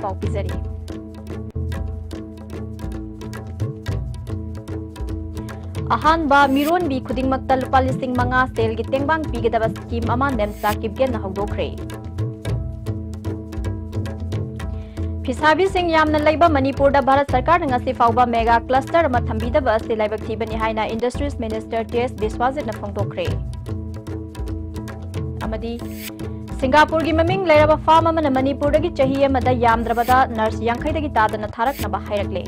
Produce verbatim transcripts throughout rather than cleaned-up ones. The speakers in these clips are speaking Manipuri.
ꯄꯥꯎ ꯄꯤꯖꯔꯤ꯫ ꯑꯍꯥꯟꯕ ꯃꯤꯔꯣꯟꯕꯤ ꯈꯨꯗꯤꯡꯃꯛꯇ ꯂꯨꯄꯥ ꯂꯤꯁꯤꯡ ꯃꯉꯥ ꯁꯦꯜꯒꯤ ꯇꯦꯡꯕꯥꯡ ꯄꯤꯒꯗꯕ ꯁ꯭ꯀꯤꯝ ꯑꯃ ꯅꯦꯝꯆꯥ ꯀꯤꯞꯒꯦꯟꯅ ꯍꯧꯗꯣꯛꯈ꯭ꯔꯦ꯫ ꯐꯤꯁꯥꯕꯤꯁꯤꯡ ꯌꯥꯝꯅ ꯂꯩꯕ ꯃꯅꯤꯄꯨꯔꯗ ꯚꯥꯔꯠ ꯁꯔꯀꯥꯔꯅ ꯉꯁꯤ ꯐꯥꯎꯕ ꯃꯦꯒꯥ ꯀ꯭ꯂꯁꯇꯔ ꯑꯃ ꯊꯝꯕꯤꯗꯕ ꯑꯁꯤ ꯂꯥꯏꯕꯛ ꯊꯤꯕꯅꯤ ꯍꯥꯏꯅ ꯏꯟꯗꯁꯇ꯭ꯔꯤꯁ ꯃꯤꯅꯤꯁꯇꯔ ꯇꯤ ꯑꯦꯁ ꯕꯤꯁ꯭ꯋꯥꯖꯤꯠꯅ ꯐꯣꯡꯗꯣꯛꯈ꯭ꯔꯦ꯫ ꯑꯃꯗꯤ ꯁꯤꯡꯒꯥꯄꯨꯔꯒꯤ ꯃꯃꯤꯡ ꯂꯩꯔꯕ ꯐꯥꯔꯝ ꯑꯃꯅ ꯃꯅꯤꯄꯨꯔꯗꯒꯤ ꯆꯍꯤ ꯑꯃꯗ ꯌꯥꯝꯗ꯭ꯔꯕꯗ ꯅꯔꯁ ꯌꯥꯡꯈꯩꯗꯒꯤ ꯇꯥꯗꯅ ꯊꯥꯔꯛꯅꯕ ꯍꯥꯏꯔꯛꯂꯦ꯫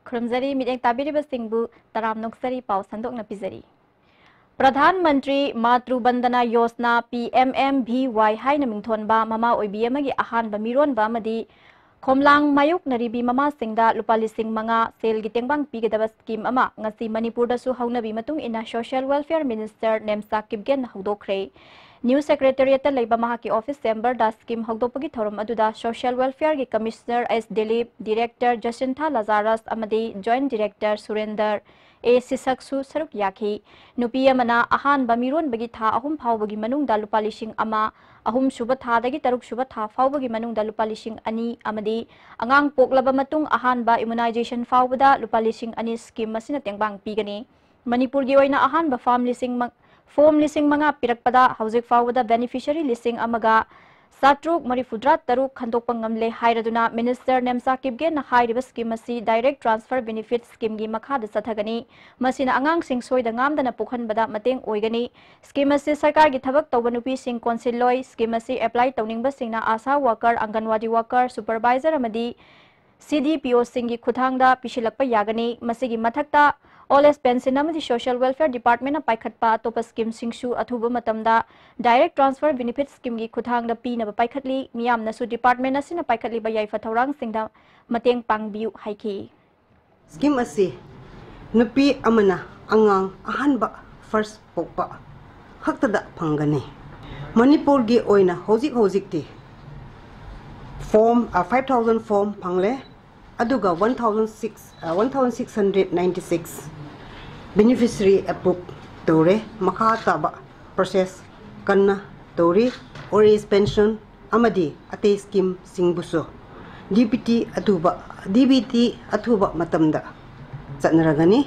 ꯈꯨꯔꯨꯝꯖꯔꯤ, ꯃꯤꯠꯌꯦꯡ ꯇꯥꯕꯤꯔꯤꯕꯁꯤꯡꯕꯨ ꯇꯔꯥꯝ ꯅꯣꯛꯆꯔꯤ, ꯄꯥꯎ ꯁꯟꯗꯣꯛꯅ ꯄꯤꯖꯔꯤ꯫ Pradhan Mantri Matru Vandana Yojana, P M M V Y ꯍꯥꯏꯅ ꯃꯤꯡꯊꯣꯟꯕ ꯃꯃꯥ ꯑꯣꯏꯕꯤ ꯑꯃꯒꯤ ꯑꯍꯥꯟꯕ ꯃꯤꯔꯣꯟꯕ ꯑꯃꯗꯤ ꯈꯣꯝꯂꯥꯡ ꯃꯥꯌꯣꯛꯅꯔꯤꯕꯤ ꯃꯃꯥꯁꯤꯡꯗ ꯂꯨꯄꯥ ꯂꯤꯁꯤꯡ ꯃꯉꯥ ꯁꯦꯜꯒꯤ ꯇꯦꯡꯕꯥꯡ ꯄꯤꯒꯗꯕ ꯁ꯭ꯀꯤꯝ ꯑꯃ ꯉꯁꯤ ꯃꯅꯤꯄꯨꯔꯗꯁꯨ ꯍꯧꯅꯕꯤ ꯃꯇꯨꯡ ꯏꯟꯅ social welfare minister Nemcha ꯀꯤꯞꯒꯦꯟꯅ ꯍꯧꯗꯣꯛꯈ꯭ꯔꯦ꯫ New ꯁꯦꯀ꯭ꯔꯦꯇꯔꯤꯌꯦꯠꯇ ꯂꯩꯕ ꯃꯍꯥꯛꯀꯤ ꯑꯣꯐꯤꯁ ꯆꯦꯝꯕꯔꯗ ꯁ꯭ꯀꯤꯝ ꯍꯧꯗꯣꯛꯄꯒꯤ ꯊꯧꯔꯝ ꯑꯗꯨꯗ ꯁꯣꯁꯤꯌꯦꯜ ꯋꯦꯜꯐꯤꯌꯔꯒꯤ ꯀꯃꯤꯁꯅꯔ ꯑꯦꯁ ꯗꯤꯂꯤꯞ, ꯗꯤꯔꯦꯛꯇꯔ ꯖꯁꯤꯟꯊꯥ ꯂꯖꯥꯔꯁ ꯑꯃꯗꯤ ꯖꯣꯏꯟꯠ ꯗꯤꯔꯦꯛꯇꯔ ꯁꯨꯔꯦꯟꯗꯔ ꯑꯦ ꯁꯤꯁꯛꯁꯨ ꯁꯔꯨꯛ ꯌꯥꯈꯤ꯫ ꯅꯨꯄꯤ ꯑꯃꯅ ꯑꯍꯥꯟꯕ ꯃꯤꯔꯣꯟꯕꯒꯤ ꯊꯥ ꯑꯍꯨꯝ ꯐꯥꯎꯕꯒꯤ ꯃꯅꯨꯡꯗ ꯂꯨꯄꯥ ꯂꯤꯁꯤꯡ ꯑꯃ, ꯑꯍꯨꯝꯁꯨꯕ ꯊꯥꯗꯒꯤ ꯇꯔꯨꯛꯁꯨꯕ ꯊꯥ ꯐꯥꯎꯕꯒꯤ ꯃꯅꯨꯡꯗ ꯂꯨꯄꯥ ꯂꯤꯁꯤꯡ ꯑꯅꯤ ꯑꯃꯗꯤ ꯑꯉꯥꯡ ꯄꯣꯛꯂꯕ ꯃꯇꯨꯡ ꯑꯍꯥꯟꯕ ꯏꯃꯨꯅꯥꯏꯖꯦꯁꯟ ꯐꯥꯎꯕꯗ ꯂꯨꯄꯥ ꯂꯤꯁꯤꯡ ꯑꯅꯤ ꯁ꯭ꯀꯤꯝ ꯑꯁꯤꯅ ꯇꯦꯡꯕꯥꯡ ꯄꯤꯒꯅꯤ꯫ ꯃꯅꯤꯄꯨꯔꯒꯤ ꯑꯣꯏꯅ ꯑꯍꯥꯟꯕ ꯐꯥꯔꯝ ꯂꯤꯁꯤꯡ ꯃ-, ꯐꯣꯔꯝ ꯂꯤꯁꯤꯡ ꯃꯉꯥ ꯄꯤꯔꯛꯄꯗ ꯍꯧꯖꯤꯛ ꯐꯥꯎꯕꯗ ꯕꯦꯅꯤꯐꯤꯁꯔꯤ ꯂꯤꯁꯤꯡ ꯑꯃꯒ ꯆꯥꯇ꯭ꯔꯨꯛ ꯃꯔꯤꯐꯨꯇꯔꯥ ꯇꯔꯨꯛ ꯈꯟꯗꯣꯛꯄ ꯉꯝꯂꯦ ꯍꯥꯏꯔꯗꯨꯅ ꯃꯤꯅꯤꯁꯇꯔ ꯅꯦꯝꯆꯥ ꯀꯤꯞꯒꯦꯟꯅ ꯍꯥꯏꯔꯤꯕ ꯁ꯭ꯀꯤꯝ ꯑꯁꯤ ꯗꯥꯏꯔꯦꯛ ꯇ꯭ꯔꯥꯟꯁꯐꯔ ꯕꯦꯅꯤꯐꯤꯠ ꯁ꯭ꯀꯤꯝꯒꯤ ꯃꯈꯥꯗ ꯆꯠꯊꯒꯅꯤ꯫ ꯃꯁꯤꯅ ꯑꯉꯥꯡꯁꯤꯡ ꯁꯣꯏꯗ ꯉꯥꯝꯗꯅ ꯄꯣꯛꯍꯟꯕꯗ ꯃꯇꯦꯡ ꯑꯣꯏꯒꯅꯤ꯫ ꯁ꯭ꯀꯤꯝ ꯑꯁꯤ ꯁꯔꯀꯥꯔꯒꯤ ꯊꯕꯛ ꯇꯧꯕ ꯅꯨꯄꯤꯁꯤꯡ ꯀꯣꯟꯁꯤꯜꯂꯣꯏ꯫ ꯁ꯭ꯀꯤꯝ ꯑꯁꯤ ꯑꯦꯄ꯭ꯂꯥꯏ ꯇꯧꯅꯤꯡꯕꯁꯤꯡꯅ ꯑꯥꯁꯥ ꯋꯥꯀꯔ, ꯑꯪꯒꯟꯋꯥꯗꯤ ꯋꯥꯀꯔ, ꯁꯨꯄꯔꯚꯥꯏꯖꯔ ꯑꯃꯗꯤ ꯁꯤ ꯗꯤ ꯄꯤ ꯑꯣꯁꯤꯡꯒꯤ ꯈꯨꯠꯊꯥꯡꯗ ꯄꯤꯁꯤꯜꯂꯛꯄ ꯌꯥꯒꯅꯤ꯫ ꯃꯁꯤꯒꯤ ꯃꯊꯛꯇ ꯑꯣꯜ ꯑꯦꯖ ꯄꯦꯟꯁꯤꯟ ꯑꯃꯗꯤ ꯁꯣꯁꯤꯌꯦꯜ ꯋꯦꯜꯐꯤꯌꯔ ꯗꯤꯄꯥꯔꯠꯃꯦꯟꯅ ꯄꯥꯏꯈꯠꯄ ꯑꯇꯣꯞꯄ ꯁ꯭ꯀꯤꯝꯁꯤꯡꯁꯨ ꯑꯊꯨꯕ ꯃꯇꯝꯗ ꯗꯥꯏꯔꯦꯛ ꯇ꯭ꯔꯥꯟꯁꯐꯔ ꯕꯦꯅꯤꯐꯤꯠ ꯁ꯭ꯀꯤꯝꯒꯤ ꯈꯨꯠꯊꯥꯡꯗ ꯄꯤꯅꯕ ꯄꯥꯏꯈꯠꯂꯤ꯫ ꯃꯤꯌꯥꯝꯅꯁꯨ ꯗꯤꯄꯥꯔꯠꯃꯦꯟ ꯑꯁꯤꯅ ꯄꯥꯏꯈꯠꯂꯤꯕ ꯌꯥꯏꯐ ꯊꯧꯔꯥꯡꯁꯤꯡꯗ ꯃꯇꯦꯡ ꯄꯥꯡꯕꯤꯌꯨ ꯍꯥꯏꯈꯤ꯫ ꯁ꯭ꯀꯤꯝ ꯑꯁꯤ ꯅꯨꯄꯤ ꯑꯃꯅ ꯑꯉꯥꯡ ꯑꯍꯥꯟꯕ, ꯐꯥꯔꯁ ꯄꯣꯛꯄ ꯈꯛꯇꯗ ꯐꯪꯒꯅꯤ꯫ ꯃꯅꯤꯄꯨꯔꯒꯤ ꯑꯣꯏꯅ ꯍꯧꯖꯤꯛ ꯍꯧꯖꯤꯛꯇꯤ ꯐꯣꯔꯝ, ꯑ, ꯐꯥꯏꯚ ꯊꯥꯎꯖꯟ ꯐꯣꯔꯝ ꯐꯪꯂꯦ, ꯑꯗꯨꯒ ꯋꯥꯟ ꯊꯥꯎꯖꯟ ꯁꯤꯛꯁ, ꯑ, one thousand six hundred ninety six beneficiary approve ꯇꯧꯔꯦ꯫ ꯃꯈꯥ ꯇꯥꯕ ꯄ꯭ꯔꯣꯁꯦꯁ ꯀꯟꯅ ꯇꯧꯔꯤ꯫ ꯑꯣꯜ ꯑꯦꯖ ꯄꯦꯟꯁꯟ ꯑꯃꯗꯤ ꯑꯇꯩ ꯁ꯭ꯀꯤꯝꯁꯤꯡꯕꯨꯁꯨ ꯗꯤ ꯕꯤ ꯇꯤ ꯑꯊꯨꯕ, ꯗꯤ ꯕꯤ ꯇꯤ ꯑꯊꯨꯕ ꯃꯇꯝꯗ ꯆꯠꯅꯔꯒꯅꯤ꯫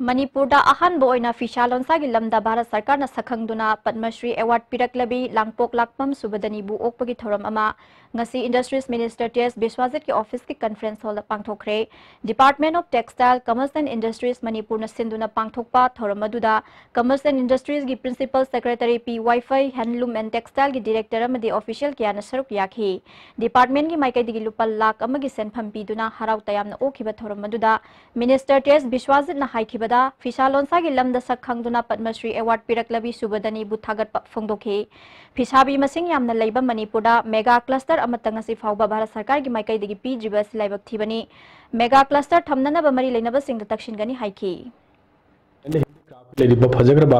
ꯃꯅꯤꯄꯨꯔꯗ ꯑꯍꯥꯟꯕ ꯑꯣꯏꯅ ꯐꯤꯁꯥ ꯂꯣꯟꯁꯥꯒꯤ ꯂꯝꯗ ꯚꯥꯔꯠ ꯁꯔꯀꯥꯔꯅ ꯁꯛꯈꯪꯗꯨꯅ ꯄꯗꯃꯁ꯭ꯔꯤ ꯑꯦꯋꯥꯔꯗ ꯄꯤꯔꯛꯂꯕꯤ ꯂꯥꯡꯄꯣꯛ ꯂꯥꯛꯄꯝ ꯁꯨꯕꯗꯅꯤꯕꯨ ꯑꯣꯛꯄꯒꯤ ꯊꯧꯔꯝ ꯑꯃ ꯉꯁꯤ ꯏꯟꯗꯁꯇ꯭ꯔꯤꯁ ꯃꯤꯅꯤꯁꯇꯔ ꯇꯤ ꯑꯦꯁ ꯕꯤꯁ꯭ꯋꯥꯖꯤꯠꯀꯤ ꯑꯣꯐꯤꯁꯀꯤ ꯀꯟꯐꯔꯦꯟꯁ ꯍꯣꯜꯗ ꯄꯥꯡꯊꯣꯛꯈ꯭ꯔꯦ꯫ Department of Textile, Commerce and Industries ꯃꯅꯤꯄꯨꯔꯅ ꯁꯤꯟꯗꯨꯅ ꯄꯥꯡꯊꯣꯛꯄ ꯊꯧꯔꯝ ꯑꯗꯨꯗ Commerce and Industriesꯒꯤ Principal Secretary P ꯋꯥꯏꯐꯩ, Handloom and Textileꯒꯤ Director ꯑꯃꯗꯤ official ꯀꯌꯥꯅ ꯁꯔꯨꯛ ꯌꯥꯈꯤ꯫ Departmentꯀꯤ ꯃꯥꯏꯀꯩꯗꯒꯤ ꯂꯨꯄꯥ ꯂꯥꯈ ꯑꯃꯒꯤ ꯁꯦꯟꯐꯝ ꯄꯤꯗꯨꯅ ꯍꯔꯥꯎ ꯇꯌꯥꯝꯅ ꯑꯣꯛꯈꯤꯕ ꯊꯧꯔꯝ ꯑꯗꯨꯗ ꯃꯤꯅꯤꯁꯇꯔ ꯇꯤ ꯑꯦꯁ ꯕꯤꯁ꯭ꯋꯥꯖꯤꯠꯅ ꯍꯥꯏꯈꯤꯕꯗ, ꯐꯤꯁꯥ ꯂꯣꯟꯁꯥꯒꯤ ꯂꯝꯗ ꯁꯛ ꯈꯪꯗꯨꯅ ꯄꯗꯃꯁ꯭ꯔꯤ ꯑꯦꯋꯥꯔꯗ ꯄꯤꯔꯛꯂꯕꯤ ꯁꯨꯕꯗꯅꯤꯕꯨ ꯊꯥꯒꯠꯄ ꯐꯣꯡꯗꯣꯛꯈꯤ꯫ ꯐꯤꯁꯥꯕꯤ ꯃꯁꯤꯡ ꯌꯥꯝꯅ ꯂꯩꯕ ꯃꯅꯤꯄꯨꯔꯗ mega cluster ꯑꯃꯠꯇ ꯉꯁꯤ ꯐꯥꯎꯕ ꯚꯥꯔꯠ ꯁꯔꯀꯥꯔꯒꯤ ꯃꯥꯏꯀꯩꯗꯒꯤ ꯄꯤꯗ꯭ꯔꯤꯕ ꯑꯁꯤ ꯂꯥꯏꯕꯛ ꯊꯤꯕꯅꯤ꯫ Mega cluster ꯊꯝꯅꯅꯕ ꯃꯔꯤ ꯂꯩꯅꯕꯁꯤꯡꯗ ꯇꯛꯁꯤꯟꯒꯅꯤ ꯍꯥꯏꯈꯤ꯫ ꯂꯩꯔꯤꯕ ꯐꯖꯈ꯭ꯔꯕ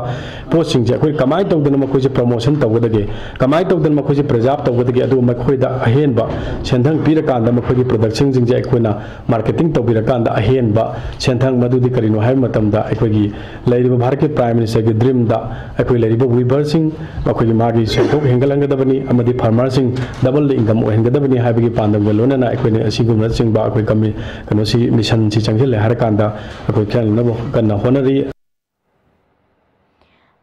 ꯄꯣꯠꯁꯤꯡꯁꯦ ꯑꯩꯈꯣꯏ ꯀꯃꯥꯏꯅ ꯇꯧꯗꯅ ꯃꯈꯣꯏꯁꯦ promotion ꯇꯧꯒꯗꯒꯦ, ꯀꯃꯥꯏꯅ ꯇꯧꯗꯅ ꯃꯈꯣꯏꯁꯦ preserve ꯇꯧꯒꯗꯒꯦ, ꯑꯗꯨꯒ ꯃꯈꯣꯏꯗ ꯑꯍꯦꯟꯕ ꯁꯦꯟꯊꯪ ꯄꯤꯔꯀꯥꯟꯗ ꯃꯈꯣꯏꯒꯤ productionꯁꯤꯡꯁꯦ ꯑꯩꯈꯣꯏꯅ marketing ꯇꯧꯕꯤꯔꯀꯥꯟꯗ ꯑꯍꯦꯟꯕ ꯁꯦꯟꯊꯪ ꯃꯗꯨꯗꯤ ꯀꯔꯤꯅꯣ ꯍꯥꯏꯕ ꯃꯇꯝꯗ, ꯑꯩꯈꯣꯏꯒꯤ ꯂꯩꯔꯤꯕ ꯚꯥꯔꯠꯀꯤ Prime Ministerꯒꯤ dreamꯗ ꯑꯩꯈꯣꯏ ꯂꯩꯔꯤꯕ weaverꯁꯤꯡ, ꯑꯩꯈꯣꯏꯒꯤ ꯃꯥꯒꯤ ꯁꯦꯟꯊꯣꯛ ꯍꯦꯟꯒꯠꯍꯟꯒꯗꯕꯅꯤ ꯑꯃꯗꯤ farmerꯁꯤꯡ double income ꯑꯣꯏꯍꯟꯒꯗꯕꯅꯤ ꯍꯥꯏꯕꯒꯤ ꯄꯥꯟꯗꯝꯒ ꯂꯣꯏꯅꯅ ꯑꯩꯈꯣꯏꯅ ꯑꯁꯤꯒꯨꯝꯕꯅꯆꯤꯡꯕ ꯑꯩꯈꯣꯏ ꯀꯃꯤ-, ꯀꯩꯅꯣꯁꯤ, missionꯁꯤ ꯆꯪꯁꯤꯜꯂꯦ ꯍꯥꯏꯔꯀꯥꯟꯗ ꯑꯩꯈꯣꯏ ꯈꯦꯠꯅꯅꯕ ꯀꯟꯅ ꯍꯣꯠꯅꯔꯤ꯫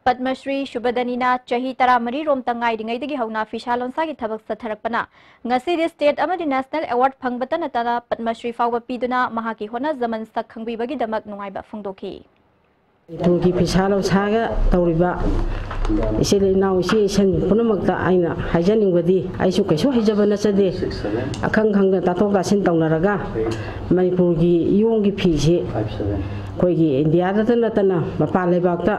ꯄꯗꯃꯁ꯭ꯔꯤ ꯁꯨꯕꯗꯅꯤꯅ ꯆꯍꯤ ꯇꯔꯥꯃꯔꯤ ꯔꯣꯝꯇ ꯉꯥꯏꯔꯤꯉꯩꯗꯒꯤ ꯍꯧꯅ ꯐꯤꯁꯥ ꯂꯣꯟꯁꯥꯒꯤ ꯊꯕꯛ ꯆꯠꯊꯔꯛꯄꯅ ꯉꯁꯤꯗꯤ state ꯑꯃꯗꯤ national award ꯐꯪꯕꯇ ꯅꯠꯇꯅ ꯄꯗꯃꯁ꯭ꯔꯤ ꯐꯥꯎꯕ ꯄꯤꯗꯨꯅ ꯃꯍꯥꯛꯀꯤ ꯍꯣꯠꯅꯖꯃꯟ ꯁꯛ ꯈꯪꯕꯤꯕꯒꯤꯗꯃꯛ ꯅꯨꯡꯉꯥꯏꯕ ꯐꯣꯡꯗꯣꯛꯈꯤ꯫ ꯃꯅꯤꯄꯨꯔꯒꯤ ꯐꯤꯁꯥ ꯂꯣꯟꯁꯥꯒ ꯇꯧꯔꯤꯕ ꯏꯆꯤꯜ ꯏꯅꯥꯎ, ꯏꯆꯦ ꯏꯆꯟ ꯄꯨꯝꯅꯃꯛꯇ ꯑꯩꯅ ꯍꯥꯏꯖꯅꯤꯡꯕꯗꯤ, ꯑꯩꯁꯨ ꯀꯩꯁꯨ ꯍꯩꯖꯕ ꯅꯠꯆꯗꯦ꯫ ꯑꯈꯪ ꯈꯪꯗ ꯇꯥꯊꯣꯛ ꯇꯥꯁꯤꯟ ꯇꯧꯅꯔꯒ ꯃꯅꯤꯄꯨꯔꯒꯤ ꯏꯌꯣꯡꯒꯤ ꯐꯤꯁꯤ ꯑꯩꯈꯣꯏꯒꯤ ꯏꯟꯗꯤꯌꯥꯗꯇ ꯅꯠꯇꯅ ꯃꯄꯥꯟ ꯂꯩꯕꯥꯛꯇ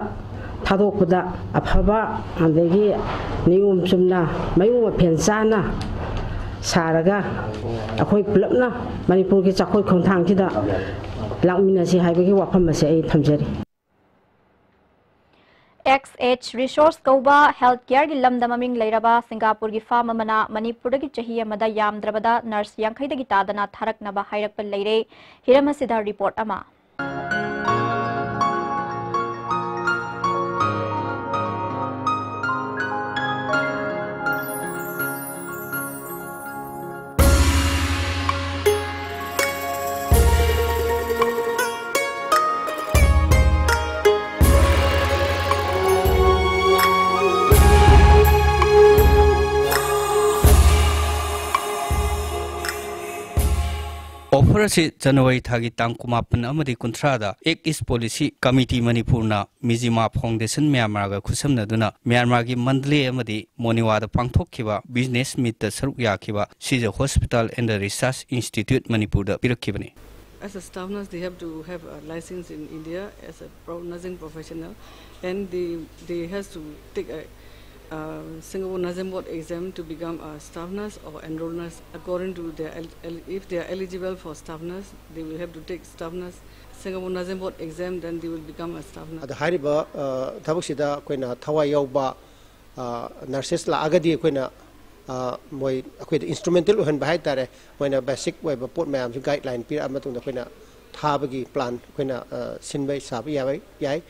ꯊꯥꯗꯣꯛꯄꯗ ꯑꯐꯕ, ꯑꯗꯒꯤ ꯅꯤꯌꯣꯝ ꯆꯨꯝꯅ, ꯃꯑꯣꯡ ꯃꯐꯦꯟ ꯆꯥꯅ ꯁꯥꯔꯒ ꯑꯩꯈꯣꯏ ꯄꯨꯂꯞꯅ ꯃꯅꯤꯄꯨꯔꯒꯤ ꯆꯥꯎꯈꯠ ꯈꯣꯡꯊꯥꯡꯁꯤꯗ ꯂꯥꯛꯃꯤꯟꯅꯁꯤ ꯍꯥꯏꯕꯒꯤ ꯋꯥꯐꯝ ꯑꯁꯤ ꯑꯩ ꯊꯝꯖꯔꯤ꯫ X H Resource ꯀꯧꯕ health careꯒꯤ ꯂꯝꯗ ꯃꯃꯤꯡ ꯂꯩꯔꯕ ꯁꯤꯡꯒꯥꯄꯨꯔꯒꯤ firm ꯑꯃꯅ ꯃꯅꯤꯄꯨꯔꯗꯒꯤ ꯆꯍꯤ ꯑꯃꯗ ꯌꯥꯝꯗ꯭ꯔꯕꯗ nurse ꯌꯥꯡꯈꯩꯗꯒꯤ ꯇꯥꯗꯅ ꯊꯥꯔꯛꯅꯕ ꯍꯥꯏꯔꯛꯄ ꯂꯩꯔꯦ꯫ ꯍꯤꯔꯝ ꯑꯁꯤꯗ report ꯑꯃ꯫ ꯑꯁꯤ ꯖꯅꯋꯥꯔꯤ ꯊꯥꯒꯤ ꯇꯥꯡ ꯀꯨꯟꯃꯥꯄꯟ ꯑꯃꯗꯤ ꯀꯨꯟꯊ꯭ꯔꯥꯗ Act East Policy Committee ꯃꯅꯤꯄꯨꯔꯅ ꯃꯤꯖꯤꯃꯥ ꯐꯥꯎꯟꯗꯦꯁꯟ ꯃ꯭ꯌꯥꯟꯃꯥꯔꯒ ꯈꯨꯠꯁꯝꯅꯗꯨꯅ ꯃ꯭ꯌꯥꯟꯃꯥꯔꯒꯤ ꯃꯟꯗꯂꯦ ꯑꯃꯗꯤ ꯃꯣꯅꯤꯋꯥꯗ ꯄꯥꯡꯊꯣꯛꯈꯤꯕ ꯕꯤꯖꯤꯅꯦꯁ ꯃꯤꯠꯇ ꯁꯔꯨꯛ ꯌꯥꯈꯤꯕ Shija hospital and research institute ꯃꯅꯤꯄꯨꯔꯗ ꯄꯤꯔꯛꯈꯤꯕꯅꯤ꯫ As a staff nurse, they have to have a license in India as a pro-, nursing professional, and they they has to take a uh, Singapore Nursing Board exam to become a staff nurse or enrolled nurse according to their el- el- if they are eligible for staff nurse, they will have to take staff nurse Singapore Nursing Board exam, then they will become a staff nurse. ꯑꯗ ꯍꯥꯏꯔꯤꯕ ꯑ, ꯊꯕꯛꯁꯤꯗ ꯑꯩꯈꯣꯏꯅ ꯊꯋꯥꯏ ꯌꯥꯎꯕ ꯅꯔꯁꯦꯁ ꯂꯥꯛꯑꯒꯗꯤ ꯑꯩꯈꯣꯏꯅ ꯑ, ꯃꯣꯏ ꯑꯩꯈꯣꯏꯗ ꯏꯟꯁꯇ꯭ꯔꯨꯃꯦꯟꯇꯦꯜ ꯑꯣꯏꯍꯟꯕ ꯍꯥꯏ ꯇꯥꯔꯦ꯫ ꯃꯣꯏꯅ ꯕꯦꯁꯤꯛ ꯑꯣꯏꯕ ꯄꯣꯠ ꯃꯌꯥꯝꯁꯤ ꯒꯥꯏꯗꯂꯥꯏꯟ ꯄꯤꯔꯛꯑ ꯃꯇꯨꯡꯗ ꯑꯩꯈꯣꯏꯅ ꯊꯥꯕꯒꯤ ꯄ꯭ꯂꯥꯟ ꯑꯩꯈꯣꯏꯅ ꯑ, ꯁꯤꯟꯕ ꯁꯥꯕ ꯌꯥꯕ ꯌꯥꯏ꯫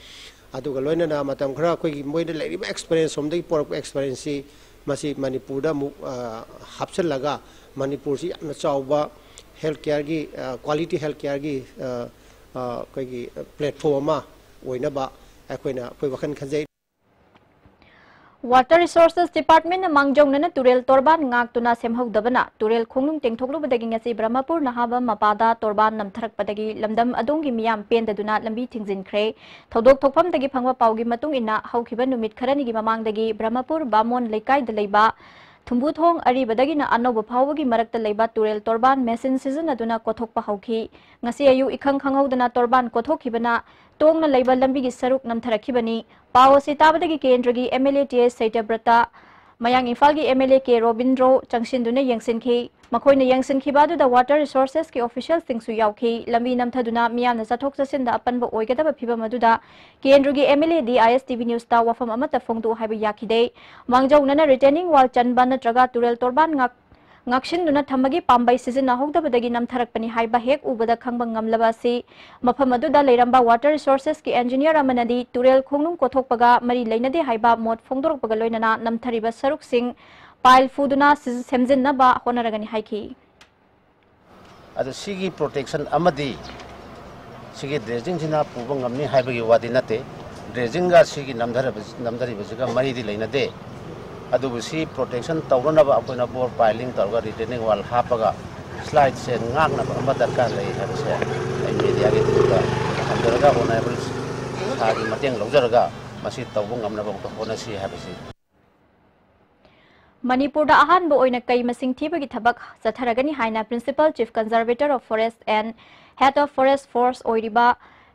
ꯑꯗꯨꯒ ꯂꯣꯏꯅꯅ ꯃꯇꯝ ꯈꯔ ꯑꯩꯈꯣꯏꯒꯤ ꯃꯣꯏꯗ ꯂꯩꯔꯤꯕ ꯑꯦꯛꯁꯄꯔꯤꯌꯦꯟꯁ ꯁꯣꯝꯗꯒꯤ ꯄꯣꯔꯛꯄ ꯑꯦꯛꯁꯄꯔꯤꯌꯦꯟꯁꯁꯤ ꯃꯁꯤ ꯃꯅꯤꯄꯨꯔꯗ ꯑꯃꯨꯛ ꯑ, ꯍꯥꯞꯆꯤꯜꯂꯒ ꯃꯅꯤꯄꯨꯔꯁꯤ ꯌꯥꯝꯅ ꯆꯥꯎꯕ ꯍꯦꯜꯊ ꯀꯤꯌꯔꯒꯤ ꯀ꯭ꯋꯥꯂꯤꯇꯤ ꯍꯦꯜꯊ ꯀꯤꯌꯔꯒꯤ ꯑꯩꯈꯣꯏꯒꯤ ꯄ꯭ꯂꯦꯠꯐꯣꯝ ꯑꯃ ꯑꯣꯏꯅꯕ ꯑꯩꯈꯣꯏꯅ ꯑꯩꯈꯣꯏ ꯋꯥꯈꯜ ꯈꯟꯖꯩ꯫ Water Resources Department ꯅ ꯃꯥꯡꯖꯧꯅꯅ ꯇꯨꯔꯦꯜ ꯇꯣꯔꯕꯥꯟ ꯉꯥꯛꯇꯨꯅ ꯁꯦꯝꯍꯧꯗꯕꯅ ꯇꯨꯔꯦꯜ ꯈꯣꯡꯅꯨꯡ ꯇꯦꯡꯊꯣꯛꯂꯨꯕꯗꯒꯤ ꯉꯁꯤ ꯕ꯭ꯔꯍꯃꯄꯨꯔ ꯅꯍꯥꯕꯝ ꯃꯄꯥꯗ ꯇꯣꯔꯕꯥꯟ ꯅꯝꯊꯔꯛꯄꯗꯒꯤ ꯂꯝꯗꯝ ꯑꯗꯣꯝꯒꯤ ꯃꯤꯌꯥꯝ ꯄꯦꯟꯗꯗꯨꯅ ꯂꯝꯕꯤ ꯊꯤꯡꯖꯤꯟꯈ꯭ꯔꯦ꯫ ꯊꯧꯗꯣꯛ ꯊꯣꯛꯐꯝꯗꯒꯤ ꯐꯪꯕ ꯄꯥꯎꯒꯤ ꯃꯇꯨꯡ ꯏꯟꯅ ꯍꯧꯈꯤꯕ ꯅꯨꯃꯤꯠ ꯈꯔꯅꯤꯒꯤ ꯃꯃꯥꯡꯗꯒꯤ ꯕ꯭ꯔꯍꯃꯄꯨꯔ ꯕꯥꯃꯣꯟ ꯂꯩꯀꯥꯏꯗ ꯂꯩꯕ ꯊꯨꯝꯕꯨꯊꯣꯡ ꯑꯔꯤꯕꯗꯒꯤꯅ ꯑꯅꯧꯕ ꯐꯥꯎꯕꯒꯤ ꯃꯔꯛꯇ ꯂꯩꯕ ꯇꯨꯔꯦꯜ ꯇꯣꯔꯕꯥꯟ ꯃꯦꯆꯤꯟ ꯁꯤꯖꯤꯟꯅꯗꯨꯅ ꯀꯣꯊꯣꯛꯄ ꯍꯧꯈꯤ꯫ ꯉꯁꯤ ꯑꯌꯨꯛ ꯏꯈꯪ ꯈꯪꯍꯧꯗꯅ ꯇꯣꯔꯕꯥꯟ ꯀꯣꯊꯣꯛꯈꯤꯕꯅ ꯇꯣꯡꯅ ꯂꯩꯕ ꯂꯝꯕꯤꯒꯤ ꯁꯔꯨꯛ ꯅꯝꯊꯔꯛꯈꯤꯕꯅꯤ꯫ ꯄꯥꯎ ꯑꯁꯤ ꯇꯥꯕꯗꯒꯤ ꯀꯦꯟꯗ꯭ꯔꯒꯤ ꯑꯦꯝ ꯑꯦꯜ ꯑꯦ ꯇꯤ ꯑꯦꯁ ꯁꯩꯇꯕ꯭ꯔꯇ, ꯃꯌꯥꯡ ꯏꯝꯐꯥꯜꯒꯤ M L A K Robindro ꯆꯪꯁꯤꯟꯗꯨꯅ ꯌꯦꯡꯁꯤꯟꯈꯤ꯫ ꯃꯈꯣꯏꯅ ꯌꯦꯡꯁꯤꯟꯈꯤꯕ ꯑꯗꯨꯗ ꯋꯥꯇꯔ ꯔꯤꯁꯣꯔꯁꯦꯁꯀꯤ ꯑꯣꯐꯤꯁꯤꯌꯦꯜꯁꯤꯡꯁꯨ ꯌꯥꯎꯈꯤ꯫ ꯂꯝꯕꯤ ꯅꯝꯊꯗꯨꯅ ꯃꯤꯌꯥꯝꯅ ꯆꯠꯊꯣꯛ ꯆꯠꯁꯤꯟꯗ ꯑꯄꯟꯕ ꯑꯣꯏꯒꯗꯕ ꯐꯤꯚꯝ ꯑꯗꯨꯗ ꯀꯦꯟꯗ꯭ꯔꯒꯤ M L A D I S T V ꯅ꯭ꯌꯨꯁꯇ ꯋꯥꯐꯝ ꯑꯃꯠꯇ ꯐꯣꯡꯗꯣꯛꯎ ꯍꯥꯏꯕ ꯌꯥꯈꯤꯗꯦ꯫ ꯃꯥꯡꯖꯧꯅꯅ ꯔꯤꯇꯦꯅꯤꯡ ꯋꯥꯜ ꯆꯟꯕ ꯅꯠꯇ꯭ꯔꯒ ꯇꯨꯔꯦꯜ ꯇꯣꯔꯕꯥꯟ ꯉꯥꯛ-, ꯉꯥꯛꯁꯤꯟꯗꯨꯅ ꯊꯝꯕꯒꯤ ꯄꯥꯝꯕꯩ ꯁꯤꯖꯤꯟꯅꯍꯧꯗꯕꯗꯒꯤ ꯅꯝꯊꯔꯛꯄꯅꯤ ꯍꯥꯏꯕ ꯍꯦꯛ ꯎꯕꯗ ꯈꯪꯕ ꯉꯝꯂꯕ ꯑꯁꯤ ꯃꯐꯝ ꯑꯗꯨꯗ ꯂꯩꯔꯝꯕ ꯋꯥꯇꯔ ꯔꯤꯁꯣꯔꯁꯦꯁꯀꯤ ꯑꯦꯟꯖꯤꯅꯤꯌꯔ ꯑꯃꯅꯗꯤ ꯇꯨꯔꯦꯜ ꯈꯣꯡꯅꯨꯡ ꯀꯣꯊꯣꯛꯄꯒ ꯃꯔꯤ ꯂꯩꯅꯗꯦ ꯍꯥꯏꯕ ꯃꯣꯠ ꯐꯣꯡꯗꯣꯔꯛꯄꯒ ꯂꯣꯏꯅꯅ ꯅꯝꯊꯔꯤꯕ ꯁꯔꯨꯛꯁꯤꯡ ꯄꯥꯏꯜ ꯐꯨꯗꯨꯅ ꯁꯤ-, ꯁꯦꯝꯖꯤꯟꯅꯕ ꯍꯣꯠꯅꯔꯒꯅꯤ ꯍꯥꯏꯈꯤ꯫ ꯑꯗꯨ ꯁꯤꯒꯤ ꯄ꯭ꯔꯣꯇꯦꯛꯁꯟ ꯑꯃꯗꯤ ꯁꯤꯒꯤ ꯗ꯭ꯔꯦꯖꯤꯡꯁꯤꯅ ꯄꯨꯕ ꯉꯝꯅꯤ ꯍꯥꯏꯕꯒꯤ ꯋꯥꯗꯤ ꯅꯠꯇꯦ꯫ ꯗ꯭ꯔꯦꯖꯤꯡꯒ ꯁꯤꯒꯤ ꯅꯝꯊꯔꯕ-, ꯅꯝꯊꯔꯤꯕꯁꯤꯒ ꯃꯔꯤꯗꯤ ꯂꯩꯅꯗꯦ꯫ ꯑꯗꯨꯕꯨ ꯁꯤ ꯄ꯭ꯔꯣꯇꯦꯛꯁꯟ ꯇꯧꯅꯅꯕ ꯑꯩꯈꯣꯏꯅ ꯕꯣꯔ ꯄꯥꯏꯂꯤꯡ ꯇꯧꯔꯒ ꯔꯤꯇꯦꯅꯤꯡ ꯋꯥꯜ ꯍꯥꯞꯄꯒ ꯁ꯭ꯂꯥꯏꯠꯁꯦ ꯉꯥꯛꯅꯕ ꯑꯃ ꯗꯔꯀꯥꯔ ꯂꯩ ꯍꯥꯏꯕꯁꯦ ꯑꯩ ꯃꯦꯗꯤꯌꯥꯒꯤ ꯊ꯭ꯔꯨꯗ ꯊꯝꯖꯔꯒ ꯑꯣꯅꯔꯦꯕꯜ ꯁꯥꯔꯒꯤ ꯃꯇꯦꯡ ꯂꯧꯖꯔꯒ ꯃꯁꯤ ꯇꯧꯕ ꯉꯝꯅꯕ ꯑꯃꯨꯛꯇ ꯍꯣꯠꯅꯁꯤ ꯍꯥꯏꯕꯁꯤ꯫ ꯃꯅꯤꯄꯨꯔꯗ ꯑꯍꯥꯟꯕ ꯑꯣꯏꯅ ꯀꯩ ꯃꯁꯤꯡ ꯊꯤꯕꯒꯤ ꯊꯕꯛ ꯆꯠꯊꯔꯒꯅꯤ ꯍꯥꯏꯅ Principal Chief Conservator of Forest and Head of Forest Force ꯑꯣꯏꯔꯤꯕ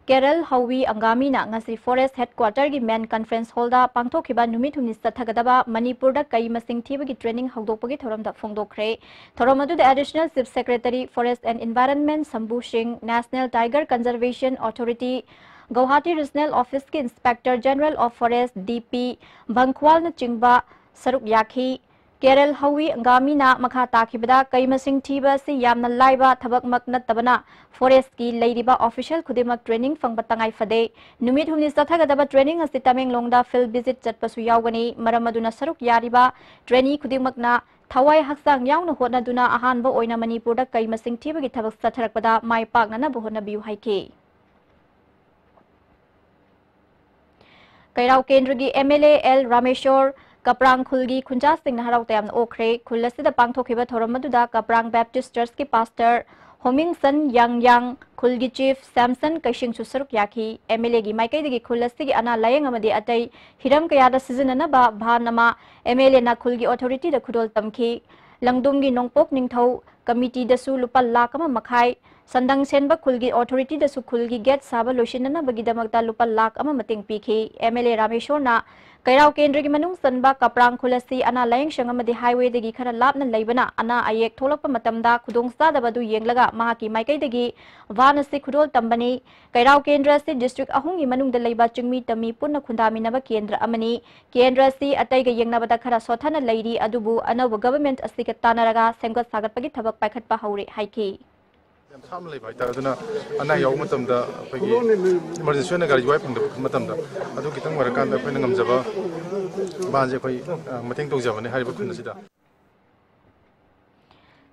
ꯀꯦꯔꯜ ꯍꯧꯋꯤ ꯑꯪꯒꯥꯃꯤꯅ ꯉꯁꯤ Forest Headquarter ꯒꯤ Main Conference Hall ꯗ ꯄꯥꯡꯊꯣꯛꯈꯤꯕ ꯅꯨꯃꯤꯠ ꯍꯨꯝꯅꯤ ꯆꯠꯊꯒꯗꯕ ꯃꯅꯤꯄꯨꯔꯗ ꯀꯩ ꯃꯁꯤꯡ ꯊꯤꯕꯒꯤ training ꯍꯧꯗꯣꯛꯄꯒꯤ ꯊꯧꯔꯝꯗ ꯐꯣꯡꯗꯣꯛꯈ꯭ꯔꯦ꯫ ꯊꯧꯔꯝ ꯑꯗꯨꯗ Additional Chief Secretary Forest and Environment ꯁꯝꯕꯨ ꯁꯤꯡ, National Tiger Conservation Authority Guwahati Regional Office ꯀꯤ Inspector General of Forest, D P ꯚꯪꯈ꯭ꯋꯥꯜꯅ ꯆꯤꯡꯕ ꯁꯔꯨꯛ ꯌꯥꯈꯤ꯫ ꯀꯦꯔꯜ ꯍꯧꯋꯤ ꯑꯪꯒꯥꯃꯤꯅ ꯃꯈꯥ ꯇꯥꯈꯤꯕꯗ, ꯀꯩ ꯃꯁꯤꯡ ꯊꯤꯕ ꯑꯁꯤ ꯌꯥꯝꯅ ꯂꯥꯏꯕ ꯊꯕꯛꯃꯛ ꯅꯠꯇꯕꯅ, Forest ꯀꯤ ꯂꯩꯔꯤꯕ official ꯈꯨꯗꯤꯡꯃꯛ training ꯐꯪꯕ ꯇꯉꯥꯏ ꯐꯗꯦ꯫ ꯅꯨꯃꯤꯠ ꯍꯨꯝꯅꯤ ꯆꯠꯊꯒꯗꯕ training ꯑꯁꯤ ꯇꯃꯦꯡꯂꯣꯡꯗ field visit ꯆꯠꯄꯁꯨ ꯌꯥꯎꯒꯅꯤ꯫ ꯃꯔꯝ ꯑꯗꯨꯅ ꯁꯔꯨꯛ ꯌꯥꯔꯤꯕ trainee ꯈꯨꯗꯤꯡꯃꯛꯅ ꯊꯋꯥꯏ ꯍꯛꯆꯥꯡ ꯌꯥꯎꯅ ꯍꯣꯠꯅꯗꯨꯅ ꯑꯍꯥꯟꯕ ꯑꯣꯏꯅ ꯃꯅꯤꯄꯨꯔꯗ ꯀꯩ ꯃꯁꯤꯡ ꯊꯤꯕꯒꯤ ꯊꯕꯛ ꯆꯠꯊꯔꯛꯄꯗ ꯃꯥꯏ ꯄꯥꯛꯅꯅꯕ ꯍꯣꯠꯅꯕꯤꯌꯨ ꯍꯥꯏꯈꯤ꯫ ꯀꯩꯔꯥꯎ ꯀꯦꯟꯗ꯭ꯔꯒꯤ M L A L Rameshwor ꯀꯄ꯭ꯔꯥꯡ ꯈꯨꯜꯒꯤ ꯈꯨꯟꯖꯥꯁꯤꯡꯅ ꯍꯔꯥꯎ ꯇꯌꯥꯝꯅ ꯑꯣꯛꯈ꯭ꯔꯦ꯫ ꯈꯨꯜ ꯑꯁꯤꯗ ꯄꯥꯡꯊꯣꯛꯈꯤꯕ ꯊꯧꯔꯝ ꯑꯗꯨꯗ ꯀꯄ꯭ꯔꯥꯡ Baptist Church ꯀꯤ Pastor ꯍꯣꯃꯤꯡꯁꯟ ꯌꯥꯡꯌꯥꯡ, ꯈꯨꯜꯒꯤ Chief ꯁꯦꯝꯁꯟ ꯀꯩꯁꯤꯡꯁꯨ ꯁꯔꯨꯛ ꯌꯥꯈꯤ꯫ M L A ꯒꯤ ꯃꯥꯏꯀꯩꯗꯒꯤ ꯈꯨꯜ ꯑꯁꯤꯒꯤ ꯑꯅꯥ ꯂꯥꯌꯦꯡ ꯑꯃꯗꯤ ꯑꯇꯩ ꯍꯤꯔꯝ ꯀꯌꯥꯗ ꯁꯤꯖꯤꯟꯅꯅꯕ van ꯑꯃ M L A ꯅ ꯈꯨꯜꯒꯤ authority ꯗ ꯈꯨꯗꯣꯜ ꯇꯝꯈꯤ꯫ ꯂꯪꯗꯨꯝꯒꯤ ꯅꯣꯡꯄꯣꯛ ꯅꯤꯡꯊꯧ committee ꯗꯁꯨ ꯂꯨꯄꯥ ꯂꯥꯈ ꯑꯃ ꯃꯈꯥꯏ, ꯁꯟꯗꯪ ꯁꯦꯟꯕ ꯈꯨꯜꯒꯤ authority ꯗꯁꯨ ꯈꯨꯜꯒꯤ gate ꯁꯥꯕ ꯂꯣꯏꯁꯤꯟꯅꯅꯕꯒꯤꯗꯃꯛꯇ ꯂꯨꯄꯥ ꯂꯥꯈ ꯑꯃ ꯃꯇꯦꯡ ꯄꯤꯈꯤ꯫ M L A ꯔꯥꯃꯦꯁꯣꯔꯅ ꯀꯩꯔꯥꯎ ꯀꯦꯟꯗ꯭ꯔꯒꯤ ꯃꯅꯨꯡ ꯆꯟꯕ ꯀꯄ꯭ꯔꯥꯡ ꯈꯨꯜ ꯑꯁꯤ ꯑꯅꯥ ꯂꯥꯌꯦꯡꯁꯪ ꯑꯃꯗꯤ highway ꯗꯒꯤ ꯈꯔ ꯂꯥꯞꯅ ꯂꯩꯕꯅ, ꯑꯅꯥ ꯑꯌꯦꯛ ꯊꯣꯛꯂꯛꯄ ꯃꯇꯝꯗ ꯈꯨꯗꯣꯡꯆꯥꯗꯕ ꯑꯗꯨ ꯌꯦꯡꯂꯒ ꯃꯍꯥꯛꯀꯤ ꯃꯥꯏꯀꯩꯗꯒꯤ van ꯑꯁꯤ ꯈꯨꯗꯣꯜ ꯇꯝꯕꯅꯤ꯫ ꯀꯩꯔꯥꯎ ꯀꯦꯟꯗ꯭ꯔ ꯑꯁꯤ district ꯑꯍꯨꯝꯒꯤ ꯃꯅꯨꯡꯗ ꯂꯩꯕ ꯆꯤꯡꯃꯤ ꯇꯝꯃꯤ ꯄꯨꯟꯅ ꯈꯨꯟꯗꯥꯃꯤꯟꯅꯕ ꯀꯦꯟꯗ꯭ꯔ ꯑꯃꯅꯤ꯫ ꯀꯦꯟꯗ꯭ꯔ ꯑꯁꯤ ꯑꯇꯩꯒ ꯌꯦꯡꯅꯕꯗ ꯈꯔ ꯁꯣꯠꯊꯅ ꯂꯩꯔꯤ, ꯑꯗꯨꯕꯨ ꯑꯅꯧꯕ government ꯑꯁꯤꯒ ꯇꯥꯟꯅꯔꯒ ꯁꯦꯝꯒꯠ ꯁꯥꯒꯠꯄꯒꯤ ꯊꯕꯛ ꯄꯥꯏꯈꯠꯄ ꯍꯧꯔꯦ ꯍꯥꯏꯈꯤ꯫ ꯌꯥꯝ ꯊꯥꯞꯅ ꯂꯩꯕ ꯍꯥꯏꯇꯥꯔꯦ꯫ ꯑꯗꯨꯅ ꯑꯅꯥ ꯌꯥꯎꯕ ꯃꯇꯝꯗ ꯑꯩꯈꯣꯏꯒꯤ emergency ꯑꯣꯏꯅ ꯒꯥꯔꯤ ꯋꯥꯏ ꯐꯪꯗꯕ ꯃꯇꯝꯗ, ꯑꯗꯨ ꯈꯤꯇꯪ ꯑꯣꯏꯔꯀꯥꯟꯗ ꯑꯩꯈꯣꯏꯅ ꯉꯝꯖꯕ van ꯁꯦ ꯑꯩꯈꯣꯏ, ꯑ, ꯃꯇꯦꯡ ꯇꯧꯖꯕꯅꯦ ꯍꯥꯏꯔꯤꯕ ꯈꯨꯟ ꯑꯁꯤꯗ꯫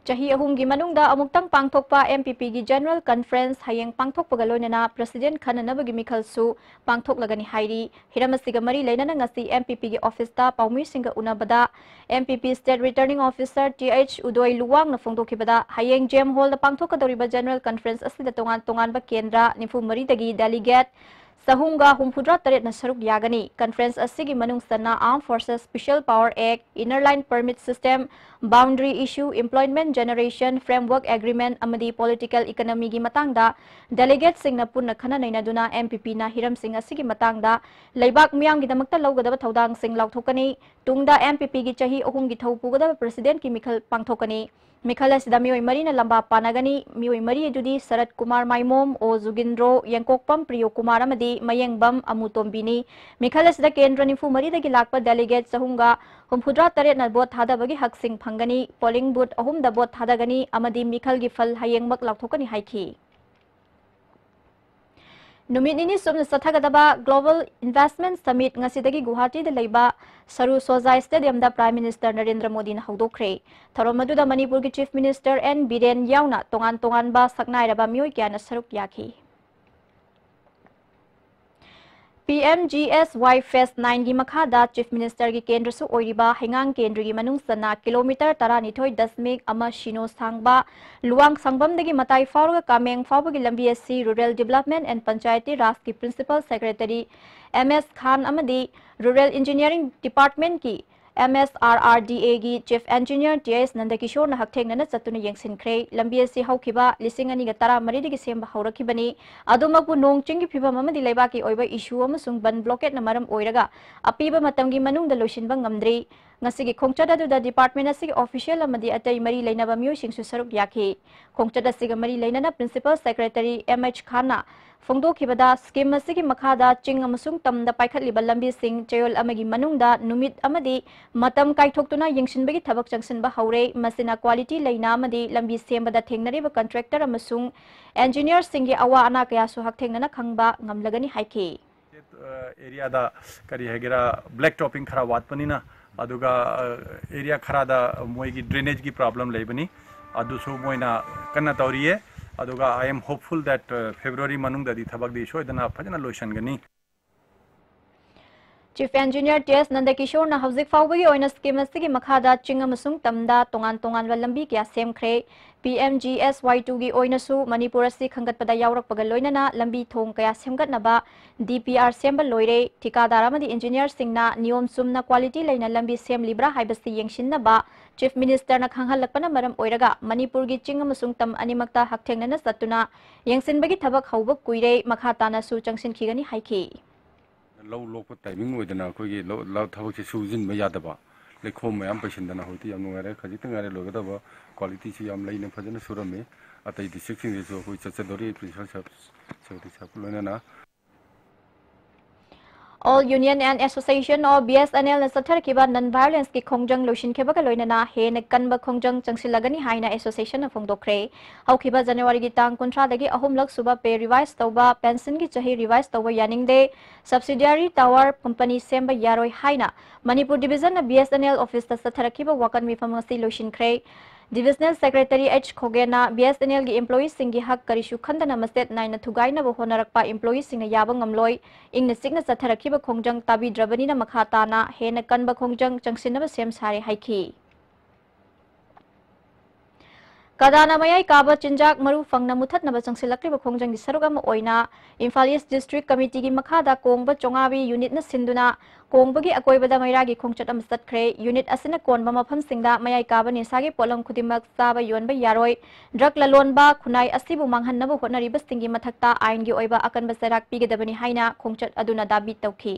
ꯆꯍꯤ ꯑꯍꯨꯝꯒꯤ ꯃꯅꯨꯡꯗ ꯑꯃꯨꯛꯇꯪ ꯄꯥꯡꯊꯣꯛꯄ M P P ꯒꯤ General Conference ꯍꯌꯦꯡ ꯄꯥꯡꯊꯣꯛꯄꯒ ꯂꯣꯏꯅꯅ President ꯈꯟꯅꯅꯕꯒꯤ ꯃꯤꯈꯜꯁꯨ ꯄꯥꯡꯊꯣꯛꯂꯒꯅꯤ ꯍꯥꯏꯔꯤ꯫ ꯍꯤꯔꯝ ꯑꯁꯤꯒ ꯃꯔꯤ ꯂꯩꯅꯅ ꯉꯁꯤ M P P ꯒꯤ office ꯇ ꯄꯥꯎꯃꯤꯁꯤꯡꯒ ꯎꯅꯕꯗ M P P State Returning Officer T H ꯎꯗꯣꯏ ꯂꯨꯋꯥꯡꯅ ꯐꯣꯡꯗꯣꯛꯈꯤꯕꯗ, ꯍꯌꯦꯡ J M Hall ꯗ ꯄꯥꯡꯊꯣꯛꯀꯗꯧꯔꯤꯕ General Conference ꯑꯁꯤꯗ ꯇꯣꯉꯥꯟ ꯇꯣꯉꯥꯟꯕ ꯀꯦꯟꯗ꯭ꯔ ꯅꯤꯐꯨ ꯃꯔꯤꯗꯒꯤ delegate ꯆꯍꯨꯝꯒ ꯍꯨꯝꯐꯨꯇꯔꯥ ꯇꯔꯦꯠꯅ ꯁꯔꯨꯛ ꯌꯥꯒꯅꯤ꯫ Conference ꯑꯁꯤꯒꯤ ꯃꯅꯨꯡ ꯆꯟꯅ Armed Forces Special Power Act, Inner Line Permit System, Boundary Issue, Employment Generation Framework Agreement ꯑꯃꯗꯤ Political Economy ꯒꯤ ꯃꯇꯥꯡꯗ delegate ꯁꯤꯡꯅ ꯄꯨꯟꯅ ꯈꯟꯅ ꯅꯩꯅꯗꯨꯅ M P P ꯅ ꯍꯤꯔꯝꯁꯤꯡ ꯑꯁꯤꯒꯤ ꯃꯇꯥꯡꯗ ꯂꯩꯕꯥꯛ ꯃꯤꯌꯥꯝꯒꯤꯗꯃꯛꯇ ꯂꯧꯒꯗꯕ ꯊꯧꯗꯥꯡꯁꯤꯡ ꯂꯥꯎꯊꯣꯛꯀꯅꯤ꯫ ꯇꯨꯡꯗ M P P ꯒꯤ ꯆꯍꯤ ꯑꯍꯨꯝꯒꯤ ꯊꯧ ꯄꯨꯒꯗꯕ President ꯀꯤ ꯃꯤꯈꯜ ꯄꯥꯡꯊꯣꯛꯀꯅꯤ꯫ ꯃꯤꯈꯜ ꯑꯁꯤꯗ ꯃꯤꯑꯣꯏ ꯃꯔꯤꯅ ꯂꯝꯕꯥ ꯄꯥꯅꯒꯅꯤ꯫ ꯃꯤꯑꯣꯏ ꯃꯔꯤ ꯑꯗꯨꯗꯤ ꯁꯔꯠ ꯀꯨꯃꯥꯔ ꯃꯥꯏꯃꯣꯝ, ꯑꯣ ꯖꯨꯒꯤꯟꯗ꯭ꯔꯣ, ꯌꯦꯡꯀꯣꯛꯄꯝ ꯄ꯭ꯔꯤꯌꯣ ꯀꯨꯃꯥꯔ ꯑꯃꯗꯤ ꯃꯌꯦꯡꯕꯝ ꯑꯃꯨꯇꯣꯝꯕꯤꯅꯤ꯫ ꯃꯤꯈꯜ ꯑꯁꯤꯗ ꯀꯦꯟꯗ꯭ꯔ ꯅꯤꯐꯨ ꯃꯔꯤꯗꯒꯤ ꯂꯥꯛꯄ delegate ꯆꯍꯨꯝꯒ ꯍꯨꯝꯐꯨꯇꯔꯥ ꯇꯔꯦꯠꯅ vote ꯊꯥꯗꯕꯒꯤ ꯍꯛꯁꯤꯡ ꯐꯪꯒꯅꯤ꯫ Polling booth ꯑꯍꯨꯝꯗ vote ꯊꯥꯗꯒꯅꯤ ꯑꯃꯗꯤ ꯃꯤꯈꯜꯒꯤ ꯐꯜ ꯍꯌꯦꯡꯃꯛ ꯂꯥꯎꯊꯣꯛꯀꯅꯤ ꯍꯥꯏꯈꯤ꯫ ꯅꯨꯃꯤꯠ ꯅꯤꯅꯤ ꯁꯨꯞꯅ ꯆꯠꯊꯒꯗꯕ Global Investment Summit ꯉꯁꯤꯗꯒꯤ ꯒꯨꯋꯥꯍꯥꯇꯤꯗ ꯂꯩꯕ ꯁꯔꯨ ꯁꯣꯖꯥꯏ Stadium ꯗ Prime Minister ꯅꯔꯦꯟꯗ꯭ꯔ ꯃꯣꯗꯤꯅ ꯍꯧꯗꯣꯛꯈ꯭ꯔꯦ꯫ ꯊꯧꯔꯝ ꯑꯗꯨꯗ ꯃꯅꯤꯄꯨꯔꯒꯤ Chief Minister N ꯕꯤꯔꯦꯟ ꯌꯥꯎꯅ ꯇꯣꯉꯥꯟ ꯇꯣꯉꯥꯟꯕ ꯁꯛꯅꯥꯏꯔꯕ ꯃꯤꯑꯣꯏ ꯀꯌꯥꯅ ꯁꯔꯨꯛ ꯌꯥꯈꯤ꯫ P M G S Y Phase nine ꯒꯤ ꯃꯈꯥꯗ Chief Minister ꯒꯤ ꯀꯦꯟꯗ꯭ꯔꯁꯨ ꯑꯣꯏꯔꯤꯕ ꯍꯩꯉꯥꯡ ꯀꯦꯟꯗ꯭ꯔꯒꯤ ꯃꯅꯨꯡ ꯆꯟꯅ kilometre ꯇꯔꯥꯅꯤꯊꯣꯏ ꯗꯁꯃꯤꯛ ꯑꯃ ꯁꯤꯅꯣ ꯁꯥꯡꯕ ꯂꯨꯋꯥꯡ ꯁꯪꯕꯝꯗꯒꯤ ꯃꯇꯥꯏ ꯐꯥꯎꯔꯒ ꯀꯥꯃꯦꯡ ꯐꯥꯎꯕꯒꯤ ꯂꯝꯕꯤ ꯑꯁꯤ Rural Development and Panchayati Raj ꯀꯤ Principal Secretary M S ꯈꯥꯟ ꯑꯃꯗꯤ Rural Engineering Department ꯀꯤ M S R R D A ꯒꯤ Chief Engineer T S ꯅꯟꯗꯀꯤꯁꯣꯔꯅ ꯍꯛꯊꯦꯡꯅꯅ ꯆꯠꯇꯨꯅ ꯌꯦꯡꯁꯤꯟꯈ꯭ꯔꯦ꯫ ꯂꯝꯕꯤ ꯑꯁꯤ ꯍꯧꯈꯤꯕ ꯂꯤꯁꯤꯡ ꯑꯅꯤꯒ ꯇꯔꯥꯃꯔꯤꯗꯒꯤ ꯁꯦꯝꯕ ꯍꯧꯔꯛꯈꯤꯕꯅꯤ꯫ ꯑꯗꯨꯃꯛꯄꯨ ꯅꯣꯡ ꯆꯤꯡꯒꯤ ꯐꯤꯕꯝ ꯑꯃꯗꯤ ꯂꯩꯕꯥꯛꯀꯤ ꯑꯣꯏꯕ issue ꯑꯃꯁꯨꯡ ꯕꯟ blockade ꯅ ꯃꯔꯝ ꯑꯣꯏꯔꯒ ꯑꯄꯤꯕ ꯃꯇꯝꯒꯤ ꯃꯅꯨꯡꯗ ꯂꯣꯏꯁꯤꯟꯕ ꯉꯝꯗ꯭ꯔꯤ꯫ ꯉꯁꯤꯒꯤ ꯈꯣꯡꯆꯠ ꯑꯗꯨꯗ department ꯑꯁꯤꯒꯤ official ꯑꯃꯗꯤ ꯑꯇꯩ ꯃꯔꯤ ꯂꯩꯅꯕ ꯃꯤꯑꯣꯏꯁꯤꯡꯁꯨ ꯁꯔꯨꯛ ꯌꯥꯈꯤ꯫ ꯈꯣꯡꯆꯠ ꯑꯁꯤꯒ ꯃꯔꯤ ꯂꯩꯅꯅ Principal Secretary M H ꯈꯥꯟꯅ ꯐꯣꯡꯗꯣꯛꯈꯤꯕꯗ, scheme ꯑꯁꯤꯒꯤ ꯃꯈꯥꯗ ꯆꯤꯡ ꯑꯃꯁꯨꯡ ꯇꯝꯗ ꯄꯥꯏꯈꯠꯂꯤꯕ ꯂꯝꯕꯤꯁꯤꯡ ꯆꯌꯣꯜ ꯑꯃꯒꯤ ꯃꯅꯨꯡꯗ ꯅꯨꯃꯤꯠ ꯑꯃꯗꯤ ꯃꯇꯝ ꯀꯥꯏꯊꯣꯛꯇꯨꯅ ꯌꯦꯡꯁꯤꯟꯕꯒꯤ ꯊꯕꯛ ꯆꯪꯁꯤꯟꯕ ꯍꯧꯔꯦ꯫ ꯃꯁꯤꯅ quality ꯂꯩꯅ ꯑꯃꯗꯤ ꯂꯝꯕꯤ ꯁꯦꯝꯕꯗ ꯊꯦꯡꯅꯔꯤꯕ contractor ꯑꯃꯁꯨꯡ engineer ꯁꯤꯡꯒꯤ ꯑꯋꯥ ꯑꯅꯥ ꯀꯌꯥꯁꯨ ꯍꯛꯊꯦꯡꯅꯅ ꯈꯪꯕ ꯉꯝꯂꯒꯅꯤ ꯍꯥꯏꯈꯤ꯫ ꯑꯦꯔꯤꯌꯥꯗ ꯀꯔꯤ ꯍꯥꯏꯒꯦꯔꯥ, black topping ꯈꯔ ꯋꯥꯠꯄꯅꯤꯅ, ꯑꯗꯨꯒ ꯑꯦꯔꯤꯌꯥ ꯈꯔꯗ ꯃꯣꯏꯒꯤ drainage ꯒꯤ problem ꯂꯩꯕꯅꯤ꯫ ꯑꯗꯨꯁꯨ ꯃꯣꯏꯅ ꯀꯟꯅ ꯇꯧꯔꯤꯌꯦ꯫ ꯑꯗꯨꯒ I am hopeful that, uh, February ꯃꯅꯨꯡꯗꯗꯤ ꯊꯕꯛꯇꯤ ꯁꯣꯏꯗꯅ ꯐꯖꯅ ꯂꯣꯏꯁꯤꯟꯒꯅꯤ꯫ Chief Engineer ꯇꯤ ꯑꯦꯁ ꯅꯟꯗꯀꯤꯁꯣꯔꯅ ꯍꯧꯖꯤꯛ ꯐꯥꯎꯕꯒꯤ ꯑꯣꯏꯅ scheme ꯑꯁꯤꯒꯤ ꯃꯈꯥꯗ ꯆꯤꯡ ꯑꯃꯁꯨꯡ ꯇꯝꯗ ꯇꯣꯉꯥꯟ ꯇꯣꯉꯥꯟꯕ ꯂꯝꯕꯤ ꯀꯌꯥ ꯁꯦꯝꯈ꯭ꯔꯦ꯫ P M G S Y two ꯒꯤ ꯑꯣꯏꯅꯁꯨ ꯃꯅꯤꯄꯨꯔ ꯑꯁꯤ ꯈꯟꯒꯠꯄꯗ ꯌꯥꯎꯔꯛꯄꯒ ꯂꯣꯏꯅꯅ ꯂꯝꯕꯤ ꯊꯣꯡ ꯀꯌꯥ ꯁꯦꯝꯒꯠꯅꯕ D P R ꯁꯦꯝꯕ ꯂꯣꯏꯔꯦ꯫ ꯊꯤꯀꯥꯗꯥꯔ ꯑꯃꯗꯤ engineer ꯁꯤꯡꯅ ꯅꯤꯌꯣꯝ ꯆꯨꯝꯅ quality ꯂꯩꯅ ꯂꯝꯕꯤ ꯁꯦꯝꯂꯤꯕ꯭ꯔꯥ ꯍꯥꯏꯕꯁꯤ ꯌꯦꯡꯁꯤꯟꯅꯕ Chief Minister ꯅ ꯈꯪꯍꯜꯂꯛꯄꯅ ꯃꯔꯝ ꯑꯣꯏꯔꯒ ꯃꯅꯤꯄꯨꯔꯒꯤ ꯆꯤꯡ ꯑꯃꯁꯨꯡ ꯇꯝ ꯑꯅꯤꯃꯛꯇ ꯍꯛꯊꯦꯡꯅꯅ ꯆꯠꯇꯨꯅ ꯌꯦꯡꯁꯤꯟꯕꯒꯤ ꯊꯕꯛ ꯍꯧꯕ ꯀꯨꯏꯔꯦ, ꯃꯈꯥ ꯇꯥꯅꯁꯨ ꯆꯪꯁꯤꯟꯈꯤꯒꯅꯤ ꯍꯥꯏꯈꯤ꯫ ꯂꯧ ꯂꯣꯛꯄ timing ꯑꯣꯏꯗꯅ ꯑꯩꯈꯣꯏꯒꯤ ꯂꯧ, ꯂꯧ ꯊꯕꯛꯁꯦ ꯁꯨꯖꯤꯟꯕ ꯌꯥꯗꯕ, ꯂꯩꯈꯣꯝ ꯃꯌꯥꯝ ꯄꯩꯁꯤꯟꯗꯅ ꯍꯧꯖꯤꯛꯇꯤ ꯌꯥꯝ ꯅꯨꯡꯉꯥꯏꯔꯦ꯫ ꯈꯖꯤꯛꯇ ꯉꯥꯏꯔꯦ ꯂꯣꯏꯒꯗꯕ, quality ꯁꯨ ꯌꯥꯝ ꯂꯩꯅ ꯐꯖꯅ ꯁꯨꯔꯝꯃꯤ꯫ ꯑꯇꯩ district ꯁꯤꯡꯗꯁꯨ ꯑꯩꯈꯣꯏ ꯆꯠꯆꯗꯣꯔꯤ, Principal Sir, Secretary Sir ꯂꯣꯏꯅꯅ꯫ All Union and Association of B S N L ꯅ ꯆꯠꯊꯔꯛꯈꯤꯕ non violence ꯀꯤ ꯈꯣꯡꯖꯪ ꯂꯣꯏꯁꯤꯟꯈꯤꯕꯒ ꯂꯣꯏꯅꯅ ꯍꯦꯟꯅ ꯀꯟꯕ ꯈꯣꯡꯖꯪ ꯆꯪꯁꯤꯜꯂꯒꯅꯤ ꯍꯥꯏꯅ association ꯅ ꯐꯣꯡꯗꯣꯛꯈ꯭ꯔꯦ꯫ ꯍꯧꯈꯤꯕ ꯖꯅꯋꯥꯔꯤꯒꯤ ꯇꯥꯡ ꯀꯨꯟꯊ꯭ꯔꯥꯗꯒꯤ ꯑꯍꯨꯝꯂꯛ ꯁꯨꯕ pay revise ꯇꯧꯕ, pension ꯒꯤ ꯆꯍꯤ revise ꯇꯧꯕ ꯌꯥꯅꯤꯡꯗꯦ, subsidiary tower company ꯁꯦꯝꯕ ꯌꯥꯔꯣꯏ ꯍꯥꯏꯅ ꯃꯅꯤꯄꯨꯔ division ꯅ B S N L office ꯇ ꯆꯠꯊꯔꯛꯈꯤꯕ ꯋꯥꯀꯠ ꯃꯤꯐꯝ ꯉꯁꯤ ꯂꯣꯏꯁꯤꯟꯈ꯭ꯔꯦ꯫ Divisional Secretary H ꯈꯣꯒꯦꯟꯅ B S N L ꯒꯤ employee ꯁꯤꯡꯒꯤ ꯍꯛ ꯀꯔꯤꯁꯨ ꯈꯟꯗꯅ ꯃꯆꯦꯠ ꯅꯥꯏꯅ ꯊꯨꯒꯥꯏꯅꯕ ꯍꯣꯠꯅꯔꯛꯄ employee ꯁꯤꯡꯅ ꯌꯥꯕ ꯉꯝꯂꯣꯏ, ꯏꯪꯅ ꯆꯤꯛꯅ ꯆꯠꯊꯔꯛꯈꯤꯕ ꯈꯣꯡꯖꯪ ꯇꯥꯕꯤꯗ꯭ꯔꯕꯅꯤꯅ ꯃꯈꯥ ꯇꯥꯅ ꯍꯦꯟꯅ ꯀꯟꯕ ꯈꯣꯡꯖꯪ ꯆꯪꯁꯤꯟꯅꯕ ꯁꯦꯝ ꯁꯥꯔꯦ ꯍꯥꯏꯈꯤ꯫ ꯀꯗꯥꯅ ꯃꯌꯥꯏ ꯀꯥꯕ ꯆꯤꯟꯖꯥꯛ ꯃꯔꯨ ꯐꯪꯅ ꯃꯨꯊꯠꯅꯕ ꯆꯪꯁꯤꯜꯂꯛꯂꯤꯕ ꯈꯣꯡꯖꯪꯒꯤ ꯁꯔꯨꯛ ꯑꯃ ꯑꯣꯏꯅ Imphal East District Committee ꯒꯤ ꯃꯈꯥꯗ ꯀꯣꯡꯕ ꯆꯣꯉꯥꯕꯤ unit ꯅ ꯁꯤꯟꯗꯨꯅ ꯀꯣꯡꯕꯒꯤ ꯑꯀꯣꯏꯕꯗ ꯃꯩꯔꯥꯒꯤ ꯈꯣꯡꯆꯠ ꯑꯃ ꯆꯠꯈ꯭ꯔꯦ꯫ Unit ꯑꯁꯤꯅ ꯀꯣꯟꯕ ꯃꯐꯝꯁꯤꯡꯗ ꯃꯌꯥꯏ ꯀꯥꯕ ꯅꯤꯁꯥꯒꯤ ꯄꯣꯠꯂꯝ ꯈꯨꯗꯤꯡꯃꯛ ꯆꯥꯕ ꯌꯣꯟꯕ ꯌꯥꯔꯣꯏ, drug ꯂꯂꯣꯟꯕ, ꯈꯨꯟꯅꯥꯏ ꯑꯁꯤꯕꯨ ꯃꯥꯡꯍꯟꯅꯕ ꯍꯣꯠꯅꯔꯤꯕꯁꯤꯡꯒꯤ ꯃꯊꯛꯇ ꯑꯥꯏꯟꯒꯤ ꯑꯣꯏꯕ ꯑꯀꯟꯕ ꯆꯩꯔꯥꯛ ꯄꯤꯒꯗꯕꯅꯤ ꯍꯥꯏꯅ ꯈꯣꯡꯆꯠ ꯑꯗꯨꯅ ꯗꯥꯕꯤ ꯇꯧꯈꯤ꯫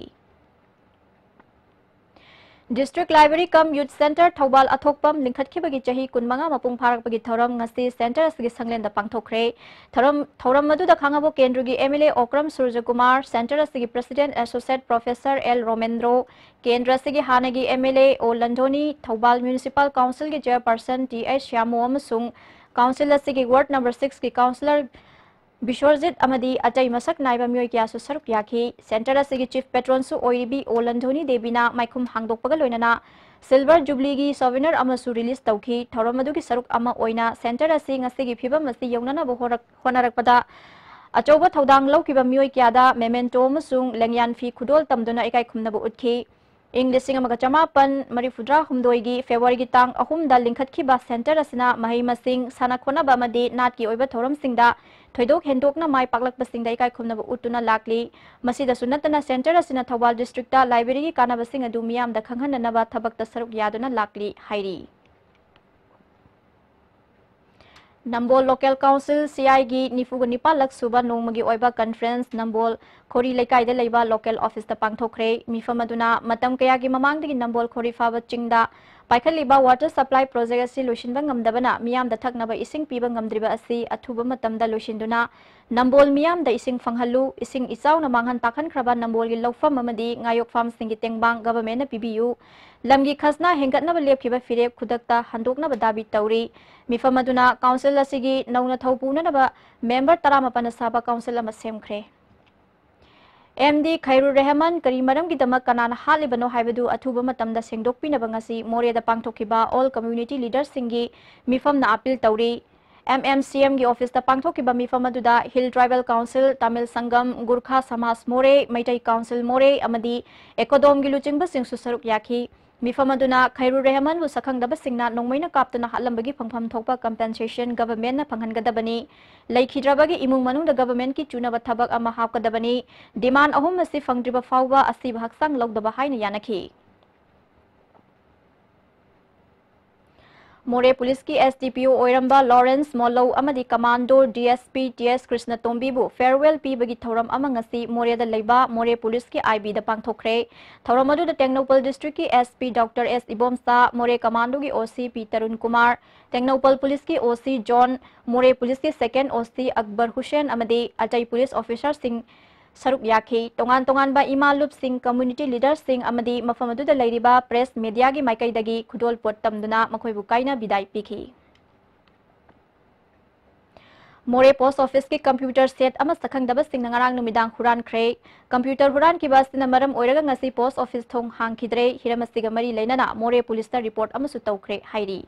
District Library cum Youth Centre Thoubal ꯑꯊꯣꯛꯄꯝ ꯂꯤꯡꯈꯠꯈꯤꯕꯒꯤ ꯆꯍꯤ ꯀꯨꯟꯃꯉꯥ ꯃꯄꯨꯡ ꯐꯥꯔꯛꯄꯒꯤ ꯊꯧꯔꯝ ꯉꯁꯤ centre ꯑꯁꯤꯒꯤ ꯁꯪꯂꯦꯟꯗ ꯄꯥꯡꯊꯣꯛꯈ꯭ꯔꯦ꯫ ꯊꯧꯔꯝ, ꯊꯧꯔꯝ ꯑꯗꯨꯗ ꯈꯥꯡꯉꯕꯣꯛ ꯀꯦꯟꯗ꯭ꯔꯒꯤ M L A Okram ꯁꯨꯔꯖꯀꯨꯃꯥꯔ, centre ꯑꯁꯤꯒꯤ president associate professor L ꯔꯣꯃꯦꯟꯗ꯭ꯔꯣ, ꯀꯦꯟꯗ꯭ꯔ ꯑꯁꯤꯒꯤ ꯍꯥꯟꯅꯒꯤ M L A ꯑꯣ ꯂꯟꯗꯣꯅꯤ, ꯊꯧꯕꯥꯜ Municipal Council ꯒꯤ chairperson T H ꯁ꯭ꯌꯥꯃꯨ ꯑꯃꯁꯨꯡ council ꯑꯁꯤꯒꯤ ward number six ꯀꯤ councillor ꯕꯤꯁ꯭ꯋꯔꯖꯤꯠ ꯑꯃꯗꯤ ꯑꯇꯩ ꯃꯁꯛ ꯅꯥꯏꯕ ꯃꯤꯑꯣꯏ ꯀꯌꯥꯁꯨ ꯁꯔꯨꯛ ꯌꯥꯈꯤ꯫ Centre ꯑꯁꯤꯒꯤ chief patron ꯁꯨ ꯑꯣꯏꯔꯤꯕꯤ ꯑꯣ ꯂꯟꯗꯣꯅꯤ ꯗꯦꯕꯤꯅ ꯃꯥꯏꯈꯨꯝ ꯍꯥꯡꯗꯣꯛꯄꯒ ꯂꯣꯏꯅꯅ Silver Jubilee ꯒꯤ souvenir ꯑꯃꯁꯨ release ꯇꯧꯈꯤ꯫ ꯊꯧꯔꯝ ꯑꯗꯨꯒꯤ ꯁꯔꯨꯛ ꯑꯃ ꯑꯣꯏꯅ center ꯑꯁꯤ ꯉꯁꯤꯒꯤ ꯐꯤꯕꯝ ꯑꯁꯤ ꯌꯧꯅꯅꯕ ꯍꯣꯔꯛ-, ꯍꯣꯠꯅꯔꯛꯄꯗ ꯑꯆꯧꯕ ꯊꯧꯗꯥꯡ ꯂꯧꯈꯤꯕ ꯃꯤꯑꯣꯏ ꯀꯌꯥꯗ memento ꯑꯃꯁꯨꯡ ꯂꯦꯡꯌꯥꯟ ꯐꯤ ꯈꯨꯗꯣꯜ ꯇꯝꯗꯨꯅ ꯏꯀꯥꯏ ꯈꯨꯝꯅꯕ ꯎꯠꯈꯤ꯫ ꯏꯪ ꯂꯤꯁꯤꯡ ꯑꯃꯒ ꯆꯃꯥꯄꯟ ꯃꯔꯤꯐꯨꯇꯔꯥꯍꯨꯝꯗꯣꯏꯒꯤ February ꯒꯤ ꯇꯥꯡ ꯑꯍꯨꯝꯗ ꯂꯤꯡꯈꯠꯈꯤꯕ center ꯑꯁꯤꯅ ꯃꯍꯩ ꯃꯁꯤꯡ, ꯁꯥꯟꯅ ꯈꯣꯠꯅꯕ ꯑꯃꯗꯤ ꯅꯥꯠꯀꯤ ꯑꯣꯏꯕ ꯊꯧꯔꯝꯁꯤꯡꯗ ꯊꯣꯏꯗꯣꯛ ꯍꯦꯟꯗꯣꯛꯅ ꯃꯥꯏ ꯄꯥꯛꯂꯛꯄꯁꯤꯡꯗ ꯏꯀꯥꯏ ꯈꯨꯝꯅꯕ ꯎꯠꯇꯨꯅ ꯂꯥꯛꯂꯤ꯫ ꯃꯁꯤꯗꯁꯨ ꯅꯠꯇꯅ center ꯑꯁꯤꯅ ꯊꯧꯕꯥꯜ district ꯇ library ꯒꯤ ꯀꯥꯟꯅꯕꯁꯤꯡ ꯑꯗꯨ ꯃꯤꯌꯥꯝꯗ ꯈꯪꯍꯟꯅꯅꯕ ꯊꯕꯛꯇ ꯁꯔꯨꯛ ꯌꯥꯗꯨꯅ ꯂꯥꯛꯂꯤ ꯍꯥꯏꯔꯤ꯫ ꯅꯝꯕꯣꯜ Local Council, C I ꯒꯤ ꯅꯤꯐꯨꯒ ꯅꯤꯄꯥꯜꯂꯛ ꯁꯨꯕ ꯅꯣꯡꯃꯒꯤ ꯑꯣꯏꯕ conference ꯅꯝꯕꯣꯜ ꯈꯣꯔꯤ ꯂꯩꯀꯥꯏꯗ ꯂꯩꯕ local office ꯇ ꯄꯥꯡꯊꯣꯛꯈ꯭ꯔꯦ꯫ ꯃꯤꯐꯝ ꯑꯗꯨꯅ ꯃꯇꯝ ꯀꯌꯥꯒꯤ ꯃꯃꯥꯡꯗꯒꯤ ꯅꯝꯕꯣꯜ ꯈꯣꯔꯤ ꯐꯥꯕ ꯆꯤꯡꯗ ꯄꯥꯏꯈꯠꯂꯤꯕ water supply project ꯑꯁꯤ ꯂꯣꯏꯁꯤꯟꯕ ꯉꯝꯗꯕꯅ ꯃꯤꯌꯥꯝꯗ ꯊꯛꯅꯕ ꯏꯁꯤꯡ ꯄꯤꯕ ꯉꯝꯗ꯭ꯔꯤꯕ ꯑꯁꯤ ꯑꯊꯨꯕ ꯃꯇꯝꯗ ꯂꯣꯏꯁꯤꯟꯗꯨꯅ ꯅꯝꯕꯣꯜ ꯃꯤꯌꯥꯝꯗ ꯏꯁꯤꯡ ꯐꯪꯍꯜꯂꯨ, ꯏꯁꯤꯡ ꯏꯆꯥꯎꯅ ꯃꯥꯡꯍꯟ ꯇꯥꯛꯍꯟꯈ꯭ꯔꯕ ꯅꯝꯕꯣꯜꯒꯤ ꯂꯧꯐꯝ ꯑꯃꯗꯤ ꯉꯥꯌꯣꯛ farm ꯁꯤꯡꯒꯤ ꯇꯦꯡꯕꯥꯡ government ꯅ ꯄꯤꯕꯤꯌꯨ, ꯂꯝꯒꯤ ꯈꯖꯅꯥ ꯍꯦꯟꯒꯠꯅꯕ ꯂꯦꯞꯈꯤꯕ ꯐꯤꯔꯦꯞ ꯈꯨꯗꯛꯇ ꯍꯟꯗꯣꯛꯅꯕ ꯗꯥꯕꯤ ꯇꯧꯔꯤ꯫ ꯃꯤꯐꯝ ꯑꯗꯨꯅ council ꯑꯁꯤꯒꯤ ꯅꯧꯅ ꯊꯧ ꯄꯨꯅꯅꯕ member ꯇꯔꯥꯃꯥꯄꯟꯅ ꯁꯥꯕ council ꯑꯃ ꯁꯦꯝꯈ꯭ꯔꯦ꯫ M D ꯈꯩꯔꯨꯔ ꯔꯦꯍꯃꯟ ꯀꯔꯤ ꯃꯔꯝꯒꯤꯗꯃꯛ ꯀꯅꯥꯅ ꯍꯥꯠꯂꯤꯕꯅꯣ ꯍꯥꯏꯕꯗꯨ ꯑꯊꯨꯕ ꯃꯇꯝꯗ ꯁꯦꯡꯗꯣꯛꯄꯤꯅꯕ ꯉꯁꯤ ꯃꯣꯔꯦꯗ ꯄꯥꯡꯊꯣꯛꯈꯤꯕ all community leader ꯁꯤꯡꯒꯤ ꯃꯤꯐꯝꯅ appeal ꯇꯧꯔꯤ꯫ M M C M ꯒꯤ office ꯇ ꯄꯥꯡꯊꯣꯛꯈꯤꯕ ꯃꯤꯐꯝ ꯑꯗꯨꯗ Hill Tribal Council, Tamil Sangam, Gorkha Samaj Moreh, Meitei Council Moreh ꯑꯃꯗꯤ ECODOM ꯒꯤ ꯂꯨꯆꯤꯡꯕꯁꯤꯡꯁꯨ ꯁꯔꯨꯛ ꯌꯥꯈꯤ꯫ ꯃꯤꯐꯝ ꯑꯗꯨꯅ ꯈꯩꯔꯨꯔ ꯔꯦꯍꯃꯟꯕꯨ ꯁꯛꯈꯪꯗꯕꯁꯤꯡꯅ ꯅꯣꯡꯃꯩꯅ ꯀꯥꯞꯇꯨꯅ ꯍꯥꯠꯂꯝꯕꯒꯤ ꯐꯪꯐꯝ ꯊꯣꯛꯄ compensation government ꯅ ꯐꯪꯍꯟꯒꯗꯕꯅꯤ꯫ ꯂꯩꯈꯤꯗ꯭ꯔꯕꯒꯤ ꯏꯃꯨꯡ ꯃꯅꯨꯡꯗ government ꯀꯤ ꯆꯨꯅꯕ ꯊꯕꯛ ꯑꯃ ꯍꯥꯞꯀꯗꯕꯅꯤ꯫ Demand ꯑꯍꯨꯝ ꯑꯁꯤ ꯐꯪꯗ꯭ꯔꯤꯕ ꯐꯥꯎꯕ ꯑꯁꯤꯕ ꯍꯛꯆꯥꯡ ꯂꯧꯗꯕ ꯍꯥꯏꯅ ꯌꯥꯅꯈꯤ꯫ ꯃꯣꯔꯦ ꯄꯨꯂꯤꯁꯀꯤ S D P O ꯑꯣꯏꯔꯝꯕ ꯂꯣꯔꯦꯟꯁ ꯃꯣꯂꯧ ꯑꯃꯗꯤ commando D S P T S ꯀ꯭ꯔꯤꯁꯅꯇꯣꯝꯕꯤꯕꯨ farewell ꯄꯤꯕꯒꯤ ꯊꯧꯔꯝ ꯑꯃ ꯉꯁꯤ ꯃꯣꯔꯦꯗ ꯂꯩꯕ ꯃꯣꯔꯦ ꯄꯨꯂꯤꯁꯀꯤ I B ꯗ ꯄꯥꯡꯊꯣꯛꯈ꯭ꯔꯦ꯫ ꯊꯧꯔꯝ ꯑꯗꯨꯗ ꯇꯦꯡꯅꯧꯄꯜ district ꯀꯤ S P Doctor S Ibomcha, ꯃꯣꯔꯦ ꯀꯃꯥꯟꯗꯣꯒꯤ O C P Tarun Kumar, Tengnoupal ꯄꯨꯂꯤꯁꯀꯤ O C ꯖꯣꯟ, ꯃꯣꯔꯦ ꯄꯨꯂꯤꯁꯀꯤ second O C Akbar Hussain ꯑꯃꯗꯤ ꯑꯇꯩ ꯄꯨꯂꯤꯁ officer ꯁꯤꯡ ꯁꯔꯨꯛ ꯌꯥꯈꯤ꯫ ꯇꯣꯉꯥꯟ ꯇꯣꯉꯥꯟꯕ ꯏꯃꯥ ꯂꯨꯞꯁꯤꯡ, community leader ꯁꯤꯡ ꯑꯃꯗꯤ ꯃꯐꯝ ꯑꯗꯨꯗ ꯂꯩꯔꯤꯕ press media ꯒꯤ ꯃꯥꯏꯀꯩꯗꯒꯤ ꯈꯨꯗꯣꯜ ꯄꯣꯠ ꯇꯝꯗꯨꯅ ꯃꯈꯣꯏꯕꯨ ꯀꯥꯏꯅ ꯕꯤꯗꯥꯏ ꯄꯤꯈꯤ꯫ ꯃꯣꯔꯦ ꯄꯣꯁ ꯑꯣꯐꯤꯁꯀꯤ ꯀꯝꯄ꯭ꯌꯨꯇꯔ ꯁꯦꯠ ꯑꯃ ꯁꯛꯈꯪꯗꯕꯁꯤꯡꯅ ꯉꯔꯥꯡ ꯅꯨꯃꯤꯗꯥꯡ ꯍꯨꯔꯥꯟꯈ꯭ꯔꯦ꯫ ꯀꯝꯄ꯭ꯌꯨꯇꯔ ꯍꯨꯔꯥꯟꯈꯤꯕ ꯑꯁꯤꯅ ꯃꯔꯝ ꯑꯣꯏꯔꯒ ꯉꯁꯤ ꯄꯣꯁ ꯑꯣꯐꯤꯁ ꯊꯣꯡ ꯍꯥꯡꯈꯤꯗ꯭ꯔꯦ꯫ ꯍꯤꯔꯝ ꯑꯁꯤꯒ ꯃꯔꯤ ꯂꯩꯅꯅ ꯃꯣꯔꯦ ꯄꯨꯂꯤꯁꯇ ꯔꯤꯄꯣꯔꯠ ꯑꯃꯁꯨ ꯇꯧꯈ꯭ꯔꯦ ꯍꯥꯏꯔꯤ꯫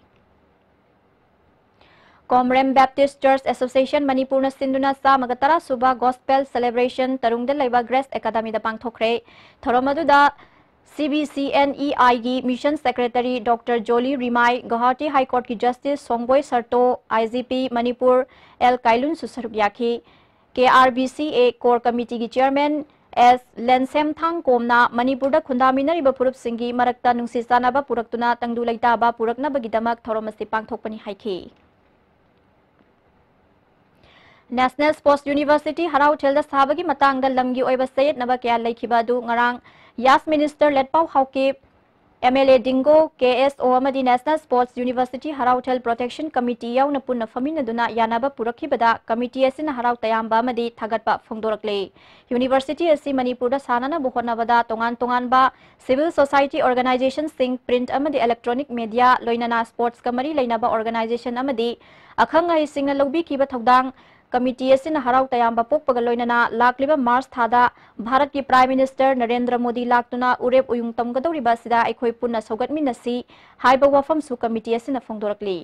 ꯀꯣꯝꯔꯦꯝ ꯕꯦꯞꯇꯤꯁ ꯆꯔꯆ ꯑꯦꯁꯣꯁꯤꯌꯦꯁꯟ ꯃꯅꯤꯄꯨꯔꯅ ꯁꯤꯟꯗꯨꯅ ꯆꯥꯝꯃꯒ ꯇꯔꯥ ꯁꯨꯕ ꯒꯣꯁꯄꯦꯜ ꯁꯦꯂꯦꯕ꯭ꯔꯦꯁꯟ ꯇꯔꯨꯡꯗ ꯂꯩꯕ ꯒ꯭ꯔꯦꯁ ꯑꯦꯀꯥꯗꯃꯤꯗ ꯄꯥꯡꯊꯣꯛꯈ꯭ꯔꯦ꯫ ꯊꯧꯔꯝ ꯑꯗꯨꯗ C B C N E ꯑꯥꯏꯒꯤ ꯃꯤꯁꯟ ꯁꯦꯀ꯭ꯔꯦꯇꯔꯤ ꯗꯣꯛꯇꯔ ꯖꯣꯂꯤ ꯔꯤꯃꯥꯏ, ꯒꯧꯍꯥꯇꯤ ꯍꯥꯏ ꯀꯣꯔꯠꯀꯤ ꯖꯁꯇꯤꯁ ꯁꯣꯡꯕꯣꯏ ꯁꯔꯇꯣ, ꯑꯥꯏ ꯖꯤ ꯄꯤ ꯃꯅꯤꯄꯨꯔ ꯑꯦꯜ ꯀꯥꯏꯂꯨꯟꯁꯨ ꯁꯔꯨꯛ ꯌꯥꯈꯤ꯫ ꯀꯦ ꯑꯥꯔ ꯕꯤ ꯁꯤ ꯑꯦ ꯀꯣꯔ ꯀꯃꯤꯇꯤꯒꯤ ꯆꯤꯌꯔꯃꯦꯟ ꯑꯦꯁ ꯂꯦꯟꯁꯦꯝꯊꯥꯡ ꯀꯣꯝꯅ ꯃꯅꯤꯄꯨꯔꯗ ꯈꯨꯟꯗꯥꯃꯤꯟꯅꯔꯤꯕ ꯐꯨꯔꯨꯞꯁꯤꯡꯒꯤ ꯃꯔꯛꯇ ꯅꯨꯡꯁꯤ ꯆꯥꯟꯅꯕ ꯄꯨꯔꯛꯇꯨꯅ ꯇꯪꯗꯨ ꯂꯩꯇꯥꯕ ꯄꯨꯔꯛꯅꯕꯒꯤꯗꯃꯛ ꯊꯧꯔꯝ ꯑꯁꯤ ꯄꯥꯡꯊꯣꯛꯄꯅꯤ ꯍꯥꯏꯈꯤ꯫ ꯅꯦꯁꯅꯦꯜ ꯁ꯭ꯄꯣꯔꯠꯁ ꯌꯨꯅꯤꯚꯔꯁꯤꯇꯤ ꯍꯔꯥꯎꯊꯦꯜꯗ ꯁꯥꯕꯒꯤ ꯃꯇꯥꯡꯗ ꯂꯝꯒꯤ ꯑꯣꯏꯕ ꯆꯌꯦꯠꯅꯕ ꯀꯌꯥ ꯂꯩꯈꯤꯕ ꯑꯗꯨ ꯉꯔꯥꯡ YAS minister Letpao Haokip, M L A Dingo, K S O ꯑꯃꯗꯤ ꯅꯦꯁꯅꯦꯜ ꯁ꯭ꯄꯣꯔꯠꯁ ꯌꯨꯅꯤꯚꯔꯁꯤꯇꯤ ꯍꯔꯥꯎꯊꯦꯜ ꯄ꯭ꯔꯣꯇꯦꯛꯁꯟ ꯀꯃꯤꯇꯤ ꯌꯥꯎꯅ ꯄꯨꯟꯅ ꯐꯝꯃꯤꯟꯅꯗꯨꯅ ꯌꯥꯅꯕ ꯄꯨꯔꯛꯈꯤꯕꯗ ꯀꯃꯤꯇꯤ ꯑꯁꯤꯅ ꯍꯔꯥꯎ ꯇꯌꯥꯝꯕ ꯑꯃꯗꯤ ꯊꯥꯒꯠꯄ ꯐꯣꯡꯗꯣꯔꯛꯂꯦ꯫ ꯌꯨꯅꯤꯚꯔꯁꯤꯇꯤ ꯑꯁꯤ ꯃꯅꯤꯄꯨꯔꯗ ꯁꯥꯟꯅꯅꯕ ꯍꯣꯠꯅꯕꯗ ꯇꯣꯉꯥꯟ ꯇꯣꯉꯥꯟꯕ ꯁꯤꯚꯤꯜ ꯁꯣꯁꯥꯏꯇꯤ ꯑꯣꯔꯒꯅꯥꯏꯖꯦꯁꯟꯁꯤꯡ, ꯄ꯭ꯔꯤꯟꯠ ꯑꯃꯗꯤ ꯏꯂꯦꯛꯇ꯭ꯔꯣꯅꯤꯛ ꯃꯦꯗꯤꯌꯥ, ꯂꯣꯏꯅꯅ ꯁ꯭ꯄꯣꯔꯠꯁꯀ ꯃꯔꯤ ꯂꯩꯅꯕ ꯑꯣꯔꯒꯅꯥꯏꯖꯦꯁꯟ ꯑꯃꯗꯤ ꯑꯈꯪ ꯑꯍꯩꯁꯤꯡꯅ ꯂꯧꯕꯤꯈꯤꯕ ꯊꯧꯗꯥꯡ, ꯀꯃꯤꯇꯤ ꯑꯁꯤꯅ ꯍꯔꯥꯎ ꯇꯌꯥꯝꯕ ꯄꯣꯛꯄꯒ ꯂꯣꯏꯅꯅ ꯂꯥꯛꯂꯤꯕ ꯃꯥꯔꯆ ꯊꯥꯗ ꯚꯥꯔꯠꯀꯤ ꯄ꯭ꯔꯥꯏꯝ ꯃꯤꯅꯤꯁꯇꯔ ꯅꯔꯦꯟꯗ꯭ꯔ ꯃꯣꯗꯤ ꯂꯥꯛꯇꯨꯅ ꯎꯔꯦꯞ ꯎꯌꯨꯡ ꯇꯝꯒꯗꯧꯔꯤꯕ ꯑꯁꯤꯗ ꯑꯩꯈꯣꯏ ꯄꯨꯟꯅ ꯁꯧꯒꯠꯃꯤꯟꯅꯁꯤ ꯍꯥꯏꯕ ꯋꯥꯐꯝꯁꯨ ꯀꯃꯤꯇꯤ ꯑꯁꯤꯅ ꯐꯣꯡꯗꯣꯔꯛꯂꯤ꯫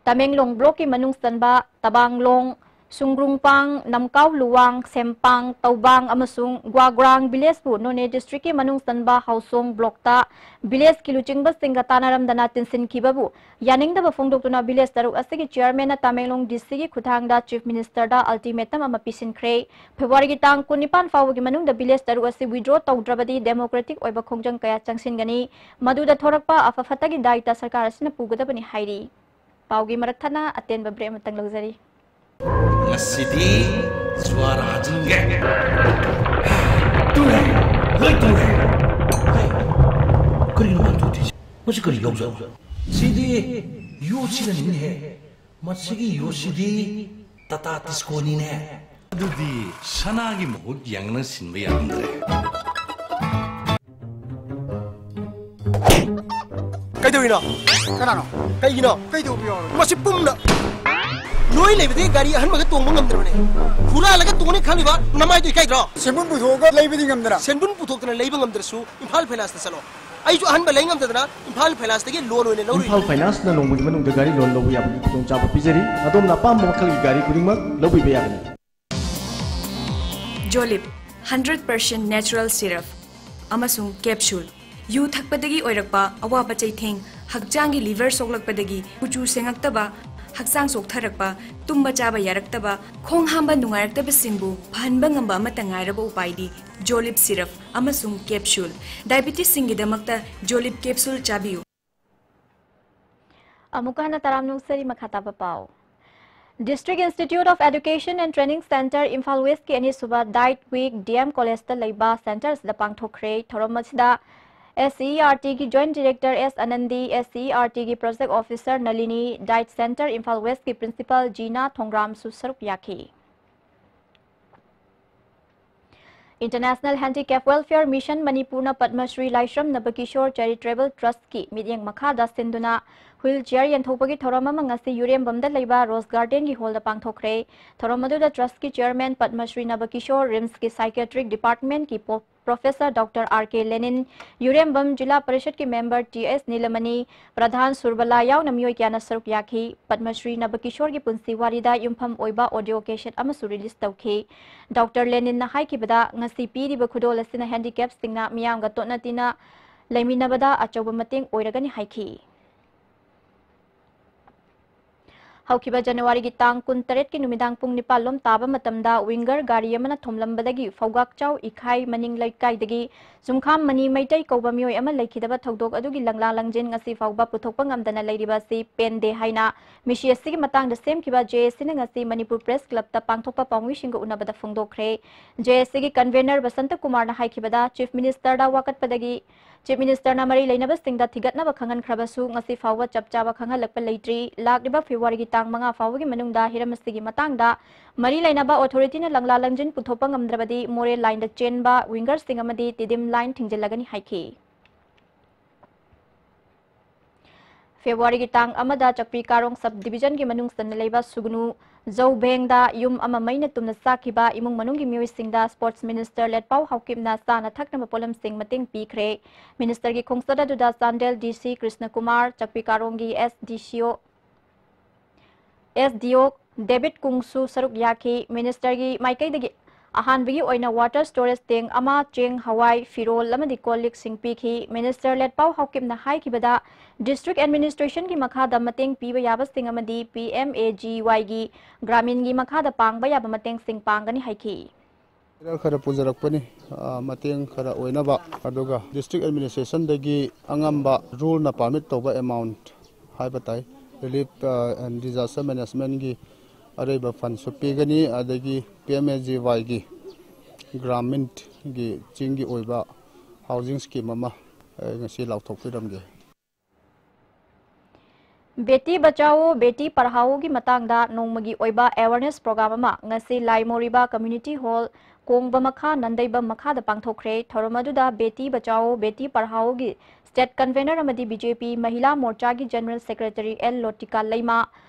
ꯇꯃꯦꯡꯂꯣꯡ ꯕ꯭ꯂꯣꯛꯀꯤ ꯃꯅꯨꯡ ꯆꯟꯕ ꯇꯕꯥꯡꯂꯣꯡ, ꯁꯨꯡꯒ꯭ꯔꯨꯡꯄꯥꯡ, ꯅꯝꯀꯥꯎ ꯂꯨꯋꯥꯡ, ꯁꯦꯝꯄꯥꯡ, ꯇꯧꯕꯥꯡ ꯑꯃꯁꯨꯡ ꯒ꯭ꯋꯥꯒ꯭ꯔꯥꯡ ꯚꯤꯂꯦꯖꯄꯨ ꯅꯣꯅꯦ ꯗꯤꯁꯇ꯭ꯔꯤꯛꯀꯤ ꯃꯅꯨꯡ ꯆꯟꯕ ꯍꯥꯎꯁꯣꯡ ꯕ꯭ꯂꯣꯛꯇ ꯚꯤꯂꯦꯖꯀꯤ ꯂꯨꯆꯤꯡꯕꯁꯤꯡꯒ ꯇꯥꯟꯅꯔꯝꯗꯅ ꯇꯤꯟꯁꯤꯟꯈꯤꯕꯕꯨ ꯌꯥꯅꯤꯡꯗꯕ ꯐꯣꯡꯗꯣꯛꯇꯨꯅ ꯚꯤꯂꯦꯖ ꯇꯔꯨꯛ ꯑꯁꯤꯒꯤ ꯆꯤꯌꯔꯃꯦꯟꯅ ꯇꯃꯦꯡꯂꯣꯡ ꯗꯤ ꯁꯤꯒꯤ ꯈꯨꯠꯊꯥꯡꯗ ꯆꯤꯐ ꯃꯤꯅꯤꯁꯇꯔꯗ ꯑꯜꯇꯤꯃꯦꯇꯝ ꯑꯃ ꯄꯤꯁꯤꯟꯈ꯭ꯔꯦ꯫ ꯐꯦꯕ꯭ꯔꯨꯋꯥꯔꯤꯒꯤ ꯇꯥꯡ ꯀꯨꯟꯅꯤꯄꯥꯟ ꯐꯥꯎꯕꯒꯤ ꯃꯅꯨꯡꯗ ꯚꯤꯂꯦꯖ ꯇꯔꯨꯛ ꯑꯁꯤ ꯋꯤꯗ꯭ꯔꯣ ꯇꯧꯗ꯭ꯔꯕꯗꯤ ꯗꯦꯃꯣꯀ꯭ꯔꯦꯇꯤꯛ ꯑꯣꯏꯕ ꯈꯣꯡꯖꯪ ꯀꯌꯥ ꯆꯪꯁꯤꯟꯒꯅꯤ꯫ ꯃꯗꯨꯗ ꯊꯣꯔꯛꯄ ꯑꯐ ꯐꯠꯇꯒꯤ ꯗꯥꯏꯇ ꯁꯔꯀꯥꯔ ꯑꯁꯤꯅ ꯄꯨꯒꯗꯕꯅꯤ ꯍꯥꯏꯔꯤ꯫ ꯄꯥꯎꯒꯤ ꯃꯔꯛ ꯊꯠꯅ ꯑꯇꯦꯟꯕ ꯕ꯭ꯔꯦꯛ ꯑꯃꯇꯪ ꯂꯧꯖꯔꯤ꯫ ꯉꯁꯤꯗꯤ ꯖꯨꯋꯥꯔ ꯍꯥꯖꯤꯟꯒꯦ꯫ ꯇꯨꯔꯦ, ꯂꯣꯏ ꯇꯨꯔꯦ꯫ ꯍꯩ, ꯀꯔꯤꯅꯣ ꯃꯥ ꯇꯧꯗꯣꯏꯁꯦ? ꯃꯁꯤ ꯀꯔꯤ ꯌꯥꯎꯖꯥꯠꯅꯣ? ꯁꯤꯗꯤ ꯌꯨ ꯁꯤꯖꯤꯟꯅꯅꯤꯡꯉꯤꯍꯦ꯫ ꯃꯁꯤꯒꯤ ꯌꯨ ꯁꯤꯗꯤ ꯇꯥꯇꯥ ꯇꯤꯁꯀꯣꯅꯤꯅꯦ꯫ ꯑꯗꯨꯗꯤ ꯁꯅꯥꯒꯤ ꯃꯍꯨꯠ ꯌꯥꯡꯅ ꯁꯤꯟꯕ ꯌꯥꯔꯝꯗ꯭ꯔꯦ꯫ ꯀꯩꯗꯧꯔꯤꯅꯣ? ꯀꯅꯥꯅꯣ? ꯀꯩꯒꯤꯅꯣ? ꯀꯩꯗꯧꯕ ꯌꯥꯎꯔꯒꯦ? ꯃꯁꯤ ꯄꯨꯝꯅ ꯅꯣꯏ ꯂꯩꯕꯗꯒꯤ ꯒꯥꯔꯤ ꯑꯍꯟꯕꯒ ꯇꯣꯡꯕ ꯉꯝꯗ꯭ꯔꯕꯅꯦ꯫ ꯍꯨꯔꯥꯜꯂꯒ ꯇꯣꯡꯅꯤ ꯈꯜꯂꯤꯕ ꯅꯃꯥꯏꯗꯣ ꯏꯀꯥꯏꯗ꯭ꯔꯣ? ꯁꯦꯟꯕꯨꯟ ꯄꯨꯊꯣꯛꯑꯒ ꯂꯩꯕꯗꯤ ꯉꯝꯗꯅ? ꯁꯦꯟꯕꯨꯟ ꯄꯨꯊꯣꯛꯇꯅ ꯂꯩꯕ ꯉꯝꯗ꯭ꯔꯁꯨ ꯏꯝꯐꯥꯜ ꯐꯥꯏꯅꯥꯟꯁꯇ ꯆꯠꯂꯣ꯫ ꯑꯩꯁꯨ ꯑꯍꯟꯕ ꯂꯩ ꯉꯝꯗꯗꯅ ꯏꯝꯐꯥꯜ ꯐꯥꯏꯅꯥꯟꯁꯇꯒꯤ ꯂꯣꯟ ꯑꯣꯏꯅ ꯂꯧꯔꯨꯏ꯫ ꯏꯝꯐꯥꯜ ꯐꯥꯏꯅꯥꯟꯁꯅ ꯅꯣꯡꯃꯒꯤ ꯃꯅꯨꯡꯗ ꯒꯥꯔꯤ ꯂꯣꯟ ꯂꯧꯕ ꯌꯥꯕꯒꯤ ꯈꯨꯗꯣꯡꯆꯥꯕ ꯄꯤꯖꯔꯤ꯫ ꯑꯗꯣꯝꯅ ꯑꯄꯥꯝꯕ ꯃꯈꯜꯒꯤ ꯒꯥꯔꯤ ꯈꯨꯗꯤꯡꯃꯛ ꯂꯧꯕꯤꯕ ꯌꯥꯒꯅꯤ꯫ ꯖꯣꯂꯤꯞ, ꯍꯟꯗ꯭ꯔꯦꯠ ꯄꯥꯔꯁꯦꯟ ꯅꯦꯆꯔꯦꯜ ꯁꯤꯔꯞ ꯑꯃꯁꯨꯡ ꯀꯦꯞꯁꯨꯜ꯫ ꯌꯨ ꯊꯛꯄꯗꯒꯤ ꯑꯣꯏꯔꯛꯄ ꯑꯋꯥꯕ ꯆꯩꯊꯦꯡ, ꯍꯛꯆꯥꯡꯒꯤ ꯂꯤꯚꯔ ꯁꯣꯛꯂꯛꯄꯗꯒꯤ ꯀꯨꯆꯨ ꯁꯦꯡꯉꯛꯇꯕ, ꯍꯛꯆꯥꯡ ꯆꯣꯛꯊꯔꯛꯄ, ꯇꯨꯝꯕ ꯆꯥꯕ ꯌꯥꯔꯛꯇꯕ, ꯈꯣꯡ ꯍꯥꯝꯕ ꯅꯨꯡꯉꯥꯏꯔꯛꯇꯕꯁꯤꯡꯕꯨ ꯐꯍꯟꯕ ꯉꯝꯕ ꯑꯃꯠꯇ ꯉꯥꯏꯔꯕ ꯎꯄꯥꯏꯗꯤ ꯖꯣꯂꯤꯞ ꯁꯤꯔꯞ ꯑꯃꯁꯨꯡ ꯀꯦꯞꯁꯨꯜ꯫ ꯗꯥꯏꯕꯤꯇꯤꯁꯁꯤꯡꯒꯤꯗꯃꯛꯇ ꯖꯣꯂꯤꯞ ꯀꯦꯞꯁꯨꯜ ꯆꯥꯕꯤꯌꯨ꯫ ꯑꯃꯨꯛꯀ ꯍꯟꯅ ꯇꯔꯥꯝꯅ ꯑꯣꯛꯆꯔꯤ꯫ ꯃꯈꯥ ꯇꯥꯕ ꯄꯥꯎ꯫ District Institute of Education and Training Centre, Imphal ꯋꯦꯁꯀꯤ ꯑꯅꯤꯁꯨꯕ ꯗꯥꯏꯠ ꯋꯤꯛ ꯗꯤ ꯑꯦꯝ ꯀꯣꯂꯦꯖꯇ ꯂꯩꯕ ꯁꯦꯟꯇꯔ ꯑꯁꯤꯗ ꯄꯥꯡꯊꯣꯛꯈ꯭ꯔꯦ꯫ ꯊꯧꯔꯝ ꯑꯁꯤꯗ ꯑꯦꯁ ꯏ ꯑꯥꯔ ꯇꯤꯒꯤ ꯖꯣꯏꯟꯠ ꯗꯤꯔꯦꯛꯇꯔ ꯑꯦꯁ ꯑꯅꯟꯗꯤ, ꯑꯦꯁ ꯏ ꯑꯥꯔ ꯇꯤꯒꯤ project officer Nalini, diet centre Imphal ꯋꯦꯁꯀꯤ ꯄ꯭ꯔꯤꯟꯁꯤꯄꯥꯜ ꯖꯤꯅꯥ ꯊꯣꯡꯒ꯭ꯔꯥꯝꯁꯨ ꯁꯔꯨꯛ ꯌꯥꯈꯤ꯫ International Handicap Welfare Mission ꯃꯅꯤꯄꯨꯔꯅ ꯄꯗꯃ ꯁ꯭ꯔꯤ ꯂꯥꯏꯁ꯭ꯔꯝ ꯅꯕꯀꯤꯁꯣꯔ ꯆꯦꯔꯤꯇꯦꯕꯜ ꯇ꯭ꯔꯁꯠꯀꯤ ꯃꯤꯠꯌꯦꯡ ꯃꯈꯥꯗ ꯁꯤꯟꯗꯨꯅ ꯍ꯭ꯋꯤꯜ ꯆꯤꯌꯔ ꯌꯦꯟꯊꯣꯛꯄꯒꯤ ꯊꯧꯔꯝ ꯑꯃ ꯉꯁꯤ ꯌꯨꯔꯦꯝꯕꯝꯗ ꯂꯩꯕ ꯔꯣꯖ ꯒꯥꯔꯗꯦꯟꯒꯤ ꯍꯣꯜꯗ ꯄꯥꯡꯊꯣꯛꯈ꯭ꯔꯦ꯫ ꯊꯧꯔꯝ ꯑꯗꯨꯗ ꯇ꯭ꯔꯁꯠꯀꯤ ꯆꯤꯌꯔꯃꯦꯟ ꯄꯗꯃ ꯁ꯭ꯔꯤ ꯅꯕꯀꯤꯁꯣꯔ, ꯔꯤꯝꯁꯀꯤ ꯁꯥꯏꯀꯤꯌꯥꯇ꯭ꯔꯤꯛ ꯗꯤꯄꯥꯔꯠꯃꯦꯟꯠꯀꯤ ꯄꯣ-, ꯄ꯭ꯔꯣꯐꯦꯁꯔ ꯗꯣꯛꯇꯔ ꯑꯥꯔ ꯀꯦ ꯂꯦꯅꯤꯟ, ꯌꯨꯔꯦꯝꯕꯝ ꯖꯤꯂꯥ ꯄꯔꯤꯁꯠꯀꯤ ꯃꯦꯝꯕꯔ ꯇꯤ ꯑꯦꯁ ꯅꯤꯂꯃꯅꯤ, ꯄ꯭ꯔꯙꯥꯟ ꯁꯨꯔꯕꯂꯥ ꯌꯥꯎꯅ ꯃꯤꯑꯣꯏ ꯀꯌꯥꯅ ꯁꯔꯨꯛ ꯌꯥꯈꯤ꯫ ꯄꯗꯃ ꯁ꯭ꯔꯤ ꯅꯕꯀꯤꯁꯣꯔꯒꯤ ꯄꯨꯟꯁꯤ ꯋꯥꯔꯤꯗ ꯌꯨꯝꯐꯝ ꯑꯣꯏꯕ ꯑꯣꯗꯤꯑꯣ ꯀꯦꯁꯦꯠ ꯑꯃꯁꯨ ꯔꯤꯂꯤꯖ ꯇꯧꯈꯤ꯫ ꯗꯣꯛꯇꯔ ꯂꯦꯅꯤꯟꯅ ꯍꯥꯏꯈꯤꯕꯗ, ꯉꯁꯤ ꯄꯤꯔꯤꯕ ꯈꯨꯗꯣꯜ ꯑꯁꯤꯅ ꯍꯦꯟꯗꯤꯀꯦꯞꯁꯤꯡꯅ ꯃꯤꯌꯥꯝꯒ ꯇꯣꯠꯅ ꯇꯤꯟꯅ ꯂꯩꯃꯤꯟꯅꯕꯗ ꯑꯆꯧꯕ ꯃꯇꯦꯡ ꯑꯣꯏꯔꯒꯅꯤ ꯍꯥꯏꯈꯤ꯫ ꯍꯧꯈꯤꯕ ꯖꯅꯋꯥꯔꯤꯒꯤ ꯇꯥꯡ ꯀꯨꯟꯇꯔꯦꯠꯀꯤ ꯅꯨꯃꯤꯗꯥꯡ ꯄꯨꯡ ꯅꯤꯄꯥꯟ ꯂꯣꯝ ꯇꯥꯕ ꯃꯇꯝꯗ ꯋꯤꯡꯒꯔ ꯒꯥꯔꯤ ꯑꯃꯅ ꯊꯣꯝꯂꯝꯕꯗꯒꯤ ꯐꯧꯒꯥꯛꯆꯥꯎ ꯏꯈꯥꯏ ꯃꯅꯤꯡ ꯂꯩꯀꯥꯏꯗꯒꯤ ꯖꯨꯝꯈꯥꯝ ꯃꯅꯤ ꯃꯩꯇꯩ ꯀꯧꯕ ꯃꯤꯑꯣꯏ ꯑꯃ ꯂꯩꯈꯤꯗꯕ ꯊꯧꯗꯣꯛ ꯑꯗꯨꯒꯤ ꯂꯪꯂꯥ ꯂꯪꯖꯤꯟ ꯉꯁꯤ ꯐꯥꯎꯕ ꯄꯨꯊꯣꯛꯄ ꯉꯝꯗꯅ ꯂꯩꯔꯤꯕ ꯑꯁꯤ ꯄꯦꯟꯗꯦ ꯍꯥꯏꯅ ꯃꯤꯁꯤ ꯑꯁꯤꯒꯤ ꯃꯇꯥꯡꯗ ꯁꯦꯝꯈꯤꯕ ꯖꯦ ꯑꯦ ꯁꯤꯅ ꯉꯁꯤ ꯃꯅꯤꯄꯨꯔ ꯄ꯭ꯔꯦꯁ ꯀ꯭ꯂꯕꯇ ꯄꯥꯡꯊꯣꯛꯄ ꯄꯥꯎꯃꯤꯁꯤꯡꯒ ꯎꯅꯕꯗ ꯐꯣꯡꯗꯣꯛꯈ꯭ꯔꯦ꯫ ꯖꯦ ꯑꯦ ꯁꯤꯒꯤ ꯀꯟꯚꯦꯅꯔ ꯕꯁꯟꯇ ꯀꯨꯃꯥꯔꯅ ꯍꯥꯏꯈꯤꯕꯗ, ꯆꯤꯐ ꯃꯤꯅꯤꯁꯇꯔꯗ ꯋꯥꯀꯠꯄꯗꯒꯤ ꯆꯤꯐ ꯃꯤꯅꯤꯁꯇꯔꯅ ꯃꯔꯤ ꯂꯩꯅꯕꯁꯤꯡꯗ ꯊꯤꯒꯠꯅꯕ ꯈꯪꯍꯟꯈ꯭ꯔꯕꯁꯨ ꯉꯁꯤ ꯐꯥꯎꯕ ꯆꯞ ꯆꯥꯕ ꯈꯪꯍꯜꯂꯛꯄ ꯂꯩꯇ꯭ꯔꯤ꯫ ꯂꯥꯛꯂꯤꯕ ꯐꯦꯕ꯭ꯔꯨꯋꯥꯔꯤꯒꯤ ꯇꯥꯡ ꯃꯉꯥ ꯐꯥꯎꯕꯒꯤ ꯃꯅꯨꯡꯗ ꯍꯤꯔꯝ ꯑꯁꯤꯒꯤ ꯃꯇꯥꯡꯗ ꯃꯔꯤ ꯂꯩꯅꯕ ꯑꯣꯊꯣꯔꯤꯇꯤꯅ ꯂꯪꯂꯥ ꯂꯪꯖꯤꯟ ꯄꯨꯊꯣꯛꯄ ꯉꯝꯗ꯭ꯔꯕꯗꯤ ꯃꯣꯔꯦ ꯂꯥꯏꯟꯗ ꯆꯦꯟꯕ ꯋꯤꯡꯒꯔꯁꯤꯡ ꯑꯃꯗꯤ ꯇꯤꯗꯤꯝ ꯂꯥꯏꯟ ꯊꯤꯡꯖꯤꯜꯂꯒꯅꯤ ꯍꯥꯏꯈꯤ꯫ ꯐꯦꯕ꯭ꯔꯨꯋꯥꯔꯤꯒꯤ ꯇꯥꯡ ꯑꯃꯗ ꯆꯛꯄꯤ ꯀꯥꯔꯣꯡ ꯁꯕ ꯗꯤꯕꯤꯖꯟꯒꯤ ꯃꯅꯨꯡ ꯆꯟꯅ ꯂꯩꯕ ꯁꯨꯒꯅꯨ ꯖꯧꯕꯦꯡꯗ ꯌꯨꯝ ꯑꯃ ꯃꯩꯅ ꯇꯨꯝꯅ ꯆꯥꯛꯈꯤꯕ ꯏꯃꯨꯡ ꯃꯅꯨꯡꯒꯤ ꯃꯤꯑꯣꯏꯁꯤꯡꯗ ꯁ꯭ꯄꯣꯔꯠꯁ ꯃꯤꯅꯤꯁꯇꯔ ꯂꯦꯠꯄꯥꯎ ꯍꯥꯎꯀꯤꯞꯅ ꯆꯥꯅ ꯊꯛꯅꯕ ꯄꯣꯠꯂꯝꯁꯤꯡ ꯃꯇꯦꯡ ꯄꯤꯈ꯭ꯔꯦ꯫ ꯃꯤꯅꯤꯁꯇꯔꯒꯤ ꯈꯣꯡꯆꯠ ꯑꯗꯨꯗ ꯆꯥꯟꯗꯦꯜ ꯗꯤ ꯁꯤ ꯀ꯭ꯔꯤꯁꯅ ꯀꯨꯃꯥꯔ, ꯆꯛꯄꯤ ꯀꯥꯔꯣꯡꯒꯤ ꯑꯦꯁ ꯗꯤ ꯁꯤ ꯑꯣ, ꯑꯦꯁ ꯗꯤ ꯑꯣ ꯗꯦꯕꯤꯠ ꯀꯨꯡꯁꯨ ꯁꯔꯨꯛ ꯌꯥꯈꯤ꯫ ꯃꯤꯅꯤꯁꯇꯔꯒꯤ ꯃꯥꯏꯀꯩꯗꯒꯤ ꯑꯍꯥꯟꯕꯒꯤ ꯑꯣꯏꯅ ꯋꯥꯇꯔ ꯁ꯭ꯇꯣꯔꯦꯖ ꯇꯦꯡ ꯑꯃ, ꯆꯦꯡ, ꯍꯋꯥꯏ, ꯐꯤꯔꯣꯜ ꯑꯃꯗꯤ ꯀꯣꯜ ꯂꯤꯛꯁꯤꯡ ꯄꯤꯈꯤ꯫ ꯃꯤꯅꯤꯁꯇꯔ ꯂꯦꯠꯄꯥꯎ ꯍꯥꯎꯀꯤꯞꯅ ꯍꯥꯏꯈꯤꯕꯗ, ꯗꯤꯁꯇ꯭ꯔꯤꯛ ꯑꯦꯗꯃꯤꯅꯤꯁꯇ꯭ꯔꯦꯁꯟꯒꯤ ꯃꯈꯥꯗ ꯃꯇꯦꯡ ꯄꯤꯕ ꯌꯥꯕꯁꯤꯡ ꯑꯃꯗꯤ ꯄꯤ ꯑꯦꯝ ꯑꯦ ꯖꯤ ꯋꯥꯏꯒꯤ ꯒ꯭ꯔꯥꯃꯤꯟꯒꯤ ꯃꯈꯥꯗ ꯄꯥꯡꯕ ꯌꯥꯕ ꯃꯇꯦꯡꯁꯤꯡ ꯄꯥꯡꯒꯅꯤ ꯍꯥꯏꯈꯤ꯫ ꯈꯔ ꯄꯨꯖꯔꯛꯄꯅꯤ, ꯑ, ꯃꯇꯦꯡ ꯈꯔ ꯑꯣꯏꯅꯕ, ꯑꯗꯨꯒ ꯗꯤꯁꯇ꯭ꯔꯤꯛ ꯑꯦꯗꯃꯤꯅꯤꯁꯇ꯭ꯔꯦꯁꯟꯗꯒꯤ ꯑꯉꯝꯕ ꯔꯨꯜꯅ ꯄꯥꯔꯃꯤꯠ ꯇꯧꯕ ꯑꯦꯃꯥꯎꯟꯠ ꯍꯥꯏꯕ ꯇꯥꯏ, ꯔꯤꯂꯤꯐ, ꯑ, ꯑꯦꯟ ꯗꯤꯖꯥꯁꯇꯔ ꯃꯦꯅꯦꯖꯃꯦꯟꯠꯒꯤ ꯑꯔꯩꯕ ꯐꯟꯁꯨ ꯄꯤꯒꯅꯤ, ꯑꯗꯒꯤ ꯄꯤ ꯑꯦꯝ ꯑꯦ ꯖꯤ ꯋꯥꯏꯒꯤ ꯒ꯭ꯔꯥꯃꯤꯟꯒꯤ ꯆꯤꯡꯒꯤ ꯑꯣꯏꯕ ꯍꯥꯎꯖꯤꯡ ꯁ꯭ꯀꯤꯝ ꯑꯃ, ꯑ, ꯉꯁꯤ ꯂꯥꯎꯊꯣꯛꯄꯤꯔꯝꯒꯦ꯫ ꯕꯦꯇꯤ ꯕꯆꯥꯑꯣ, ꯕꯦꯇꯤ ꯄꯔꯍꯥꯑꯣꯒꯤ ꯃꯇꯥꯡꯗ ꯅꯣꯡꯃꯒꯤ ꯑꯣꯏꯕ ꯑꯦꯋꯥꯔꯅꯦꯁ ꯄ꯭ꯔꯣꯒ꯭ꯔꯥꯝ ꯑꯃ ꯉꯁꯤ ꯂꯥꯏꯃꯣꯔꯤꯕ ꯀꯝꯃ꯭ꯌꯨꯅꯤꯇꯤ ꯍꯣꯜ, ꯀꯣꯡꯕ ꯃꯈꯥ, ꯅꯟꯗꯩꯕꯝ ꯃꯈꯥꯗ ꯄꯥꯡꯊꯣꯛꯈ꯭ꯔꯦ꯫ ꯊꯧꯔꯝ ꯑꯗꯨꯗ ꯕꯦꯇꯤ ꯕꯆꯥꯑꯣ, ꯕꯦꯇꯤ ꯄꯔꯍꯥꯑꯣꯒꯤ ꯁ꯭ꯇꯦꯠ ꯀꯟꯚꯦꯅꯔ ꯑꯃꯗꯤ ꯕꯤ ꯖꯦ ꯄꯤ ꯃꯍꯤꯂꯥ ꯃꯣꯔꯆꯥꯒꯤ general secretary L Lotika Leima,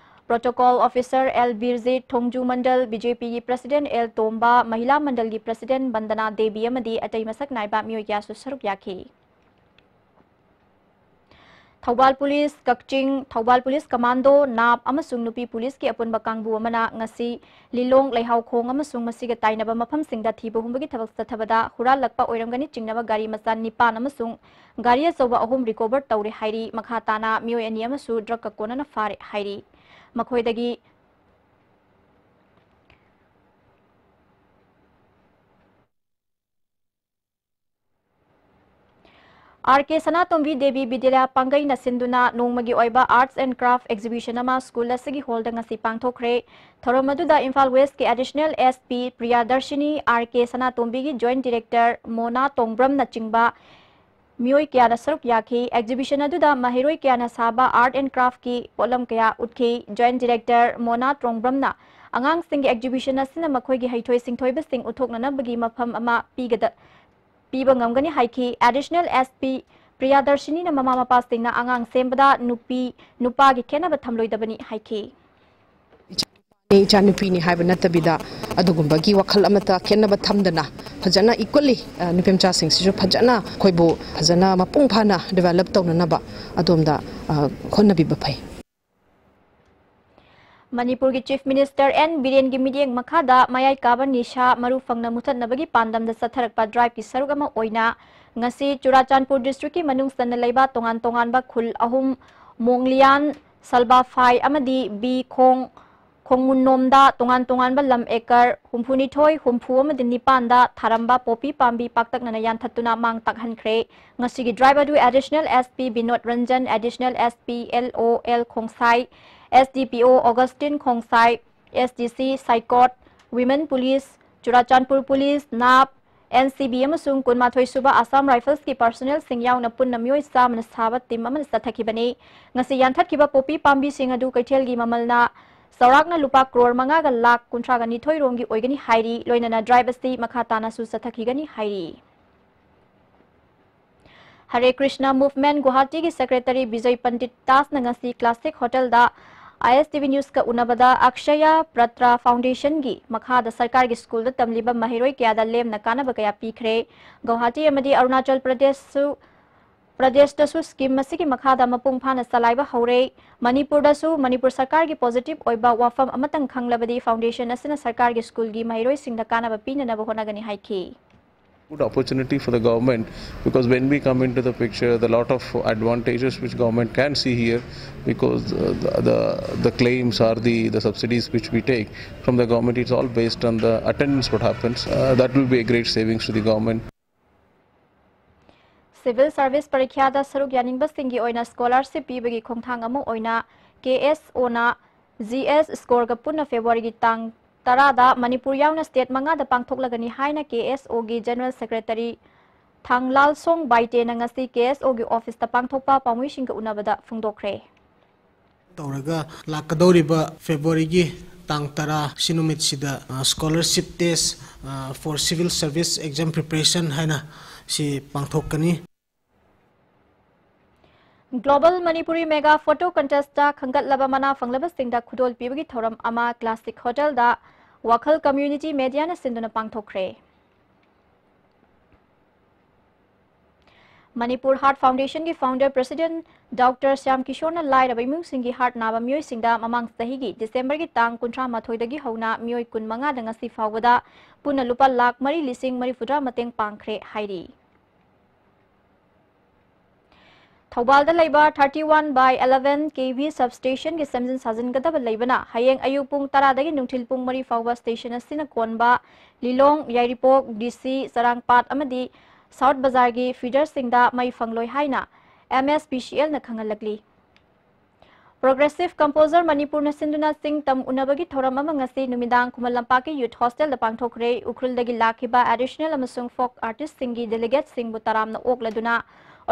protocol officer L Birjit, Thongju Mandal B J ꯄꯤꯒꯤ ꯄ꯭ꯔꯁꯤꯗꯦꯟꯠ ꯑꯦꯜ ꯇꯣꯝꯕ, ꯃꯍꯤꯂꯥ ꯃꯟꯗꯜꯒꯤ ꯄ꯭ꯔꯁꯤꯗꯦꯟꯠ ꯕꯟꯗꯅꯥ ꯗꯦꯕꯤ ꯑꯃꯗꯤ ꯑꯇꯩ ꯃꯁꯛ ꯅꯥꯏꯕ ꯃꯤꯑꯣꯏ ꯀꯌꯥꯁꯨ ꯁꯔꯨꯛ ꯌꯥꯈꯤ꯫ Thoubal police Kakching, Thoubal police commando, NAP ꯑꯃꯁꯨꯡ ꯅꯨꯄꯤ ꯄꯨꯂꯤꯁꯀꯤ ꯑꯄꯨꯟꯕ ꯀꯥꯡꯕꯨ ꯑꯃꯅ ꯉꯁꯤ ꯂꯤꯂꯣꯡ, ꯂꯩꯍꯥꯎꯈꯣꯡ ꯑꯃꯁꯨꯡ ꯃꯁꯤꯒ ꯇꯥꯏꯅꯕ ꯃꯐꯝꯁꯤꯡꯗ ꯊꯤꯕ ꯍꯨꯝꯕꯒꯤ ꯊꯕꯛ ꯆꯠꯊꯕꯗ ꯍꯨꯔꯥꯜꯂꯛꯄ ꯑꯣꯏꯔꯝꯒꯅꯤ ꯆꯤꯡꯅꯕ ꯒꯥꯔꯤ ꯃꯆꯥ ꯅꯤꯄꯥꯟ ꯑꯃꯁꯨꯡ ꯒꯥꯔꯤ ꯑꯆꯧꯕ ꯑꯍꯨꯝ ꯔꯤꯀꯣꯚꯔ ꯇꯧꯔꯦ ꯍꯥꯏꯔꯤ꯫ ꯃꯈꯥ ꯇꯥꯅ ꯃꯤꯑꯣꯏ ꯑꯅꯤ ꯑꯃꯁꯨ ꯗ꯭ꯔꯒꯀ ꯀꯣꯟꯅꯅ ꯐꯥꯔꯦ ꯍꯥꯏꯔꯤ꯫ ꯃꯈꯣꯏꯗꯒꯤ ꯑꯥꯔ ꯀꯦ ꯁꯅꯥꯇꯣꯝꯕꯤ ꯗꯦꯕꯤ ꯕꯤꯗ꯭ꯌꯥꯂꯌꯥ ꯄꯥꯡꯒꯩꯅ ꯁꯤꯟꯗꯨꯅ ꯅꯣꯡꯃꯒꯤ ꯑꯣꯏꯕ Arts and Craft exhibition ꯑꯃ ꯁ꯭ꯀꯨꯜ ꯑꯁꯤꯒꯤ ꯍꯣꯜꯗ ꯉꯁꯤ ꯄꯥꯡꯊꯣꯛꯈ꯭ꯔꯦ꯫ ꯊꯧꯔꯝ ꯑꯗꯨꯗ ꯏꯝꯐꯥꯜ ꯋꯦꯁꯀꯤ ꯑꯦꯗꯤꯁꯅꯦꯜ ꯑꯦꯁ ꯄꯤ ꯄ꯭ꯔꯤꯌꯥꯗꯔꯁꯤꯅꯤ, ꯑꯥꯔ ꯀꯦ ꯁꯅꯥꯇꯣꯝꯕꯤꯒꯤ ꯖꯣꯏꯟꯠ ꯗꯤꯔꯦꯛꯇꯔ ꯃꯣꯅꯥ ꯇꯣꯡꯕ꯭ꯔꯝꯅꯆꯤꯡꯕ ꯃꯤꯑꯣꯏ ꯀꯌꯥꯅ ꯁꯔꯨꯛ ꯌꯥꯈꯤ꯫ Exhibition ꯑꯗꯨꯗ ꯃꯍꯩꯔꯣꯏ ꯀꯌꯥꯅ ꯁꯥꯕ Art and Craftꯀꯤ ꯄꯣꯠꯂꯝ ꯀꯌꯥ ꯎꯠꯈꯤ꯫ ꯖꯣꯏꯟꯠ ꯗꯤꯔꯦꯛꯇꯔ ꯃꯣꯅꯥ ꯇꯣꯡꯕ꯭ꯔꯝꯅ ꯑꯉꯥꯡꯁꯤꯡꯒꯤ exhibition ꯑꯁꯤꯅ ꯃꯈꯣꯏꯒꯤ ꯍꯩꯊꯣꯏ ꯁꯤꯡꯊꯣꯏꯕꯁꯤꯡ ꯎꯠꯊꯣꯛꯅꯅꯕꯒꯤ ꯃꯐꯝ ꯑꯃ ꯄꯤꯒꯗ-, ꯄꯤꯕ ꯉꯝꯒꯅꯤ ꯍꯥꯏꯈꯤ꯫ ꯑꯦꯗꯤꯁꯅꯦꯜ ꯑꯦꯁ ꯄꯤ ꯄ꯭ꯔꯤꯌꯥꯗꯔꯁꯤꯅꯤꯅ ꯃꯃꯥ ꯃꯄꯥꯁꯤꯡꯅ ꯑꯉꯥꯡ ꯁꯦꯝꯕꯗ ꯅꯨꯄꯤ ꯅꯨꯄꯥꯒꯤ ꯈꯦꯠꯅꯕ ꯊꯝꯂꯣꯏꯗꯕꯅꯤ ꯍꯥꯏꯈꯤ꯫ ꯏꯆꯥꯅꯨꯄꯤꯅꯤ ꯍꯥꯏꯕ ꯅꯠꯇꯕꯤꯗ ꯑꯗꯨꯒꯨꯝꯕꯒꯤ ꯋꯥꯈꯜ ꯑꯃꯠꯇ ꯈꯦꯠꯅꯕ ꯊꯝꯗꯅ ꯐꯖꯅ equally, ꯑ, ꯅꯨꯄꯤ ꯃꯆꯥꯁꯤꯡꯁꯤꯁꯨ ꯐꯖꯅ ꯑꯩꯈꯣꯏꯕꯨ ꯐꯖꯅ ꯃꯄꯨꯡ ꯐꯥꯅ develop ꯇꯧꯅꯅꯕ ꯑꯗꯣꯝꯗ, ꯑ, ꯍꯣꯠꯅꯕꯤꯕ ꯐꯩ꯫ ꯃꯅꯤꯄꯨꯔꯒꯤ Chief Minister ꯑꯦꯟ ꯕꯤꯔꯦꯟꯒꯤ ꯃꯤꯠꯌꯦꯡ ꯃꯈꯥꯗ ꯃꯌꯥꯏ ꯀꯥꯕ ꯅꯤꯁꯥ ꯃꯔꯨ ꯐꯪꯅ ꯃꯨꯊꯠꯅꯕꯒꯤ ꯄꯥꯟꯗꯝꯗ ꯆꯠꯊꯔꯛꯄ driveꯀꯤ ꯁꯔꯨꯛ ꯑꯃ ꯑꯣꯏꯅ ꯉꯁꯤ ꯆꯨꯔꯥꯆꯥꯟꯄꯨꯔ districtꯀꯤ ꯃꯅꯨꯡ ꯆꯟꯅ ꯂꯩꯕ ꯇꯣꯉꯥꯟ ꯇꯣꯉꯥꯟꯕ ꯈꯨꯜ ꯑꯍꯨꯝ, ꯃꯣꯡꯂꯤꯌꯥꯟ, ꯁꯜꯕꯥꯐꯥꯏ ꯑꯃꯗꯤ ꯕꯤ ꯈꯣꯡ, ꯈꯣꯡꯉꯨꯟꯅꯣꯝꯗ ꯇꯣꯉꯥꯟ ꯇꯣꯉꯥꯟꯕ ꯂꯝ acre ꯍꯨꯝꯐꯨꯅꯤꯊꯣꯏ, ꯍꯨꯝꯐꯨ ꯑꯃꯗꯤ ꯅꯤꯄꯥꯟꯗ ꯊꯥꯔꯝꯕ ꯄꯣꯄꯤ ꯄꯥꯝꯕꯤ ꯄꯥꯛꯇꯛꯅꯅ ꯌꯥꯟꯊꯠꯇꯨꯅ ꯃꯥꯡ ꯇꯥꯛꯍꯟꯈ꯭ꯔꯦ꯫ ꯉꯁꯤꯒꯤ drive ꯑꯗꯨ Additional SP Binod Ranjan, Additional SP LO L Khongsai, SDPO Augustine Khongsai, SDC Saikot, Women Police, Churachandpur Police, NAP, NCB ꯑꯃꯁꯨꯡ ꯀꯨꯟꯃꯥꯊꯣꯏ ꯁꯨꯕ Assam Riflesꯀꯤ personnelꯁꯤꯡ ꯌꯥꯎꯅ ꯄꯨꯟꯅ ꯃꯤꯑꯣꯏ ꯆꯥꯝꯃꯅ ꯁꯥꯕ team ꯑꯃꯅ ꯆꯠꯊꯈꯤꯕꯅꯤ꯫ ꯉꯁꯤ ꯌꯥꯟꯊꯠꯈꯤꯕ ꯄꯣꯄꯤ ꯄꯥꯝꯕꯤꯁꯤꯡ ꯑꯗꯨ ꯀꯩꯊꯦꯜꯒꯤ ꯃꯃꯜꯅ ꯆꯥꯎꯔꯥꯛꯅ ꯂꯨꯄꯥ ꯀ꯭ꯔꯣꯔ ꯃꯉꯥꯒ ꯂꯥꯈ ꯀꯨꯟꯊ꯭ꯔꯥꯒ ꯅꯤꯊꯣꯏ ꯔꯣꯝꯒꯤ ꯑꯣꯏꯒꯅꯤ ꯍꯥꯏꯔꯤ꯫ ꯂꯣꯏꯅꯅ drive ꯑꯁꯤ ꯃꯈꯥ ꯇꯥꯅꯁꯨ ꯆꯠꯊꯈꯤꯒꯅꯤ ꯍꯥꯏꯔꯤ꯫ Hare Krishna Movement ꯒꯨꯋꯥꯍꯥꯇꯤꯒꯤ secretary Bijay Pandit ꯇꯥꯁꯅ ꯉꯁꯤ Classic Hotelꯗ ISTV Newsꯀ ꯎꯅꯕꯗ ꯑꯛꯁꯌ ꯄ꯭ꯔꯇ꯭ꯔ Foundationꯒꯤ ꯃꯈꯥꯗ ꯁꯔꯀꯥꯔꯒꯤ ꯁ꯭ꯀꯨꯜꯗ ꯇꯝꯂꯤꯕ ꯃꯍꯩꯔꯣꯏ ꯀꯌꯥꯗ ꯂꯦꯝꯅ ꯀꯥꯟꯅꯕ ꯀꯌꯥ ꯄꯤꯈ꯭ꯔꯦ꯫ ꯒꯨꯋꯥꯍꯥꯇꯤ ꯑꯃꯗꯤ ꯑꯔꯨꯅꯥꯆꯜ ꯄ꯭ꯔꯗꯦꯁꯁꯨ, ꯄ꯭ꯔꯗꯦꯁꯇꯁꯨ scheme ꯑꯁꯤꯒꯤ ꯃꯈꯥꯗ ꯃꯄꯨꯡ ꯐꯥꯅ ꯆꯂꯥꯏꯕ ꯍꯧꯔꯦ꯫ ꯃꯅꯤꯄꯨꯔꯗꯁꯨ ꯃꯅꯤꯄꯨꯔ ꯁꯔꯀꯥꯔꯒꯤ positive ꯑꯣꯏꯕ ꯋꯥꯐꯝ ꯑꯃꯇꯪ ꯈꯪꯂꯕꯗꯤ foundation ꯑꯁꯤꯅ ꯁꯔꯀꯥꯔꯒꯤ ꯁ꯭ꯀꯨꯜꯒꯤ ꯃꯍꯩꯔꯣꯏꯁꯤꯡꯗ ꯀꯥꯟꯅꯕ ꯄꯤꯅꯅꯕ ꯍꯣꯠꯅꯒꯅꯤ ꯍꯥꯏꯈꯤ꯫ Good opportunity for the government, because when we come into the picture, the lot of advantages which government can see here, because uh, the, the the claims are the the subsidies which we take from the government. It's all based on the attendance what happens. Uh, that will be a great savings to the government. Civil Service ꯄꯔꯤꯈ꯭ꯌꯥꯗ ꯁꯔꯨꯛ ꯌꯥꯅꯤꯡꯕꯁꯤꯡꯒꯤ ꯑꯣꯏꯅ scholarship ꯄꯤꯕꯒꯤ ꯈꯣꯡꯊꯥꯡ ꯑꯃ ꯑꯣꯏꯅ KSOꯅ GS Scoreꯒ ꯄꯨꯟꯅ Februaryꯒꯤ ꯇꯥꯡ ꯇꯔꯥꯗ ꯃꯅꯤꯄꯨꯔ ꯌꯥꯎꯅ state ꯃꯉꯥꯗ ꯄꯥꯡꯊꯣꯛꯂꯒꯅꯤ ꯍꯥꯏꯅ KSOꯒꯤ General Secretary ꯊꯥꯡꯂꯥꯜꯁꯣꯡ ꯕꯥꯏꯇꯦꯅ ꯉꯁꯤ KSOꯒꯤ officeꯇ ꯄꯥꯡꯊꯣꯛꯄ ꯄꯥꯎꯃꯤꯁꯤꯡꯒ ꯎꯅꯕꯗ ꯐꯣꯡꯗꯣꯛꯈ꯭ꯔꯦ꯫ ꯇꯧꯔꯒ ꯂꯥꯛꯀꯗꯧꯔꯤꯕ Februaryꯒꯤ ꯇꯥꯡ ꯇꯔꯥ ꯁꯤ ꯅꯨꯃꯤꯠꯁꯤꯗ scholarship test for civil service exam preparation ꯍꯥꯏꯅ ꯁꯤ ꯄꯥꯡꯊꯣꯛꯀꯅꯤ꯫ Global Manipuri Mega Photo Contest ꯈꯟꯒꯠꯂꯕ ꯃꯅꯥ ꯐꯪꯂꯕꯁꯤꯡꯗ ꯈꯨꯗꯣꯜ ꯄꯤꯕꯒꯤ ꯊꯧꯔꯝ ꯑꯃ Classic Hotel ꯗ ꯋꯥꯈꯜ Community Media ꯅ ꯁꯤꯟꯗꯨꯅ ꯄꯥꯡꯊꯣꯛꯈ꯭ꯔꯦ꯫ Manipur Heart Foundation ꯒꯤ Founder President Doctor ꯁ꯭ꯌꯥꯝ ꯀꯤꯁꯣꯔꯅ ꯂꯥꯏꯔꯕ ꯏꯃꯨꯡꯁꯤꯡꯒꯤ heart ꯅꯥꯕ ꯃꯤꯑꯣꯏꯁꯤꯡꯗ ꯃꯃꯥꯡ ꯆꯍꯤꯒꯤ December ꯒꯤ ꯇꯥꯡ ꯀꯨꯟꯊ꯭ꯔꯥ ꯃꯥꯊꯣꯏꯗꯒꯤ ꯍꯧꯅ ꯃꯤꯑꯣꯏ ꯀꯨꯟ ꯃꯉꯥꯗ ꯉꯁꯤ ꯐꯥꯎꯕꯗ ꯄꯨꯟꯅ ꯂꯨꯄꯥ ꯂꯥꯈ ꯃꯔꯤ ꯂꯤꯁꯤꯡ ꯃꯔꯤꯐꯨꯇꯔꯥ ꯃꯇꯦꯡ ꯄꯥꯡꯈ꯭ꯔꯦ ꯍꯥꯏꯔꯤ꯫ ꯊꯧꯕꯥꯜꯗ ꯂꯩꯕ thirty one by eleven K V substation ꯒꯤ ꯁꯦꯝꯖꯤꯟ ꯁꯥꯖꯤꯟꯒꯗꯕ ꯂꯩꯕꯅ ꯍꯌꯦꯡ ꯑꯌꯨꯛ ꯄꯨꯡ ꯇꯔꯥꯗꯒꯤ ꯅꯨꯡꯊꯤꯜ ꯄꯨꯡ ꯃꯔꯤ ꯐꯥꯎꯕ station ꯑꯁꯤꯅ ꯀꯣꯟꯕ ꯂꯤꯂꯣꯡ, ꯌꯥꯏꯔꯤꯄꯣꯛ, D C, ꯆꯔꯥꯡꯄꯥꯠ ꯑꯃꯗꯤ South ꯕꯖꯥꯔꯒꯤ feeder ꯁꯤꯡꯗ ꯃꯩ ꯐꯪꯂꯣꯏ ꯍꯥꯏꯅ M S P C L ꯅ ꯈꯪꯍꯜꯂꯛꯂꯤ꯫ Progressive Composer ꯃꯅꯤꯄꯨꯔꯅ ꯁꯤꯟꯗꯨꯅ ꯆꯤꯡ ꯇꯝ ꯎꯅꯕꯒꯤ ꯊꯧꯔꯝ ꯑꯃ ꯉꯁꯤ ꯅꯨꯃꯤꯗꯥꯡ ꯈꯨꯃꯟ ꯂꯝꯄꯥꯛꯀꯤ Youth Hostel ꯗ ꯄꯥꯡꯊꯣꯛꯈ꯭ꯔꯦ꯫ ꯎꯈ꯭ꯔꯨꯜꯗꯒꯤ ꯂꯥꯛꯈꯤꯕ additional ꯑꯃꯁꯨꯡ folk artist ꯁꯤꯡꯒꯤ delegate ꯁꯤꯡꯕꯨ ꯇꯔꯥꯝꯅ ꯑꯣꯛꯂꯗꯨꯅ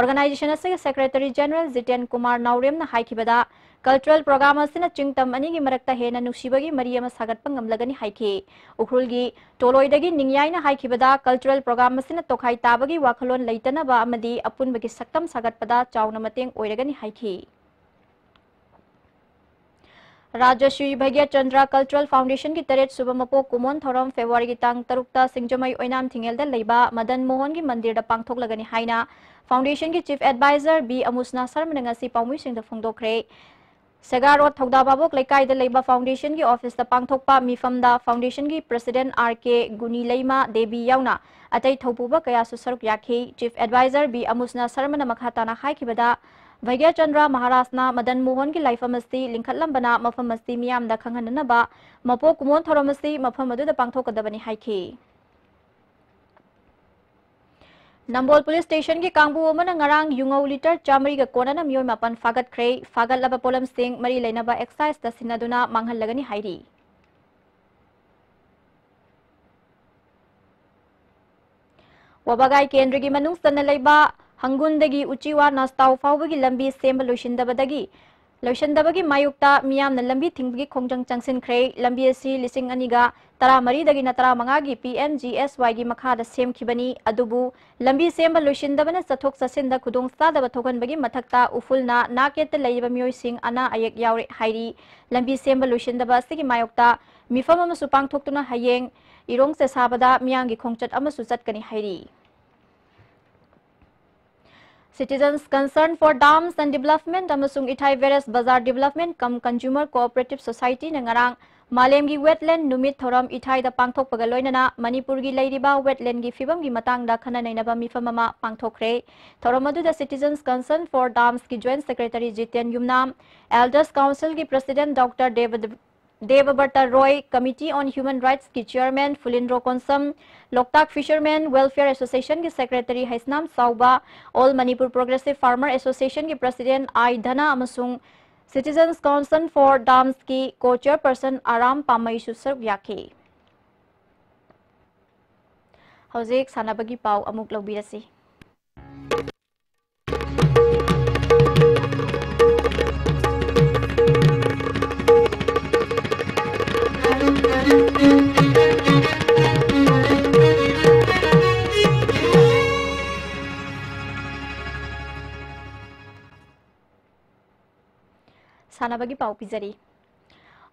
organization ꯑꯁꯤꯒꯤ Secretary General Jiten Kumar ꯅꯥꯎꯔꯦꯝꯅ ꯍꯥꯏꯈꯤꯕꯗ, cultural program ꯑꯁꯤꯅ ꯆꯤꯡ ꯇꯝ ꯑꯅꯤꯒꯤ ꯃꯔꯛꯇ ꯍꯦꯟꯅ ꯅꯨꯡꯁꯤꯕꯒꯤ ꯃꯔꯤ ꯑꯃ ꯁꯥꯒꯠꯄ ꯉꯝꯂꯒꯅꯤ ꯍꯥꯏꯈꯤ꯫ ꯎꯈ꯭ꯔꯨꯜꯒꯤ ꯇꯣꯂꯣꯏꯗꯒꯤ ꯅꯤꯡꯌꯥꯏꯅ ꯍꯥꯏꯈꯤꯕꯗ, cultural program ꯑꯁꯤꯅ ꯇꯣꯈꯥꯏ ꯇꯥꯕꯒꯤ ꯋꯥꯈꯜꯂꯣꯟ ꯂꯩꯇꯅꯕ ꯑꯃꯗꯤ ꯑꯄꯨꯟꯕꯒꯤ ꯁꯛꯇꯝ ꯁꯥꯒꯠꯄꯗ ꯆꯥꯎꯅ ꯃꯇꯦꯡ ꯑꯣꯏꯔꯒꯅꯤ ꯍꯥꯏꯈꯤ꯫ ꯔꯥꯖꯁ꯭ꯔꯤ ꯚꯥꯒ꯭ꯌ ꯆꯟꯗ꯭ꯔ Cultural Foundation ꯒꯤ ꯇꯔꯦꯠ ꯁꯨꯕ ꯃꯄꯣꯛ ꯀꯨꯝꯑꯣꯟ ꯊꯧꯔꯝ February ꯒꯤ ꯇꯥꯡ ꯇꯔꯨꯛꯇ ꯁꯤꯡꯖꯃꯩ ꯑꯣꯏꯅꯥꯝ ꯊꯤꯡꯉꯦꯜꯗ ꯂꯩꯕ ꯃꯗꯟ ꯃꯣꯍꯟꯒꯤ ꯃꯟꯗꯤꯔꯗ ꯄꯥꯡꯊꯣꯛꯂꯒꯅꯤ ꯍꯥꯏꯅ Foundation ꯒꯤ Chief Advisor ꯕꯤ ꯑꯃꯨꯁꯅꯥ ꯁꯔꯃꯅ ꯉꯁꯤ ꯄꯥꯎꯃꯤꯁꯤꯡꯗ ꯐꯣꯡꯗꯣꯛꯈ꯭ꯔꯦ꯫ ꯁꯦꯒꯥ ꯔꯣꯗ ꯊꯧꯗꯥ ꯚꯥꯕꯣꯛ ꯂꯩꯀꯥꯏꯗ ꯂꯩꯕ Foundation ꯒꯤ office ꯇ ꯄꯥꯡꯊꯣꯛꯄ ꯃꯤꯐꯝꯗ Foundation ꯒꯤ President ꯑꯥꯔ ꯀꯦ ꯒꯨꯅꯤꯂꯩꯃ ꯗꯦꯕꯤ ꯌꯥꯎꯅ ꯑꯇꯩ ꯊꯧꯄꯨꯕ ꯀꯌꯥꯁꯨ ꯁꯔꯨꯛ ꯌꯥꯈꯤ꯫ Chief Advisor ꯕꯤ ꯑꯃꯨꯁꯅꯥ ꯁꯔꯃꯅ ꯃꯈꯥ ꯇꯥꯅ ꯍꯥꯏꯈꯤꯕꯗ, ꯚꯥꯒ꯭ꯌ ꯆꯟꯗ꯭ꯔ ꯃꯍꯥꯔꯥꯖꯅ ꯃꯗꯟ ꯃꯣꯍꯟꯒꯤ ꯂꯥꯏꯐꯝ ꯑꯁꯤ ꯂꯤꯡꯈꯠꯂꯝꯕꯅ ꯃꯐꯝ ꯑꯁꯤ ꯃꯤꯌꯥꯝꯗ ꯈꯪꯍꯟꯅꯅꯕ ꯃꯄꯣꯛ ꯀꯨꯝꯑꯣꯟ ꯊꯧꯔꯝ ꯑꯁꯤ ꯃꯐꯝ ꯑꯗꯨꯗ ꯄꯥꯡꯊꯣꯛꯀꯗꯕꯅꯤ ꯍꯥꯏꯈꯤ꯫ ꯅꯝꯕꯣꯜ Police Station ꯒꯤ ꯀꯥꯡꯕꯨ ꯑꯃꯅ ꯉꯔꯥꯡ ꯌꯨꯉꯧ litre ꯆꯥꯃꯔꯤꯒ ꯀꯣꯟꯅꯅ ꯃꯤꯑꯣꯏ ꯃꯥꯄꯟ ꯐꯥꯒꯠꯈ꯭ꯔꯦ꯫ ꯐꯥꯒꯠꯂꯕ ꯄꯣꯠꯂꯝꯁꯤꯡ ꯃꯔꯤ ꯂꯩꯅꯕ excise ꯇ ꯁꯤꯟꯅꯗꯨꯅ ꯃꯥꯡꯍꯜꯂꯒꯅꯤ ꯍꯥꯏꯔꯤ꯫ ꯋꯥꯕꯒꯥꯏ ꯀꯦꯟꯗ꯭ꯔꯒꯤ ꯃꯅꯨꯡ ꯆꯟꯅ ꯂꯩꯕ ꯍꯪꯒꯨꯟꯗꯒꯤ ꯎꯆꯤꯋꯥ ꯅꯥꯁꯇꯥꯎ ꯐꯥꯎꯕꯒꯤ ꯂꯝꯕꯤ ꯁꯦꯝꯕ ꯂꯣꯏꯁꯤꯟꯗꯕꯗꯒꯤ ꯂꯣꯏꯁꯤꯟꯗꯕꯒꯤ ꯃꯥꯌꯣꯛꯇ ꯃꯤꯌꯥꯝꯅ ꯂꯝꯕꯤ ꯊꯤꯡꯕꯒꯤ ꯈꯣꯡꯖꯪ ꯆꯪꯁꯤꯟꯈ꯭ꯔꯦ꯫ ꯂꯝꯕꯤ ꯑꯁꯤ ꯂꯤꯁꯤꯡ ꯑꯅꯤꯒ ꯇꯔꯥꯃꯔꯤꯗꯒꯤꯅ ꯇꯔꯥꯃꯉꯥꯒꯤ P M G S Yꯒꯤ ꯃꯈꯥꯗ ꯁꯦꯝꯈꯤꯕꯅꯤ꯫ ꯑꯗꯨꯕꯨ ꯂꯝꯕꯤ ꯁꯦꯝꯕ ꯂꯣꯏꯁꯤꯟꯗꯕꯅ ꯆꯠꯊꯣꯛ ꯆꯠꯁꯤꯟꯗ ꯈꯨꯗꯣꯡꯆꯥꯗꯕ ꯊꯣꯛꯍꯟꯕꯒꯤ ꯃꯊꯛꯇ ꯎꯐꯨꯜꯅ ꯅꯥꯛ ꯌꯦꯠꯇ ꯂꯩꯔꯤꯕ ꯃꯤꯑꯣꯏꯁꯤꯡ ꯑꯅꯥ ꯑꯌꯦꯛ ꯌꯥꯎꯔꯦ ꯍꯥꯏꯔꯤ꯫ ꯂꯝꯕꯤ ꯁꯦꯝꯕ ꯂꯣꯏꯁꯤꯟꯗꯕ ꯑꯁꯤꯒꯤ ꯃꯥꯌꯣꯛꯇ ꯃꯤꯐꯝ ꯑꯃꯁꯨ ꯄꯥꯡꯊꯣꯛꯇꯨꯅ ꯍꯌꯦꯡ ꯏꯔꯣꯡ ꯆꯦꯁꯥꯕꯗ ꯃꯤꯌꯥꯝꯒꯤ ꯈꯣꯡꯆꯠ ꯑꯃꯁꯨ ꯆꯠꯀꯅꯤ ꯍꯥꯏꯔꯤ꯫ Citizens Concern for Dams and Development ꯑꯃꯁꯨꯡ ꯏꯊꯥꯏ ꯕꯦꯔꯦꯖ ꯕꯖꯥꯔ Development cum Consumer Cooperative Societyꯅ ꯉꯔꯥꯡ ꯃꯥꯂꯦꯝꯒꯤ wetland ꯅꯨꯃꯤꯠ ꯊꯧꯔꯝ ꯏꯊꯥꯏꯗ ꯄꯥꯡꯊꯣꯛꯄꯒ ꯂꯣꯏꯅꯅ ꯃꯅꯤꯄꯨꯔꯒꯤ ꯂꯩꯔꯤꯕ wetlandꯒꯤ ꯐꯤꯕꯝꯒꯤ ꯃꯇꯥꯡꯗ ꯈꯟꯅ ꯅꯩꯅꯕ ꯃꯤꯐꯝ ꯑꯃ ꯄꯥꯡꯊꯣꯛꯈ꯭ꯔꯦ꯫ ꯊꯧꯔꯝ ꯑꯗꯨꯗ Citizens Concern for Damsꯀꯤ Joint Secretary Jiten Yumnam, Elders Councilꯒꯤ President Doctor Dev ꯗꯦꯕꯕ꯭ꯔꯇ Roy, Committee on Human Rightsꯀꯤ Chairman ꯐꯨꯂꯤꯟꯗ꯭ꯔꯣ Konsam, Loktak Fishermen Welfare Associationꯒꯤ Secretary Heisnam ꯆꯥꯎꯕ, All Manipur Progressive Farmer Associationꯒꯤ President ꯑꯥꯏ ꯙꯅ ꯑꯃꯁꯨꯡ Citizens Concern for Damsꯀꯤ Co-Chairperson ꯑꯔꯥꯝ ꯄꯥꯝꯃꯩꯁꯨ ꯁꯔꯨꯛ ꯌꯥꯈꯤ꯫ ꯍꯧꯖꯤꯛ ꯁꯥꯟꯅꯕꯒꯤ ꯄꯥꯎ ꯑꯃꯨꯛ ꯂꯧꯕꯤꯔꯁꯤ꯫ ꯁꯥꯟꯅꯕꯒꯤ ꯄꯥꯎ ꯄꯤꯖꯔꯤ꯫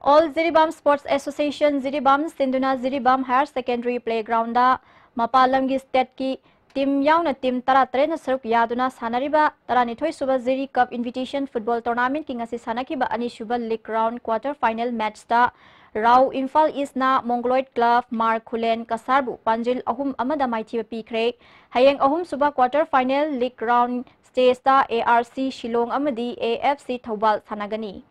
All Jiribam Sports Association Jiribam ꯁꯤꯟꯗꯨꯅ ꯖꯤꯔꯤꯕꯥꯝ Higher Secondary Playgroundꯗ ꯃꯄꯥꯟ ꯂꯝꯒꯤ stateꯀꯤ team ꯌꯥꯎꯅ team ꯇꯔꯥꯇꯔꯦꯠꯅ ꯁꯔꯨꯛ ꯌꯥꯗꯨꯅ ꯁꯥꯟꯅꯔꯤꯕ ꯇꯔꯥꯅꯤꯊꯣꯏ ꯁꯨꯕ Jiri Cup Invitation Football Tournamentꯀꯤ ꯉꯁꯤ ꯁꯥꯟꯅꯈꯤꯕ ꯑꯅꯤꯁꯨꯕ league round quarter final matchꯇ Rao Imphal Eastꯅ Mongoloid Club ꯃꯥꯔ ꯈꯨꯂꯦꯟ ꯀꯁꯥꯔꯕꯨ ꯄꯥꯟꯖꯤꯜ ꯑꯍꯨꯝ ꯑꯃꯗ ꯃꯥꯏꯊꯤꯕ ꯄꯤꯈ꯭ꯔꯦ꯫ ꯍꯌꯦꯡ ꯑꯍꯨꯝꯁꯨꯕ quarter final league round stageꯇ A R C Shillong ꯑꯃꯗꯤ A F C ꯊꯧꯕꯥꯜ ꯁꯥꯟꯅꯒꯅꯤ꯫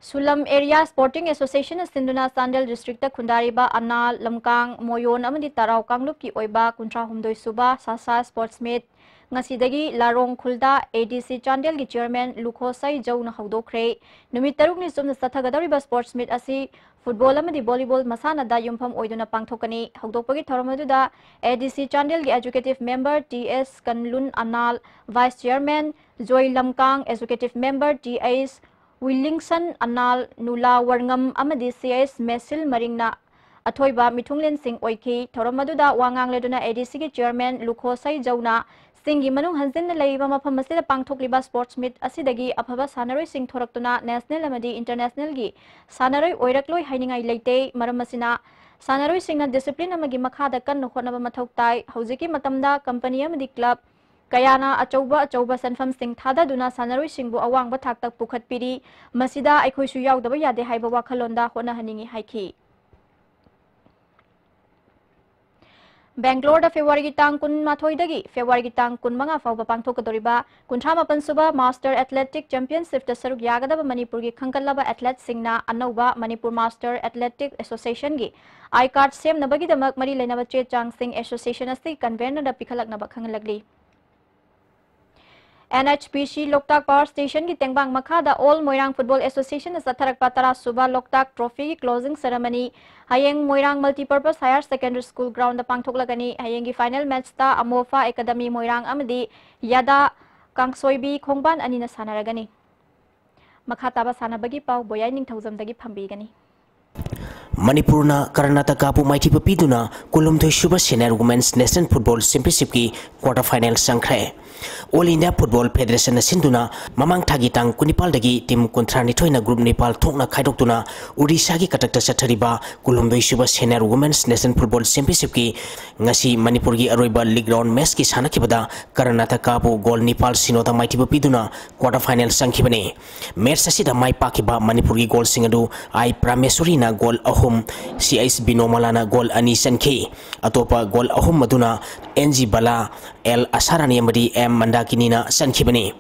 ꯁꯨꯂꯝ Area Sporting Associationꯅ ꯁꯤꯟꯗꯨꯅ ꯆꯥꯟꯗꯦꯜ districtꯇ ꯈꯨꯟꯗꯥꯔꯤꯕ ꯑꯅꯥ, ꯂꯝꯀꯥꯡ, ꯃꯣꯌꯣꯟ ꯑꯃꯗꯤ ꯇꯔꯥꯎ ꯀꯥꯡꯂꯨꯞꯀꯤ ꯑꯣꯏꯕ ꯀꯨꯟꯊ꯭ꯔꯥꯍꯨꯝꯗꯣꯏ ꯁꯨꯕ ꯁꯥꯁꯥ Sports Meet ꯉꯁꯤꯗꯒꯤ ꯂꯥꯔꯣꯡ ꯈꯨꯜꯗ ADC ꯆꯥꯟꯗꯦꯜꯒꯤ chairman ꯂꯨꯈꯣꯁꯩ ꯖꯧꯅ ꯍꯧꯗꯣꯛꯈ꯭ꯔꯦ꯫ ꯅꯨꯃꯤꯠ ꯇꯔꯨꯛꯅꯤ ꯆꯨꯞꯅ ꯆꯠꯊꯒꯗꯧꯔꯤꯕ sports meet ꯑꯁꯤ football ꯑꯃꯗꯤ volleyball ꯃꯁꯥꯟꯅꯗ ꯌꯨꯝꯐꯝ ꯑꯣꯏꯗꯨꯅ ꯄꯥꯡꯊꯣꯛꯀꯅꯤ꯫ ꯍꯧꯗꯣꯛꯄꯒꯤ ꯊꯧꯔꯝ ꯑꯗꯨꯗ ADC ꯆꯥꯟꯗꯦꯜꯒꯤ executive member T S ꯀꯟꯂꯨꯟ Anal, vice chairman ꯖꯣꯏ ꯂꯝꯀꯥꯡ, executive member Th ꯋꯤꯂꯤꯡꯁꯟ ꯑꯅꯥꯜ, ꯅꯨꯂꯥ ꯋꯥꯔꯉꯝ ꯑꯃꯗꯤ C S ꯃꯦꯁꯤꯜ ꯃꯔꯤꯡꯅ ꯑꯊꯣꯏꯕ ꯃꯤꯊꯨꯡꯂꯦꯟꯁꯤꯡ ꯑꯣꯏꯈꯤ꯫ ꯊꯧꯔꯝ ꯑꯗꯨꯗ ꯋꯥ ꯉꯥꯡꯂꯗꯨꯅ ADCꯒꯤ chairman ꯂꯨꯈꯣꯁꯩ ꯖꯧꯅ ꯆꯤꯡꯒꯤ ꯃꯅꯨꯡ ꯍꯟꯖꯤꯟꯅ ꯂꯩꯔꯤꯕ ꯃꯐꯝ ꯑꯁꯤꯗ ꯄꯥꯡꯊꯣꯛꯂꯤꯕ sports meet ꯑꯁꯤꯗꯒꯤ ꯑꯐꯕ ꯁꯥꯟꯅꯔꯣꯏꯁꯤꯡ ꯊꯣꯔꯛꯇꯨꯅ national ꯑꯃꯗꯤ internationalꯒꯤ ꯁꯥꯟꯅꯔꯣꯏ ꯑꯣꯏꯔꯛꯂꯣꯏ ꯍꯥꯏꯅꯤꯡꯉꯥꯏ ꯂꯩꯇꯦ꯫ ꯃꯔꯝ ꯑꯁꯤꯅ ꯁꯥꯟꯅꯔꯣꯏꯁꯤꯡꯅ discipline ꯑꯃꯒꯤ ꯃꯈꯥꯗ ꯀꯟꯅ ꯍꯣꯠꯅꯕ ꯃꯊꯧ ꯇꯥꯏ꯫ ꯍꯧꯖꯤꯛꯀꯤ ꯃꯇꯝꯗ company ꯑꯃꯗꯤ club ꯀꯌꯥꯅ ꯑꯆꯧꯕ ꯑꯆꯧꯕ ꯁꯦꯟꯐꯝꯁꯤꯡ ꯊꯥꯗꯗꯨꯅ ꯁꯥꯟꯅꯔꯣꯏꯁꯤꯡꯕꯨ ꯑꯋꯥꯡꯕ ꯊꯥꯛꯇ ꯄꯨꯈꯠꯄꯤꯔꯤ꯫ ꯃꯁꯤꯗ ꯑꯩꯈꯣꯏꯁꯨ ꯌꯥꯎꯗꯕ ꯌꯥꯗꯦ ꯍꯥꯏꯕ ꯋꯥꯈꯜꯂꯣꯟꯗ ꯍꯣꯠꯅꯍꯟꯅꯤꯡꯏ ꯍꯥꯏꯈꯤ꯫ ꯕꯦꯡꯒ꯭ꯂꯣꯔꯗ ꯐꯦꯕ꯭ꯔꯨꯋꯥꯔꯤꯒꯤ ꯇꯥꯡ ꯀꯨꯟꯃꯥꯊꯣꯏꯗꯒꯤ ꯐꯦꯕ꯭ꯔꯨꯋꯥꯔꯤꯒꯤ ꯇꯥꯡ ꯀꯨꯟꯃꯉꯥ ꯐꯥꯎꯕ ꯄꯥꯡꯊꯣꯛꯀꯗꯧꯔꯤꯕ ꯀꯨꯟꯊ꯭ꯔꯥ ꯃꯥꯄꯟ ꯁꯨꯕ Master Athletic Championshipꯇ ꯁꯔꯨꯛ ꯌꯥꯒꯗꯕ ꯃꯅꯤꯄꯨꯔꯒꯤ ꯈꯟꯒꯠꯂꯕ athleteꯁꯤꯡꯅ ꯑꯅꯧꯕ Manipur Master Athletic Associationꯒꯤ I card ꯁꯦꯝꯅꯕꯒꯤꯗꯃꯛ ꯃꯔꯤ ꯂꯩꯅꯕ ꯆꯦ ꯆꯥꯡꯁꯤꯡ association ꯑꯁꯤ convenerꯗ ꯄꯤꯈꯠꯂꯛꯅꯕ ꯈꯪꯍꯜꯂꯛꯂꯤ꯫ NHPC ꯂꯣꯛꯇꯥꯛ power stationꯒꯤ ꯇꯦꯡꯕꯥꯡ ꯃꯈꯥꯗ All Moirang Football Associationꯅ ꯆꯠꯊꯔꯛꯄ ꯇꯔꯥ ꯁꯨꯕ ꯂꯣꯛꯇꯥꯛ trophyꯒꯤ closing ceremony ꯍꯌꯦꯡ ꯃꯣꯏꯔꯥꯡ Multipurpose Higher Secondary School groundꯗ ꯄꯥꯡꯊꯣꯛꯂꯒꯅꯤ꯫ ꯍꯌꯦꯡꯒꯤ final matchꯇ ꯑꯃꯣꯐꯥ Academy ꯃꯣꯏꯔꯥꯡ ꯑꯃꯗꯤ ꯌꯥꯗꯥ ꯀꯥꯡꯁꯣꯏꯕꯤ ꯈꯣꯡꯕꯥꯟ ꯑꯅꯤꯅ ꯁꯥꯟꯅꯔꯒꯅꯤ꯫ ꯃꯈꯥ ꯇꯥꯕ ꯁꯥꯟꯅꯕꯒꯤ ꯄꯥꯎ ꯕꯣꯌꯥꯏ ꯅꯤꯡꯊꯧꯖꯝꯗꯒꯤ ꯐꯝꯕꯤꯒꯅꯤ꯫ ꯃꯅꯤꯄꯨꯔꯅ ꯀꯔꯅꯥꯇꯀꯥꯕꯨ ꯃꯥꯏꯊꯤꯕ ꯄꯤꯗꯨꯅ ꯀꯨꯟꯍꯨꯝꯗꯣꯏ ꯁꯨꯕ Senior Women's National Football Championshipꯀꯤ quarter final ꯆꯪꯈ꯭ꯔꯦ꯫ All India Football Federationꯅ ꯁꯤꯟꯗꯨꯅ ꯃꯃꯥꯡ ꯊꯥꯒꯤ ꯇꯥꯡ ꯀꯨꯟꯅꯤꯄꯥꯜꯗꯒꯤ team ꯀꯨꯟꯊ꯭ꯔꯥꯅꯤꯊꯣꯏꯅ group ꯅꯤꯄꯥꯜ ꯊꯣꯛꯅ ꯈꯥꯏꯗꯣꯛꯇꯨꯅ ꯎꯔꯤꯁꯥꯒꯤ ꯀꯇꯛꯇ ꯆꯠꯊꯔꯤꯕ ꯀꯨꯟꯍꯨꯝꯗꯣꯏ ꯁꯨꯕ Senior Women's National Football Championshipꯀꯤ ꯉꯁꯤ ꯃꯅꯤꯄꯨꯔꯒꯤ ꯑꯔꯣꯏꯕ league round matchꯀꯤ ꯁꯥꯟꯅꯈꯤꯕꯗ ꯀꯔꯅꯥꯇꯀꯥꯕꯨ goal ꯅꯤꯄꯥꯜ ꯁꯤꯅꯣꯗ ꯃꯥꯏꯊꯤꯕ ꯄꯤꯗꯨꯅ quarter final ꯆꯪꯈꯤꯕꯅꯤ꯫ Match ꯑꯁꯤꯗ ꯃꯥꯏ ꯄꯥꯛꯈꯤꯕ ꯃꯅꯤꯄꯨꯔꯒꯤ goalꯁꯤꯡ ꯑꯗꯨ I ꯄ꯭ꯔꯥꯃꯦꯁꯣꯔꯤꯅ goal ꯑꯍꯨꯝ, C H ꯕꯤꯅꯣꯃꯂꯥꯅ goal ꯑꯅꯤ ꯆꯟꯈꯤ꯫ ꯑꯇꯣꯞꯄ goal ꯑꯍꯨꯝ ꯑꯗꯨꯅ N G ꯕꯂꯥ, L ꯑꯁꯥꯔꯥꯅꯤ ꯑꯃꯗꯤ M ꯃꯟꯗꯥꯀꯤꯅꯤꯅ ꯆꯟꯈꯤꯕꯅꯤ꯫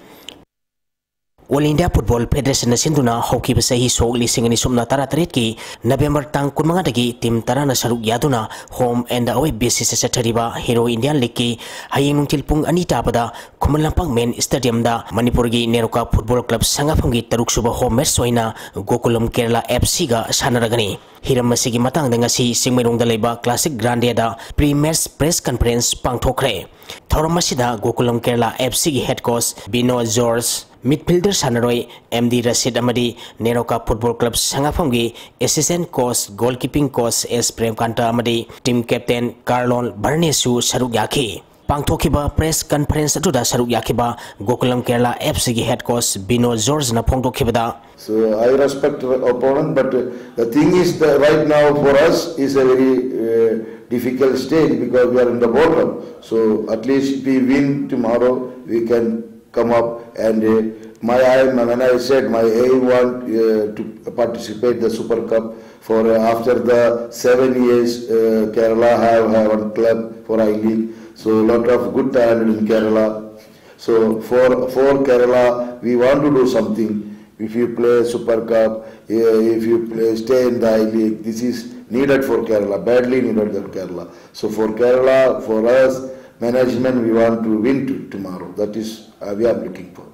All India Football Federation ꯅ ꯁꯤꯟꯗꯨꯅ ꯍꯧꯈꯤꯕ ꯆꯍꯤ ꯁꯣꯛ ꯂꯤꯁꯤꯡ ꯑꯅꯤ ꯁꯨꯞꯅ ꯇꯔꯥꯇꯔꯦꯠꯀꯤ November ꯇꯥꯡ ꯀꯨꯟꯃꯉꯥꯗꯒꯤ team ꯇꯔꯥꯅ ꯁꯔꯨꯛ ꯌꯥꯗꯨꯅ home and away basis ꯇ ꯆꯠꯊꯔꯤꯕ Hero Indian League ꯀꯤ ꯍꯌꯦꯡ ꯅꯨꯡꯊꯤꯜ ꯄꯨꯡ ꯑꯅꯤ ꯇꯥꯕꯗ ꯈꯨꯃꯟ ꯂꯝꯄꯥꯛ main stadium ꯗ ꯃꯅꯤꯄꯨꯔꯒꯤ NEROCA Football Club ꯁꯉꯥꯐꯝꯒꯤ ꯇꯔꯨꯛꯁꯨꯕ home match ꯑꯣꯏꯅ ꯒꯣꯀꯨꯂꯝ ꯀꯦꯔꯂꯥ F C ꯒ ꯁꯥꯟꯅꯔꯒꯅꯤ꯫ ꯍꯤꯔꯝ ꯑꯁꯤꯒꯤ ꯃꯇꯥꯡꯗ ꯉꯁꯤ ꯆꯤꯡꯃꯩꯔꯣꯡꯗ ꯂꯩꯕ Classic Grande ꯗ pre-match press conference ꯄꯥꯡꯊꯣꯛꯈ꯭ꯔꯦ꯫ ꯊꯧꯔꯝ ꯑꯁꯤꯗ ꯒꯣꯀꯨꯂꯝ ꯀꯦꯔꯂꯥ F C ꯒꯤ head coach ꯕꯤꯅꯣ ꯖꯣꯔꯖ, midfielder ꯁꯥꯟꯅꯔꯣꯏ M D ꯔꯁꯤꯗ ꯑꯃꯗꯤ NEROCA Football Club ꯁꯉꯥꯐꯝꯒꯤ assistant coach, goalkeeping coach S ꯄ꯭ꯔꯦꯝꯀꯥꯟꯇ ꯑꯃꯗꯤ team captain ꯀꯥꯔꯂꯣꯟ ꯚꯔꯅꯦꯁꯁꯨ ꯁꯔꯨꯛ ꯌꯥꯈꯤ꯫ ꯄꯥꯡꯊꯣꯛꯈꯤꯕ press conference ꯑꯗꯨꯗ ꯁꯔꯨꯛ ꯌꯥꯈꯤꯕ ꯒꯣꯀꯨꯂꯝ ꯀꯦꯔꯂꯥ F C ꯒꯤ head coach ꯕꯤꯅꯣ ꯖꯣꯔꯖꯅ ꯐꯣꯡꯗꯣꯛꯈꯤꯕꯗ, So I respect the opponent, but uh, the thing is that right now for us is a very uh, difficult stage because we are in the bottom. So at least if we win tomorrow, we can come up. And uh, my aim, when I said my aim want uh, to participate the Super Cup for uh, after the seven years, uh, Kerala have have one club for I League. So a lot of good talent in Kerala. So for for Kerala, we want to do something. If you play Super Cup, eh, if you play, stay in the I League, this is needed for Kerala, badly needed for Kerala. So for Kerala, for us, management, we want to win to, tomorrow. That is uh, we are looking for.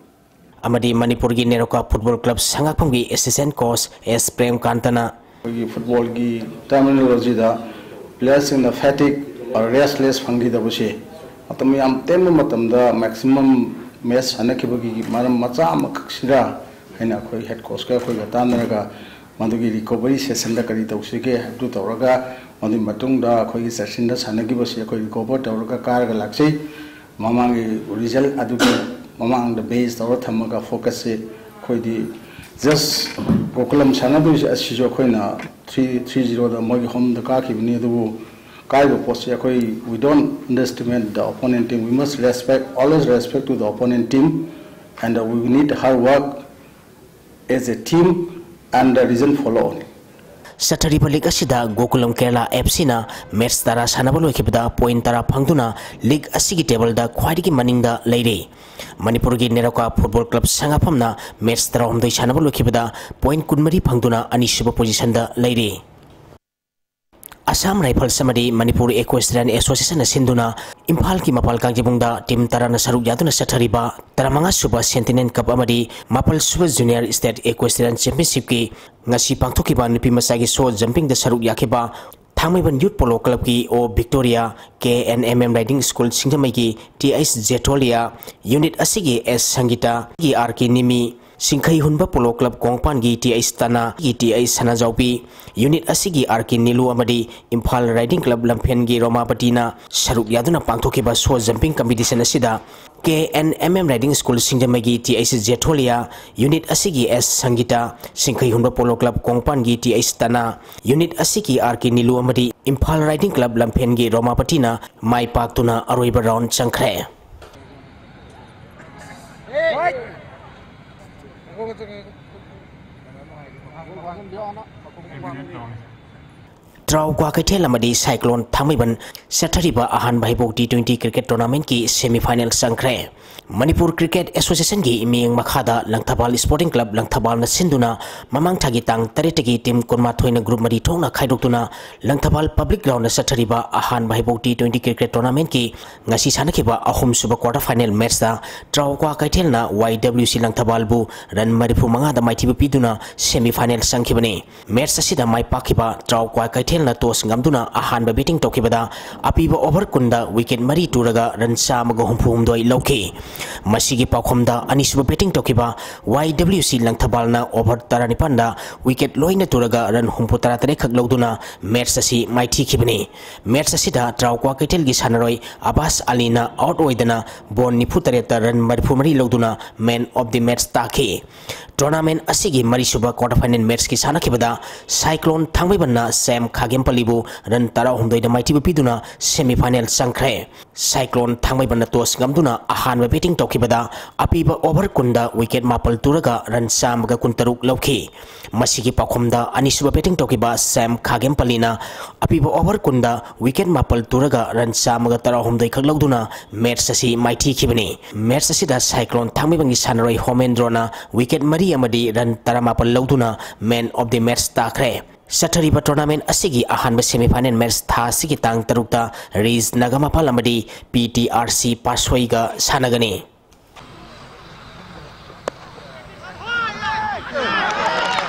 ꯑꯃꯗꯤ ꯃꯅꯤꯄꯨꯔꯒꯤ NEROCA Football Club ꯁꯉꯥꯛꯐꯝꯒꯤ assistant coach S ꯄ꯭ꯔꯦꯝꯀꯥꯟꯇꯅ ꯑꯩꯈꯣꯏꯒꯤ ꯐꯨꯠꯕꯣꯜꯒꯤ terminology ꯗ players ꯁꯤꯡꯅ fatigue or restless ꯐꯪꯈꯤꯗꯕꯁꯦ ꯃꯇꯝ ꯌꯥꯝ ꯇꯦꯟꯕ ꯃꯇꯝꯗ maximum match ꯁꯥꯟꯅꯈꯤꯕꯒꯤ ꯃꯔꯝ ꯃꯆꯥ ꯑꯃꯈꯛꯁꯤꯔ ꯍꯥꯏꯅ ꯑꯩꯈꯣꯏ head coach ꯀ ꯑꯩꯈꯣꯏꯒ ꯇꯥꯟꯅꯔꯒ ꯃꯗꯨꯒꯤ recovery session ꯗ ꯀꯔꯤ ꯇꯧꯁꯤꯒꯦ ꯍꯥꯏꯕꯗꯨ ꯇꯧꯔꯒ ꯃꯗꯨꯒꯤ ꯃꯇꯨꯡꯗ ꯑꯩꯈꯣꯏꯒꯤ ꯆꯦꯛꯁꯤꯟꯗ ꯁꯥꯟꯅꯈꯤꯕꯁꯤ ꯑꯩꯈꯣꯏ recover ꯇꯧꯔꯒ ꯀꯥꯔꯒ ꯂꯥꯛꯆꯩ꯫ ꯃꯃꯥꯡꯒꯤ result ꯑꯗꯨꯒꯤ ꯃꯃꯥꯡꯗ base ꯇꯧꯔ ꯊꯝꯃꯒ focus ꯁꯦ ꯑꯩꯈꯣꯏꯗꯤ just ꯒꯣꯀꯨꯂꯝ ꯁꯥꯟꯅꯗꯣꯏꯁꯦ ꯑꯁꯤꯁꯨ ꯑꯩꯈꯣꯏꯅ three three zero ꯗ ꯃꯣꯏꯒꯤ home ꯗ ꯀꯥꯈꯤꯕꯅꯤ꯫ ꯑꯗꯨꯕꯨ ꯀꯥꯔꯤꯕ ꯄꯣꯠꯁꯦ ꯑꯩꯈꯣꯏ we don't underestimate the opponent team, we must respect, always respect to the opponent team, and uh, we need hard work as a team and the result follow only. ꯆꯠꯊꯔꯤꯕ ꯂꯤꯒ ꯑꯁꯤꯗ ꯒꯣꯀꯨꯂꯝ ꯀꯦꯔꯂꯥ ꯑꯦꯐ ꯁꯤꯅ ꯃꯦꯠꯆ ꯇꯔꯥ ꯁꯥꯟꯅꯕ ꯂꯣꯏꯈꯤꯕꯗ ꯄꯣꯏꯟ ꯇꯔꯥ ꯐꯪꯗꯨꯅ ꯂꯤꯒ ꯑꯁꯤꯒꯤ ꯇꯦꯕꯜꯗ ꯈ꯭ꯋꯥꯏꯗꯒꯤ ꯃꯅꯤꯡꯗ ꯂꯩꯔꯤ꯫ ꯃꯅꯤꯄꯨꯔꯒꯤ ꯅꯦꯔꯣꯀꯥ ꯐꯨꯠꯕꯣꯜ ꯀ꯭ꯂꯕ ꯁꯉꯥꯐꯝꯅ ꯃꯦꯠꯆ ꯇꯔꯥꯍꯨꯝꯗꯣꯏ ꯁꯥꯟꯅꯕ ꯂꯣꯏꯈꯤꯕꯗ ꯄꯣꯏꯟ ꯀꯨꯟꯃꯔꯤ ꯐꯪꯗꯨꯅ ꯑꯅꯤꯁꯨꯕ ꯄꯣꯖꯤꯁꯟꯗ ꯂꯩꯔꯤ꯫ ꯑꯁꯥꯝ ꯔꯥꯏꯐꯜꯁ ꯑꯃꯗꯤ ꯃꯅꯤꯄꯨꯔ ꯏꯀ꯭ꯋꯦꯁꯇ꯭ꯔꯤꯌꯥꯟ ꯑꯦꯁꯣꯁꯤꯌꯦꯁꯟꯅ ꯁꯤꯟꯗꯨꯅ ꯏꯝꯐꯥꯜꯒꯤ ꯃꯄꯥꯜ ꯀꯥꯡꯖꯩꯕꯨꯡꯗ ꯇꯤꯝ ꯇꯔꯥꯅ ꯁꯔꯨꯛ ꯌꯥꯗꯨꯅ ꯆꯠꯊꯔꯤꯕ ꯇꯔꯥꯃꯉꯥ ꯁꯨꯕ ꯁꯦꯟꯇꯤꯅꯦꯟ ꯀꯞ ꯑꯃꯗꯤ ꯃꯥꯄꯜ ꯁꯨꯕ ꯖꯨꯅꯤꯌꯔ ꯁ꯭ꯇꯦꯠ ꯏꯀ꯭ꯋꯦꯁꯇ꯭ꯔꯤꯌꯥꯟ ꯆꯦꯝꯄꯤꯌꯟꯁꯤꯞꯀꯤ ꯉꯁꯤ ꯄꯥꯡꯊꯣꯛꯈꯤꯕ ꯅꯨꯄꯤ ꯃꯆꯥꯒꯤ ꯁꯣ ꯖꯝꯄꯤꯡꯗ ꯁꯔꯨꯛ ꯌꯥꯈꯤꯕ ꯊꯥꯡꯃꯩꯕꯟ ꯌꯨꯠ ꯄꯣꯂꯣ ꯀ꯭ꯂꯕꯀꯤ O Victoria, K N M M riding school ꯁꯤꯡꯖꯃꯩꯒꯤ ꯇꯤ ꯑꯩꯆ ꯖꯦꯊꯣꯂꯤꯌꯥ, ꯌꯨꯅꯤꯠ ꯑꯁꯤꯒꯤ ꯑꯦꯁ ꯁꯪꯒꯤꯇꯥꯒꯤ ꯑꯥꯔ ꯀꯦ ꯅꯤꯃꯤ, ꯁꯤꯡꯈꯩ ꯍꯨꯟꯕ ꯄꯣꯂꯣ ꯀ꯭ꯂꯕ ꯀꯣꯡꯄꯥꯟꯒꯤ ꯇꯤ ꯑꯩꯆ ꯇꯅꯥꯒꯤ ꯇꯤ ꯑꯩꯆ ꯁꯅꯥꯖꯥꯎꯕꯤ, ꯌꯨꯅꯤꯠ ꯑꯁꯤꯒꯤ ꯑꯥꯔ ꯀꯦ ꯅꯤꯂꯨ ꯑꯃꯗꯤ ꯏꯝꯐꯥꯜ ꯔꯥꯏꯗꯤꯡ ꯀ꯭ꯂꯕ ꯂꯝꯐꯦꯟꯒꯤ ꯔꯣꯃꯥꯄꯇꯤꯅ ꯁꯔꯨꯛ ꯌꯥꯗꯨꯅ ꯄꯥꯡꯊꯣꯛꯈꯤꯕ ꯁꯣ ꯖꯝꯄꯤꯡ ꯀꯝꯄꯤꯇꯤꯁꯟ ꯑꯁꯤꯗ K N M M riding school ꯁꯤꯡꯖꯃꯩꯒꯤ ꯇꯤ ꯑꯩꯆ ꯖꯦꯊꯣꯂꯤꯌꯥ, ꯌꯨꯅꯤꯠ ꯑꯁꯤꯒꯤ ꯑꯦꯁ ꯁꯪꯒꯤꯇꯥ, ꯁꯤꯡꯈꯩ ꯍꯨꯟꯕ ꯄꯣꯂꯣ ꯀ꯭ꯂꯕ ꯀꯣꯡꯄꯥꯟꯒꯤ ꯇꯤ ꯑꯩꯆ ꯇꯅꯥ, ꯌꯨꯅꯤꯠ ꯑꯁꯤꯒꯤ ꯑꯥꯔ ꯀꯦ ꯅꯤꯂꯨ ꯑꯃꯗꯤ ꯏꯝꯐꯥꯜ ꯔꯥꯏꯗꯤꯡ ꯀ꯭ꯂꯕ ꯂꯝꯐꯦꯟꯒꯤ ꯔꯣꯃꯥꯄꯇꯤꯅ ꯃꯥꯏ ꯄꯥꯛꯇꯨꯅ ꯑꯔꯣꯏꯕ ꯔꯥꯎꯟ ꯆꯪꯈ꯭ꯔꯦ꯫ ꯇ꯭ꯔꯥꯎ ꯀ꯭ꯋꯥꯀꯩꯊꯦꯜ ꯑꯃꯗꯤ ꯁꯥꯏꯀ꯭ꯂꯣꯟ ꯊꯥꯡꯃꯩꯕꯟ ꯆꯠꯊꯔꯤꯕ ꯑꯍꯥꯟꯕ ꯍꯩꯕꯣꯛ ꯇꯤ ꯇ꯭ꯋꯦꯟꯇꯤ ꯀ꯭ꯔꯤꯀꯦꯠ ꯇꯣꯔꯅꯥꯃꯦꯟꯠꯀꯤ ꯁꯦꯃꯤ ꯐꯥꯏꯅꯦꯜ ꯆꯪꯈ꯭ꯔꯦ꯫ ꯃꯅꯤꯄꯨꯔ ꯀ꯭ꯔꯤꯀꯦꯠ ꯑꯦꯁꯣꯁꯤꯌꯦꯁꯟꯒꯤ ꯃꯤꯠꯌꯦꯡ ꯃꯈꯥꯗ ꯂꯪꯊꯕꯥꯜ ꯁ꯭ꯄꯣꯔꯇꯤꯡ ꯀ꯭ꯂꯕ ꯂꯪꯊꯕꯥꯜꯅ ꯁꯤꯟꯗꯨꯅ ꯃꯃꯥꯡ ꯊꯥꯒꯤ ꯇꯥꯡ ꯇꯔꯦꯠꯇꯒꯤ ꯇꯤꯝ ꯀꯨꯟꯃꯥꯊꯣꯏꯅ ꯒ꯭ꯔꯨꯞ ꯃꯔꯤ ꯊꯣꯛꯅ ꯈꯥꯏꯗꯣꯛꯇꯨꯅ ꯂꯪꯊꯕꯥꯜ ꯄꯕ꯭ꯂꯤꯛ ꯒ꯭ꯔꯥꯎꯟꯗ ꯆꯠꯊꯔꯤꯕ ꯑꯍꯥꯟꯕ ꯍꯩꯕꯣꯛ ꯇꯤ ꯇ꯭ꯋꯦꯟꯇꯤ ꯀ꯭ꯔꯤꯀꯦꯠ ꯇꯣꯔꯅꯥꯃꯦꯟꯠꯀꯤ ꯉꯁꯤ ꯁꯥꯟꯅꯈꯤꯕ ꯑꯍꯨꯝꯁꯨꯕ ꯀ꯭ꯋꯥꯔꯇꯔ ꯐꯥꯏꯅꯦꯜ ꯃꯦꯠꯆꯇ ꯇ꯭ꯔꯥꯎ ꯀ꯭ꯋꯥꯀꯩꯊꯦꯜꯅ ꯋꯥꯏ ꯗꯕ꯭ꯂꯤꯎ ꯁꯤ ꯂꯪꯊꯕꯥꯜꯕꯨ ꯔꯟ ꯃꯔꯤꯐꯨ ꯃꯉꯥꯗ ꯃꯥꯏꯊꯤꯕ ꯄꯤꯗꯨꯅ ꯁꯦꯃꯤ ꯐꯥꯏꯅꯦꯜ ꯆꯪꯈꯤꯕꯅꯤ꯫ ꯃꯦꯠꯆ ꯑꯁꯤꯗ ꯃꯥꯏ ꯄꯥꯛꯈꯤꯕ ꯇ꯭ꯔꯥꯎ ꯀ꯭ꯋꯥꯀꯩꯊꯦꯜꯅ ꯇꯣꯁ ꯉꯝꯗꯨꯅ ꯑꯍꯥꯟꯕ ꯕꯦꯇꯤꯡ ꯇꯧꯈꯤꯕꯗ ꯑꯄꯤꯕ ꯑꯣꯚꯔ ꯀꯨꯟꯗ ꯋꯤꯀꯦꯠ ꯃꯔꯤ ꯇꯨꯔꯒ ꯔꯟ ꯆꯥꯝꯃꯒ ꯍꯨꯝꯐꯨ ꯍꯨꯝꯗꯣꯏ ꯂꯧꯈꯤ꯫ ꯃꯁꯤꯒꯤ ꯄꯥꯎꯈꯨꯝꯗ ꯑꯅꯤꯁꯨꯕ ꯕꯦꯇꯤꯡ ꯇꯧꯈꯤꯕ ꯋꯥꯏ ꯗꯕ꯭ꯂꯤꯎ ꯁꯤ ꯂꯪꯊꯕꯥꯜꯅ ꯑꯣꯚꯔ ꯇꯔꯥꯅꯤꯄꯥꯟꯗ ꯋꯤꯀꯦꯠ ꯂꯣꯏꯅ ꯇꯨꯔꯒ ꯔꯟ ꯍꯨꯝꯐꯨ ꯇꯔꯥ ꯇꯔꯦꯠ ꯈꯛ ꯂꯧꯗꯨꯅ ꯃꯦꯠꯆ ꯑꯁꯤ ꯃꯥꯏꯊꯤꯈꯤꯕꯅꯤ꯫ ꯃꯦꯠꯆ ꯑꯁꯤꯗ ꯇ꯭ꯔꯥꯎ ꯀ꯭ꯋꯥꯀꯩꯊꯦꯜꯒꯤ ꯁꯥꯟꯅꯔꯣꯏ ꯑꯕꯥꯁ ꯑꯂꯤꯅ ꯑꯥꯎꯠ ꯑꯣꯏꯗꯅ ꯕꯣꯜ ꯅꯤꯐꯨ ꯇꯔꯦꯠꯇ ꯔꯟ ꯃꯔꯤꯐꯨ ꯃꯔꯤ ꯂꯧꯗꯨꯅ ꯃꯦꯟ ꯑꯣꯐ ꯗꯤ ꯃꯦꯠꯆ ꯇꯥꯈꯤ꯫ ꯇꯣꯔꯅꯥꯃꯦꯟꯠ ꯑꯁꯤꯒꯤ ꯃꯔꯤꯁꯨꯕ ꯀ꯭ꯋꯥꯔꯇꯔ ꯐꯥꯏꯅꯦꯜ ꯃꯦꯠꯆꯀꯤ ꯁꯥꯟꯅꯈꯤꯕꯗ ꯁꯥꯏꯀ꯭ꯂꯣꯟ ꯊꯥꯡꯃꯩꯕꯟꯅ ꯁꯦꯝ ꯈꯥꯏ ꯈꯥꯒꯦꯝꯄꯜꯂꯤꯕꯨ run ꯇꯔꯥꯍꯨꯝꯗꯣꯏꯗ ꯃꯥꯏꯊꯤꯕ ꯄꯤꯗꯨꯅ semi final ꯆꯪꯈ꯭ꯔꯦ꯫ Cyclone ꯊꯥꯡꯃꯩꯕꯟꯅ toss ꯉꯝꯗꯨꯅ ꯑꯍꯥꯟꯕ batting ꯇꯧꯈꯤꯕꯗ ꯑꯄꯤꯕ over ꯀꯨꯟꯗ wicket ꯃꯥꯄꯜ ꯇꯨꯔꯒ run ꯆꯥꯝꯃꯒ ꯀꯨꯟꯇꯔꯨꯛ ꯂꯧꯈꯤ꯫ ꯃꯁꯤꯒꯤ ꯄꯥꯎꯈꯨꯝꯗ ꯑꯅꯤꯁꯨꯕ batting ꯇꯧꯈꯤꯕ ꯁꯦꯝ ꯈꯥꯒꯦꯝꯄꯜꯂꯤꯅ ꯑꯄꯤꯕ over ꯀꯨꯟꯗ wicket ꯃꯥꯄꯜ ꯇꯨꯔꯒ run ꯆꯥꯝꯃꯒ ꯇꯔꯥꯍꯨꯝꯗꯣꯏ ꯈꯛ ꯂꯧꯗꯨꯅ match ꯑꯁꯤ ꯃꯥꯏꯊꯤꯈꯤꯕꯅꯤ꯫ Match ꯑꯁꯤꯗ Cyclone ꯊꯥꯡꯃꯩꯕꯟꯒꯤ ꯁꯥꯟꯅꯔꯣꯏ ꯍꯣꯃꯦꯟꯗ꯭ꯔꯣꯅ wicket ꯃꯔꯤ ꯑꯃꯗꯤ run ꯇꯔꯥꯃꯥꯄꯜ ꯂꯧꯗꯨꯅ man of the match ꯇꯥꯈ꯭ꯔꯦ꯫ ꯆꯠꯊꯔꯤꯕ tournament ꯑꯁꯤꯒꯤ ꯑꯍꯥꯟꯕ semi final match ꯊꯥ ꯑꯁꯤꯒꯤ ꯇꯥꯡ ꯇꯔꯨꯛꯇ ꯔꯤꯖ ꯅꯒꯥꯃꯄꯥꯜ ꯑꯃꯗꯤ ꯄꯤ ꯇꯤ ꯑꯥꯔ ꯁꯤ ꯄꯥꯁꯣꯏꯒ ꯁꯥꯟꯅꯒꯅꯤ꯫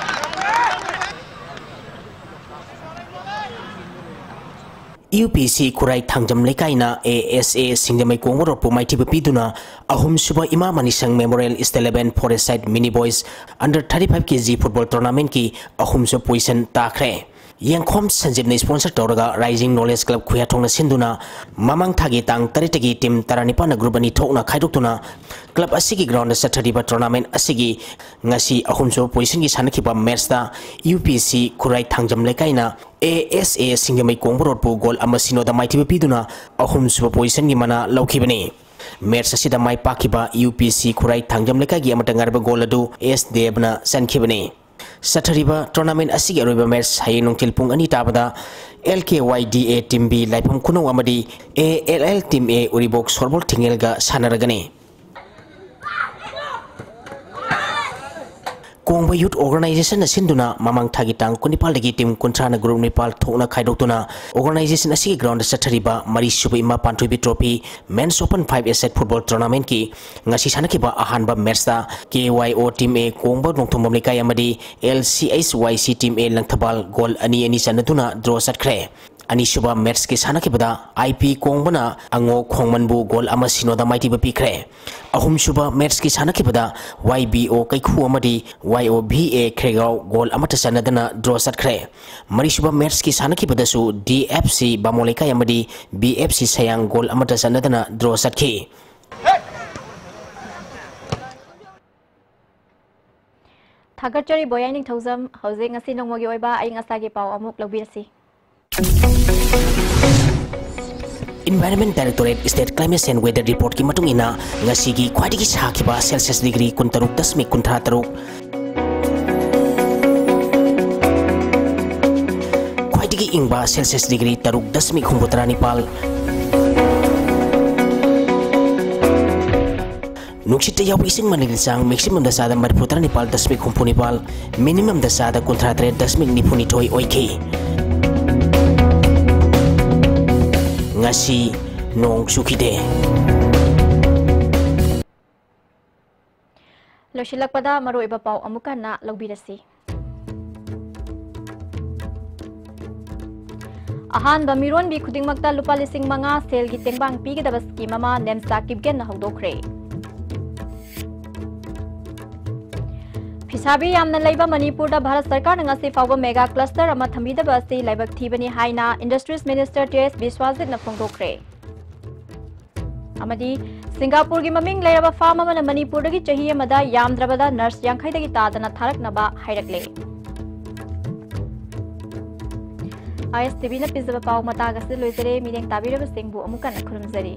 ꯌꯨ ꯄꯤ ꯁꯤ ꯈꯨꯔꯥꯏ ꯊꯥꯡꯖꯝ ꯂꯩꯀꯥꯏꯅ ꯑꯦ ꯑꯦꯁ ꯑꯦ ꯁꯤꯡꯖꯃꯩ ꯀꯣꯡꯕ ꯔꯣꯗꯄꯨ ꯃꯥꯏꯊꯤꯕ ꯄꯤꯗꯨꯅ ꯑꯍꯨꯝꯁꯨꯕ ꯏꯃꯥ ꯃꯅꯤꯁꯪ Memorial State Eleven Four-A-Side Mini Boys Under Thirty Five K G Football Tournament-ꯀꯤ ꯑꯍꯨꯝꯁꯨꯕ position ꯇꯥꯈ꯭ꯔꯦ꯫ ꯌꯦꯡꯈꯣꯝ ꯁꯟꯖꯤꯞꯅ sponsor ꯇꯧꯔꯒ Rising Knowledge Club ꯈꯨꯌꯥꯊꯣꯡꯅ ꯁꯤꯟꯗꯨꯅ ꯃꯃꯥꯡ ꯊꯥꯒꯤ ꯇꯥꯡ ꯇꯔꯦꯠꯇꯒꯤ team ꯇꯔꯥꯅꯤꯄꯥꯟꯅ group ꯑꯅꯤ ꯊꯣꯛꯅ ꯈꯥꯏꯗꯣꯛꯇꯨꯅ club ꯑꯁꯤꯒꯤ ground ꯆꯠꯊꯔꯤꯕ tournament ꯑꯁꯤꯒꯤ ꯉꯁꯤ ꯑꯍꯨꯝꯁꯨꯕ position-ꯒꯤ ꯁꯥꯟꯅꯈꯤꯕ match-ꯇ ꯌꯨ ꯄꯤ ꯁꯤ ꯈꯨꯔꯥꯏ Thangjam ꯂꯩꯀꯥꯏꯅ A S A Singjamei ꯀꯣꯡꯕ ꯔꯣꯗꯄꯨ goal ꯑꯃ ꯁꯤꯅꯣꯗ ꯃꯥꯏꯊꯤꯕ ꯄꯤꯗꯨꯅ ꯑꯍꯨꯝꯁꯨꯕ position-ꯒꯤ ꯃꯅꯥ ꯂꯧꯈꯤꯕꯅꯤ꯫ Match ꯑꯁꯤꯗ ꯃꯥꯏ ꯄꯥꯛꯈꯤꯕ ꯌꯨ ꯄꯤ ꯁꯤ ꯈꯨꯔꯥꯏ ꯊꯥꯡꯖꯝ ꯂꯩꯀꯥꯏꯒꯤ ꯑꯃꯠꯇ ꯉꯥꯏꯔꯕ goal ꯑꯗꯨ ꯑꯦꯁ ꯗꯦꯕꯅ ꯆꯟꯈꯤꯕꯅꯤ꯫ ꯆꯠꯊꯔꯤꯕ tournament ꯑꯁꯤꯒꯤ ꯑꯔꯣꯏꯕ match ꯍꯌꯦꯡ ꯅꯨꯡꯊꯤꯜ ꯄꯨꯡ ꯑꯅꯤ ꯇꯥꯕꯗ L K Y D A Team B ꯂꯥꯏꯐꯝ ꯈꯨꯅꯧ ꯑꯃꯗꯤ A L L Team A ꯎꯔꯤꯕꯣꯛ ꯁꯣꯔꯕꯣꯜ ꯊꯤꯡꯉꯦꯜꯒ ꯁꯥꯟꯅꯔꯒꯅꯤ꯫ ꯀꯣꯡꯕ Youth Organisation-ꯅ ꯁꯤꯟꯗꯨꯅ ꯃꯃꯥꯡ ꯊꯥꯒꯤ ꯇꯥꯡ ꯀꯨꯟꯅꯤꯄꯥꯜꯗꯒꯤ team ꯀꯨꯟꯊ꯭ꯔꯥꯅ group ꯅꯤꯄꯥꯜ ꯊꯣꯛꯅ ꯈꯥꯏꯗꯣꯛꯇꯨꯅ organisation ꯑꯁꯤꯒꯤ ground ꯆꯠꯊꯔꯤꯕ ꯃꯔꯤꯁꯨꯕ ꯏꯃꯥ ꯄꯥꯟꯊꯣꯏꯕꯤ Trophy Men's Open Five-A-Side Football Tournament-ꯀꯤ ꯉꯁꯤ ꯁꯥꯟꯅꯈꯤꯕ ꯑꯍꯥꯟꯕ match-ꯇ K Y O Team A ꯀꯣꯡꯕ ꯅꯣꯡꯊꯣꯡꯕꯝ ꯂꯩꯀꯥꯏ ꯑꯃꯗꯤ L C H Y C Team A Langthabal goal ꯑꯅꯤ ꯑꯅꯤ ꯆꯟꯅꯗꯨꯅ draw ꯆꯠꯈ꯭ꯔꯦ꯫ ꯑꯅꯤꯁꯨꯕ match-ꯀꯤ ꯁꯥꯟꯅꯈꯤꯕꯗ I P ꯀꯣꯡꯕꯅ ꯑꯉꯣ ꯈꯣꯡꯃꯟꯕꯨ goal ꯑꯃ ꯁꯤꯅꯣꯗ ꯃꯥꯏꯊꯤꯕ ꯄꯤꯈ꯭ꯔꯦ꯫ ꯑꯍꯨꯝꯁꯨꯕ match-ꯀꯤ ꯁꯥꯟꯅꯈꯤꯕꯗ Y B O ꯀꯩꯈꯨ ꯑꯃꯗꯤ Y O V A ꯈ꯭ꯔꯦꯒꯥꯎ goal ꯑꯃꯠꯇ ꯆꯟꯅꯗꯅ draw ꯆꯠꯈ꯭ꯔꯦ꯫ ꯃꯔꯤꯁꯨꯕ match-ꯀꯤ ꯁꯥꯟꯅꯈꯤꯕꯗꯁꯨ D F C ꯕꯥꯃꯣꯟ ꯂꯩꯀꯥꯏ ꯑꯃꯗꯤ B F C ꯁꯌꯥꯡ goal ꯑꯃꯠꯇ ꯆꯟꯅꯗꯅ draw ꯆꯠꯈꯤ꯫ ꯊꯥꯒꯠꯆꯔꯤ ꯕꯣꯌꯥꯏ ꯅꯤꯡꯊꯧꯖꯝ꯫ ꯍꯧꯖꯤꯛ ꯉꯁꯤ ꯅꯣꯡꯃꯒꯤ ꯑꯣꯏꯕ ꯑꯏꯪ ꯑꯁꯥꯒꯤ ꯄꯥꯎ ꯑꯃꯨꯛ ꯂꯧꯕꯤꯔꯁꯤ꯫ Environment Directorate State Climate Change Weather Reportꯀꯤ ꯃꯇꯨꯡ ꯏꯟꯅ, ꯉꯁꯤꯒꯤ ꯈ꯭ꯋꯥꯏꯗꯒꯤ ꯁꯥꯈꯤꯕ Celsius degree ꯀꯨꯟꯇꯔꯨꯛ ꯗꯁꯃꯤꯛ ꯀꯨꯟꯊ꯭ꯔꯥ ꯇꯔꯨꯛ, ꯈ꯭ꯋꯥꯏꯗꯒꯤ ꯏꯪꯕ Celsius degree ꯇꯔꯨꯛ ꯗꯁꯃꯤꯛ ꯍꯨꯝꯐꯨꯇꯔꯥ ꯅꯤꯄꯥꯜ, ꯅꯨꯡꯁꯤꯠꯇ ꯌꯥꯎꯕ ꯏꯁꯤꯡ ꯃꯅꯤꯜꯒꯤ ꯆꯥꯡ maximumꯗ ꯆꯥꯗ ꯃꯔꯤꯐꯨꯇꯔꯥ ꯅꯤꯄꯥꯜ ꯗꯁꯃꯤꯛ ꯍꯨꯝꯐꯨ ꯅꯤꯄꯥꯜ, minimumꯗ ꯆꯥꯗ ꯀꯨꯟꯊ꯭ꯔꯥ ꯇꯔꯦꯠ ꯗꯁꯃꯤꯛ ꯅꯤꯐꯨ ꯅꯤꯊꯣꯏ ꯑꯣꯏꯈꯤ꯫ ꯉꯁꯤ ꯅꯣꯡ ꯆꯨꯈꯤꯗꯦ꯫ ꯂꯣꯏꯁꯤꯜꯂꯛꯄꯗ ꯃꯔꯨꯑꯣꯏꯕ ꯄꯥꯎ ꯑꯃꯨꯛ ꯍꯟꯅ ꯂꯧꯕꯤꯔꯁꯤ꯫ ꯑꯍꯥꯟꯕ ꯃꯤꯔꯣꯟꯕꯤ ꯈꯨꯗꯤꯡꯃꯛꯇ ꯂꯨꯄꯥ ꯂꯤꯁꯤꯡ ꯃꯉꯥ ꯁꯦꯜꯒꯤ ꯇꯦꯡꯕꯥꯡ ꯄꯤꯒꯗꯕ scheme ꯑꯃ ꯅꯦꯝꯆꯥ ꯀꯤꯞꯒꯦꯟꯅ ꯍꯧꯗꯣꯛꯈ꯭ꯔꯦ꯫ ꯐꯤꯁꯥꯕꯤ ꯌꯥꯝꯅ ꯂꯩꯕ ꯃꯅꯤꯄꯨꯔꯗ ꯚꯥꯔꯠ ꯁꯔꯀꯥꯔꯅ ꯉꯁꯤ ꯐꯥꯎꯕ mega cluster ꯑꯃ ꯊꯝꯕꯤꯗꯕ ꯑꯁꯤ ꯂꯥꯏꯕꯛ ꯊꯤꯕꯅꯤ ꯍꯥꯏꯅ Industries Minister ꯇꯤ ꯑꯦꯁ ꯕꯤꯁ꯭ꯋꯥꯖꯤꯠꯅ ꯐꯣꯡꯗꯣꯛꯈ꯭ꯔꯦ꯫ ꯑꯃꯗꯤ ꯁꯤꯡꯒꯥꯄꯨꯔꯒꯤ ꯃꯃꯤꯡ ꯂꯩꯔꯕ farm ꯑꯃꯅ ꯃꯅꯤꯄꯨꯔꯗꯒꯤ ꯆꯍꯤ ꯑꯃꯗ ꯌꯥꯝꯗ꯭ꯔꯕꯗ nurse ꯌꯥꯡꯈꯩꯗꯒꯤ ꯇꯥꯗꯅ ꯊꯥꯔꯛꯅꯕ ꯍꯥꯏꯔꯛꯂꯦ꯫ ꯑꯥꯏ ꯑꯦꯁ ꯇꯤ ꯚꯤꯅ ꯄꯤꯖꯕ ꯄꯥꯎ ꯃꯇꯥꯡ ꯑꯁꯤꯗ ꯂꯣꯏꯖꯔꯦ꯫ ꯃꯤꯠꯌꯦꯡ ꯇꯥꯕꯤꯔꯕꯁꯤꯡꯕꯨ ꯑꯃꯨꯛ ꯍꯟꯅ ꯈꯨꯔꯨꯝꯖꯔꯤ꯫